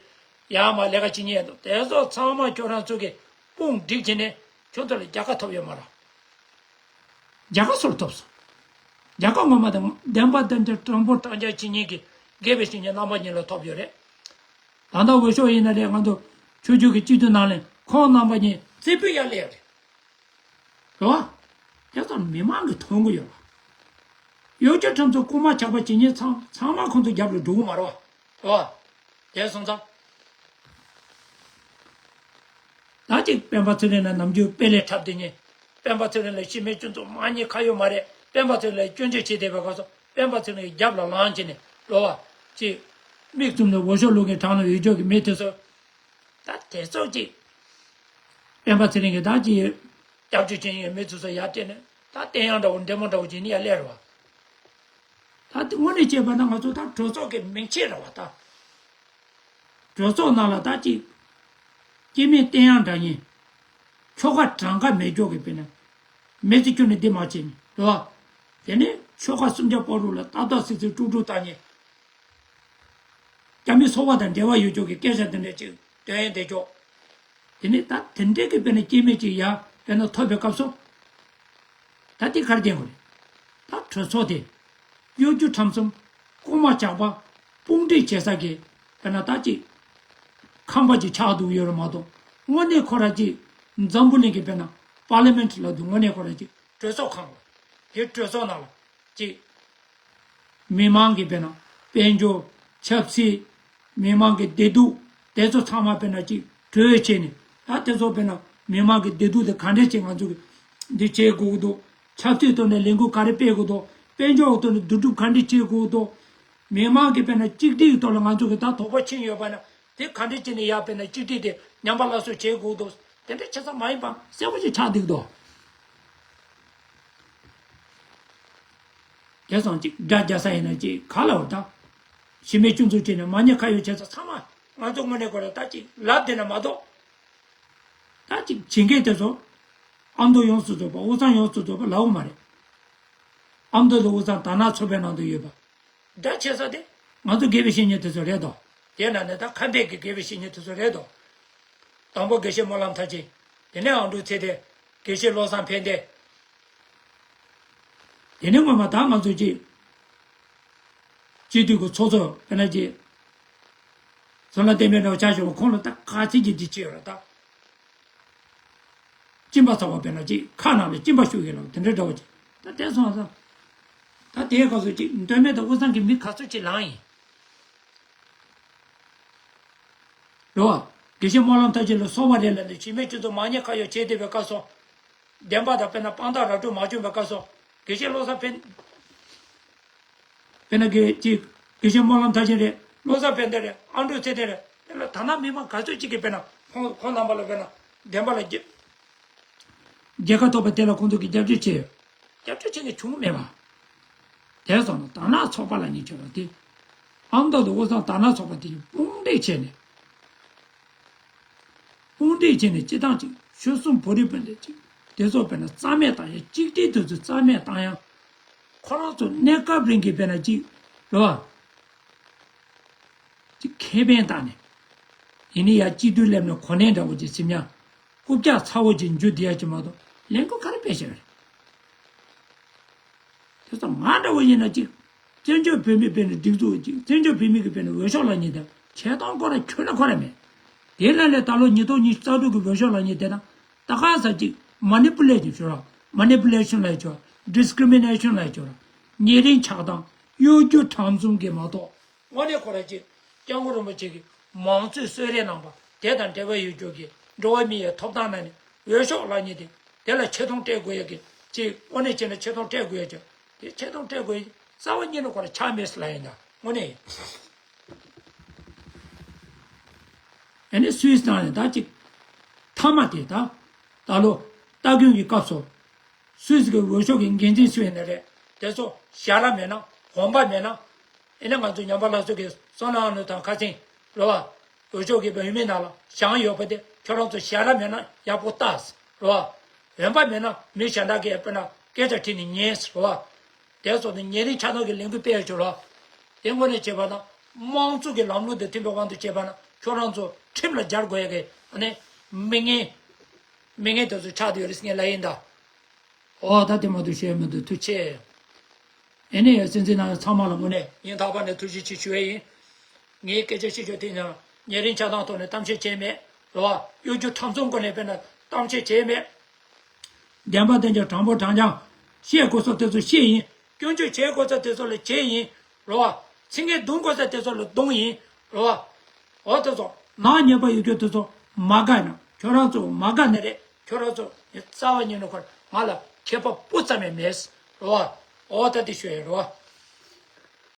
ཡར་མར་ལས་ཀ་བྱེད་མཁན་འདུག་དེ་ཚོ་ཚང་མ་ཁྱོད་རང་ཚོ་གི་དཔུང་བསྒྲིགས་བྱས་ནས་ཁྱོད་ཚོ་ལ་རྒྱལ་ཁ་ཐོབ་ཡོད་མ་རེད། རྒྱལ་ཁ་སུར་ཐོབ་སོང་། རྒྱལ་ཁ་ངོ་མ་དང་བདེན་པ་བདེན་དེ་དྲང་པོ་དྲང་རྒྱ་བྱེད་མཁན་གྱི་དགེ་བའི་བཤེས་གཉེན་རྣམ་པ་གཉིས་ལ་ཐོབ་ཡོད་རེད། ད་ལྟ་འོས་ཤོག་ཡིན་ན་རེད། ང་ཚོ་ཆོས་བརྒྱུད་ཀྱི་སྤྱི་འཐུས་ནང་ལས་ཁོང་རྣམ་པ་གཉིས་རྩེ་ཕུད་ཡར་སླེབས་རེད། རེད་བ། དེ་ཚོ་མི་མང་གིས་མཐོང་གི་ཡོད་རེད། གཡོ་སྒྱུ་ཁྲམ་ཚོ་རྐུན་མ་ཇག་པ་ཇི་སྙེད་ཚང་ཚང་མ་ཁོང་ཚོ་རྒྱབ་ལ་འགྲོ་གི་མ་རེད་བ། རེད་བ། དེ་སོང་ཙང་། ད་ཅིག་སྤེན་པ་ཚེ་རིང་ལ་ནམ་རྒྱུན་དཔེ་ལས་འཁྲབ་དེ་ཉིད། སྤེན་པ་ཚེ་རིང་ལ་གཞི་མེད་སྤྱི་ཚོགས་མ་ཉེས་ཁ་གཡོག་མ་རེད། སྤེན་པ་ཚེ་རིང་ལ་སྐྱོན་བརྗོད་བྱེད་བསྡད་པའི་སྐབས་སུ་སྤེན་པ་ཚེ་རིང་གི་རྒྱབ་ལ་ལངས་བྱས་ནས་རེད་བ། ཅིག་མིག་བཙུམ་ནས་འོས་ཤོག་བླུག་མཁན་གྲས་ལ་ཡོད་ཆོག་གི་མི་དེ་ཚོ། ད་དེ་ཚོ་ཅིག་སྤེན་པ་ཚེ་རིང་གིས་ད་ཅིག་སྐྱབས་བཅོལ་བྱེད་མཁན་མི་ཚོ་ཚོ་ཡར་སྤྲད་ནས་ད་བསྟན་ཡག་འདྲ་བོ་འདྲེ་མོ་འདྲ་བོ་བྱས་ནས་ཡར་སླེབས་རེད་བ། ད་དེ་དངོས་གནས་བྱས་པ་ན་ང་ཚོ་ད་གྲོས་ཚོགས་ཀྱི་མིང་ཆད་རེད་བ་ད། གྲོས་ཚོགས་ནང་ལ་ད་ཅིག་སྐྱེ་དམན་བསྟན་ཡག་འདྲ་མཉམ། ཆོལ་ཁ་གྲངས་ཀ་མེད་ཀྱོག་གི་དཔེར་ན། མི་ཚེ་ཁྱོན་ནས་འདི་མ་བྱེད་ནས་རེད་བ། དེ་ནས་ཆོལ་ཁ་སུམ་བརྒྱ་བར་དུ་ལ་ཏག་ཏག་སིག་སིག་དཀྲུག་དཀྲུག་བཏང་ནས། རྒྱ་མི་སོ་པ་དང་འབྲེལ་བ་ཡོད་ཀྱོག་གི་སྐད་ཆ་དེ་འདྲ་ཅིག་འདོན་ཡས་བསྡད་ཀྱོག་དེ་ནས་ད་དེ་འདྲའི་གི་དཔེར་ན་སྐྱེ་དམན་ཅིག་ཡ་དཔེར་ན་ཐོབ་པའི་སྐབས་སུ། ད་དེ་ག་རེ་བསྟན་དགོས་རེད། ད་གྲོས་ཚོགས་དེ། གཡོ་སྒྱུ་ཁྲམ་གསུམ། རྐུན་མ་ཇག་པ། དཔུང་སྒྲིག་བྱེད་ས་གི། དཔེར་ན་ད་ཅིག་ཁང་པ་ཅིག་ཆགས་འདུག་ཡོད་རེད་མ་གཏོགས། དངོས་གནས་ཁོ་ར་ཅིག་འཛམ་བུ་གླིང་གི་དཔེར་ན་པར་ལི་མེན་ཊི་ལབ་འདུག་དངོས་གནས་ཁོ་ར་ཅིག་གྲོས་ཚོགས་ཁང་། དེ་གྲོས་ཚོགས་ནང་ལ་ཅིག་མི་མང་གི་དཔེར་ན་དཔལ་འབྱོར། ཆབ་སྲིད། མི་མང་གི་བདེ་སྡུག་དེ་ཚོ་ཚང་མ་དཔེར་ན་ཅིག་གྲོས་བྱས་ནས། ད་དེ་ཚོ་དཔེར་ན་མི་མང་གི་བདེ་སྡུག་དེ་ག་འདྲས་བྱས་ང་ཚོ་གི་འདི་བྱེད་དགོས་ཀྱི་འདུག་ཆབ་སྲིད་ཐོག་ནས་ལས་འགུལ་ག་རེ་སྤེལ་དགོས་འདུག་དཔལ་འབྱོར་ཐོག་ནས་བསྡུ་སྒྲུབ་ག་འདྲས་བྱེད་དགོས་ཀྱི་འདུག་མི་མང་གི་དཔེར་ན་གཅིག་སྒྲིལ་ཐོག་ལ་ང་ཚོ་གི་ད་དོགས་པ་ཕྱིན་ཡོད་པ་ན་དེ་ག་འདྲས་བྱས་ནས་ཡར་དཔེར་ན་གཅིག་སྒྲིལ་དེ་ཉམས་པ་སླར་གསོ་བྱེད་དགོས་ཀྱི་འདུག་དེ་འདྲས་བྱེད་ས་མ་ཡིན་པ་གསལ་པོ་ཞིག་ཆགས་འདུག་དོ། དེ་སང་ཅིག་དགྲ་རྒྱག་ས་ཡིན་ན་ཅིག་ག་ལ་བ་ད། གཞི་མེད་སྐྱོན་འཛུགས་བྱས་ནས་མ་ཉེས་ཁ་གཡོག་བྱས་ས་ཚང་མ་ང་ཚོ་དངོས་གནས་ཁོ་ར་ད་ཅིག་ལབ་བསྡད་ན་མ་གཏོགས། ད་ཅིག་བྱེད་མཁན་དེ་ཚོ། ཨ་མདོ་ཡོངས་སུ་རྫོགས་པ་དབུས་གཙང་ཡོངས་སུ་རྫོགས་པ་ལབ་འོ་མ་རེད། ཨ་མདོ་དང་དབུས་གཙང་དར་ནག་ཚོགས་པའི་ནང་དུ་ཡོད་པ། དགྲ་བྱེད་ས་དེ་ང་ཚོ་དགེ་བའི་བཤེས་གཉེན་དེ་ཚོ་རེད་དོ། དེ་ནང་ནས་ད་ཁམས་པའི་གི་དགེ་བའི་བཤེས་གཉེན་དེ་ཚོ་རེད་དོ། དང་པོ་དགེ་བཤེས་སྨོན་ལམ་མཐར་ཕྱིན། དེ་ནས་ཨང་དྲུག་ཚེ་བརྟན། དགེ་བཤེས་བློ་བཟང་ཕན་བདེ། དེ་ནས་སྔོན་མ་ད་ང་ཚོ་ཅིག་སྤྱི་འཐུས་ཀྱི་ཚོགས་གཙོ་དཔེར་ན་ཅིག་བསོད་ནམས་བསྟན་འཕེལ་འདྲ་བོ་ཆགས་བྱུང་བ་ཁོང་ལ་ད་ག་ཚད་ཀྱི་འདི་བྱས་ཡོད་རེད་ད། གཅིན་པ་ཚ་བ་དཔེར་ན་ཅིག་ཁ་ནང་ལ་གཅིན་པ་ཤོར་ཡོད་ལ་དེ་འདྲ་འདྲ་བོ་ཅིག་ད་དེ་སོང་ཙང་། ད་དེའི་སྐབས་སུ་ཅིག་མདོ་སྨད་དང་དབུས་གཙང་གི་མི་ག་ཚོད་ཅིག་ལངས་ཡིན། རེད་བ། དགེ་བཤེས་སྨོན་ལམ་མཐར་ཕྱིན་ལ་སོགས་པ་རེད་ལབ་ནས་བྱེད་མེད་སྤྱི་ཚོགས་མ་ཉེས་ཁ་གཡོག་བྱས་བསྡད་པའི་སྐབས་སུ། བདེན་པ་དང་དཔེར་ན་དཔང་རྟགས་ར་སྤྲོད་མ་བྱུང་བའི་སྐབས་སུ། དགེ་བཤེས་བློ་བཟང་ཕན། དཔེར་ན་དགེ་ཅིག་དགེ་བཤེས་སྨོན་ལམ་མཐར་ཕྱིན་རེད། བློ་བཟང་ཕན་བདེ་རེད། ཨ་འབྲུག་ཚེ་བརྟན་རེད། དེ་ལ་ད་ནང་མི་མང་ག་ཚོད་ཅིག་གིས་དཔེར་ན་ཁོང་ཁོང་རྣམ་པ་ལ་དཔེར་ན་བདེན་པ་ལ་རྒྱ་རྒྱལ་ཁ་ཐོབ་པ་དེ་ལ་ཁོང་ཚོ་གིས་རྒྱབ་སྐྱོར་བྱས་ཡོད། རྒྱབ་སྐྱོར་བྱེད་མཁན་བྱུང་མེད་པ། དེ་སོང་ན་དར་ནག་ཚོགས་པ་ལབ་མཁན་ཁྱོད་རང་དེ། ཨ་མདོ་དང་དབུས་གཙང་དར་ནག་ཚོགས་པ་དེ་གཉིས་དཔུང་འདེགས་བྱས་ནས། དཔུང་འདེགས་བྱས་ནས་སྤྱི་བཏང་ཅིག་ཆོལ་གསུམ་བོད་རིགས་སྤུན་ཟླ་ཅིག་དེ་ཚོ་དཔེར་ན་རྩ་མེད་བཏང་ཡ། གཅིག་སྒྲིལ་དེ་ཚོ་རྩ་མེད་བཏང་ཡ། ཁོ་རང་ཚོ་གནས་སྐབས་རིང་གི་དཔེར་ན་ཅིག་རེད་བ། ཅིག་ཁེ་ཕན་བཏང་ནས། ཡིན་ནའི་ཡ་སྤྱི་འཐུས་སླེབས་ནས་གོ་གནས་འདྲ་བོ་ཅིག་ཟིན་ཡ། རྐུབ་བཀྱག་ཚ་བོ་ཅིག་འཇུ་བསྡད་ཡ་ཅིག་མ་གཏོགས་ལས་འགུལ་ག་རེ་སྤེལ་བཞག་རེད། དེ་ཚོ་ང་འདྲ་བོ་ཡིན་ན་ཅིག་བཙན་བྱོལ་བོད་མི་དཔེར་ན་སྒྲིག་འཛུགས་ཅིག་བཙན་བྱོལ་བོད་མི་གི་དཔེར་ན་འོས་ཤོག་ལེན་མཁན་དེ་ཆེ་མཐོང་ཁོ་ར་ཁྱོན་ནས་ཁོ་ར་མེད། དེ་ལས་ལས་ད་ལོ་ཉིས་སྟོང་ཉི་ཤུ་རྩ་དྲུག་གི་འོས་ཤོག་ལེན་མཁན་དེ་ན་ད་ག་ས་ཅིག་མ་ནི་པུ་ལེ་ཤན་ཞུ་ར། མ་ནི་པུ་ལེ་ཤན་ལབ་ཆོག་ཌི་སི་ཀི་རི་མི་ནེ་ཤན་ལབ་ཆོག་ར། ཉེ་རིང་ཆགས་སྡང་གཡོ་སྒྱུ་ཁྲམ་གསུམ་གྱི་མ་གཏོགས། དངོས་གནས་ཁོ་རང་ཅིག་སྐྱབས་མགོན་རིན་པོ་ཆེ་གིས་མང་གཙོའི་གསོལ་རས་གནང་བ་དེ་དང་འབྲེལ་བ་ཡོད་རྒྱུ་གི་འགྲོ་བ་མི་ཡི་ཐོབ་ཐང་ནང་ནས་འོས་ཤོག་ལེན་མཁན་དེ་དེ་ལ་ཆེ་མཐོང་སྤྲད་དགོས་ཡ་གི་ཅིག་དངོས་གནས་བྱས་ན་ཆེ་མཐོང་སྤྲད་དགོས་ཡ་ཅིག་དེ་ཆེ་མཐོང་སྤྲད་དགོས་ཡ་རྩ་བ་ཉིད་ནས་ཁོ་རང་ཆགས་མེད་ཟེར་ལབ་ཡིན་ད་དངོས་གནས་ཡིན། ཨ་ནི་སུད་སི་ནང་ནས་ད་ཅིག་མཐའ་མ་དེ་ད་ད་ལོ་སྟ་གོན་གྱི་སྐབས་སུ་སུད་སི་གི་འོས་ཤོག་གི་འགན་འཛིན་སུ་ཡིན་ན་རེད། དེ་ཚོ་ཞྭ་ར་མེད་ན་གོམ་པ་མེད་ན། ཨེ་ནས་ང་ཚོ་ཉམས་པ་སླར་གསོ་གི་བསོད་ནམས་ཨ་ནུ་དང་ཁ་སང་རེད་བ། འོས་ཤོག་གི་འོས་མི་ནང་ལ་བཞེངས་ཡོད་པ་དེ་ཁྱོད་རང་ཚོ་ཞྭ་ར་མེད་ན་ཡག་པོ་ལྟ་རེད་བ། འོན་པ་མེད་ན་མི་གཞན་དག་གིས་དཔེར་ན་སྐད་ཆ་དྲིས་ནས་ཉན་རེད་བ། དེ་སོགས་དེ་ཉེ་རིང་ཆགས་སྡང་གི་ལས་འགུལ་སྤེལ་ཡོད་ཆོག་རེད་བ། དེ་དངོས་གནས་བྱས་པ་ན་དམངས་གཙོ་གི་ལམ་ལུགས་དང་མཐུན་པའི་དབང་དུ་བྱས་པ་ན་ཁྱོད་རང་ཚོ་ཁྲིམས་ལ་སྦྱར་དགོས་ཡ་གི་ཨ་ནི་མི་ངན་མི་ངན་དེ་ཚོ་ཆགས་བསྡད་ཡོད་རེད་ཟེར་ངས་ལབ་ཡིན་ད། ཨོ་ད་དེ་མ་གཏོགས་ཞུ་ཡ་མི་འདུག་ཐུགས་རྗེ་ཆེ། ཨེ་ནས་ཡ་སེམས་ཅན་རྣམས་ཚང་མ་ལ་དངོས་གནས་སྙིང་ཐག་པ་ནས་ཐུགས་རྗེ་ཆེ་ཞུ་ཡ་ཡིན། ངའི་སྐད་ཆ་བཤད་ཕྱོགས་དེ་ཡང་ཉེ་རིང་ཆགས་སྡང་ཐོག་ནས་གཏམ་བཤད་བྱས་མེད་རེད་བ། གཡོ་སྒྱུ་ཁྲམ་གསུམ་སྐོར་ནས་དཔེར་ན་གཏམ་བཤད་བྱས་མེད། བདེན་པ་བདེན་རྐྱང་དྲང་པོ་དྲང་རྐྱང་བཤད་དགོས་ས་དེ་ཚོ་བཤད་ཡིན། སྐྱོན་བརྗོད་བྱེད་དགོས་ས་དེ་ཚོ་ལ་བྱས་ཡིན་རེད་བ། ཚིག་ངན་རྡུང་དགོས་ས་དེ་ཚོ་ལ་རྡུང་ཡིན་རེད་བ། འོ་དེ་ཚོ་ནག་ཉེས་པ་ཡོད་རྒྱུ་དེ་ཚོ་མ་དགའ་ན་ཁྱོད་རང་ཚོ་མ་དགའ་ནི་རེད། ཁྱོད་རང་ཚོ་ངས་རྩ་བ་ཉིད་ནས་ཁོ་ང་ལ་ཁྱད་པར་སྤུ་ཙམ་ཡང་མེད་རེད་བ། འོ་ད་དེ་ཤོད་ཡ་རེད་བ།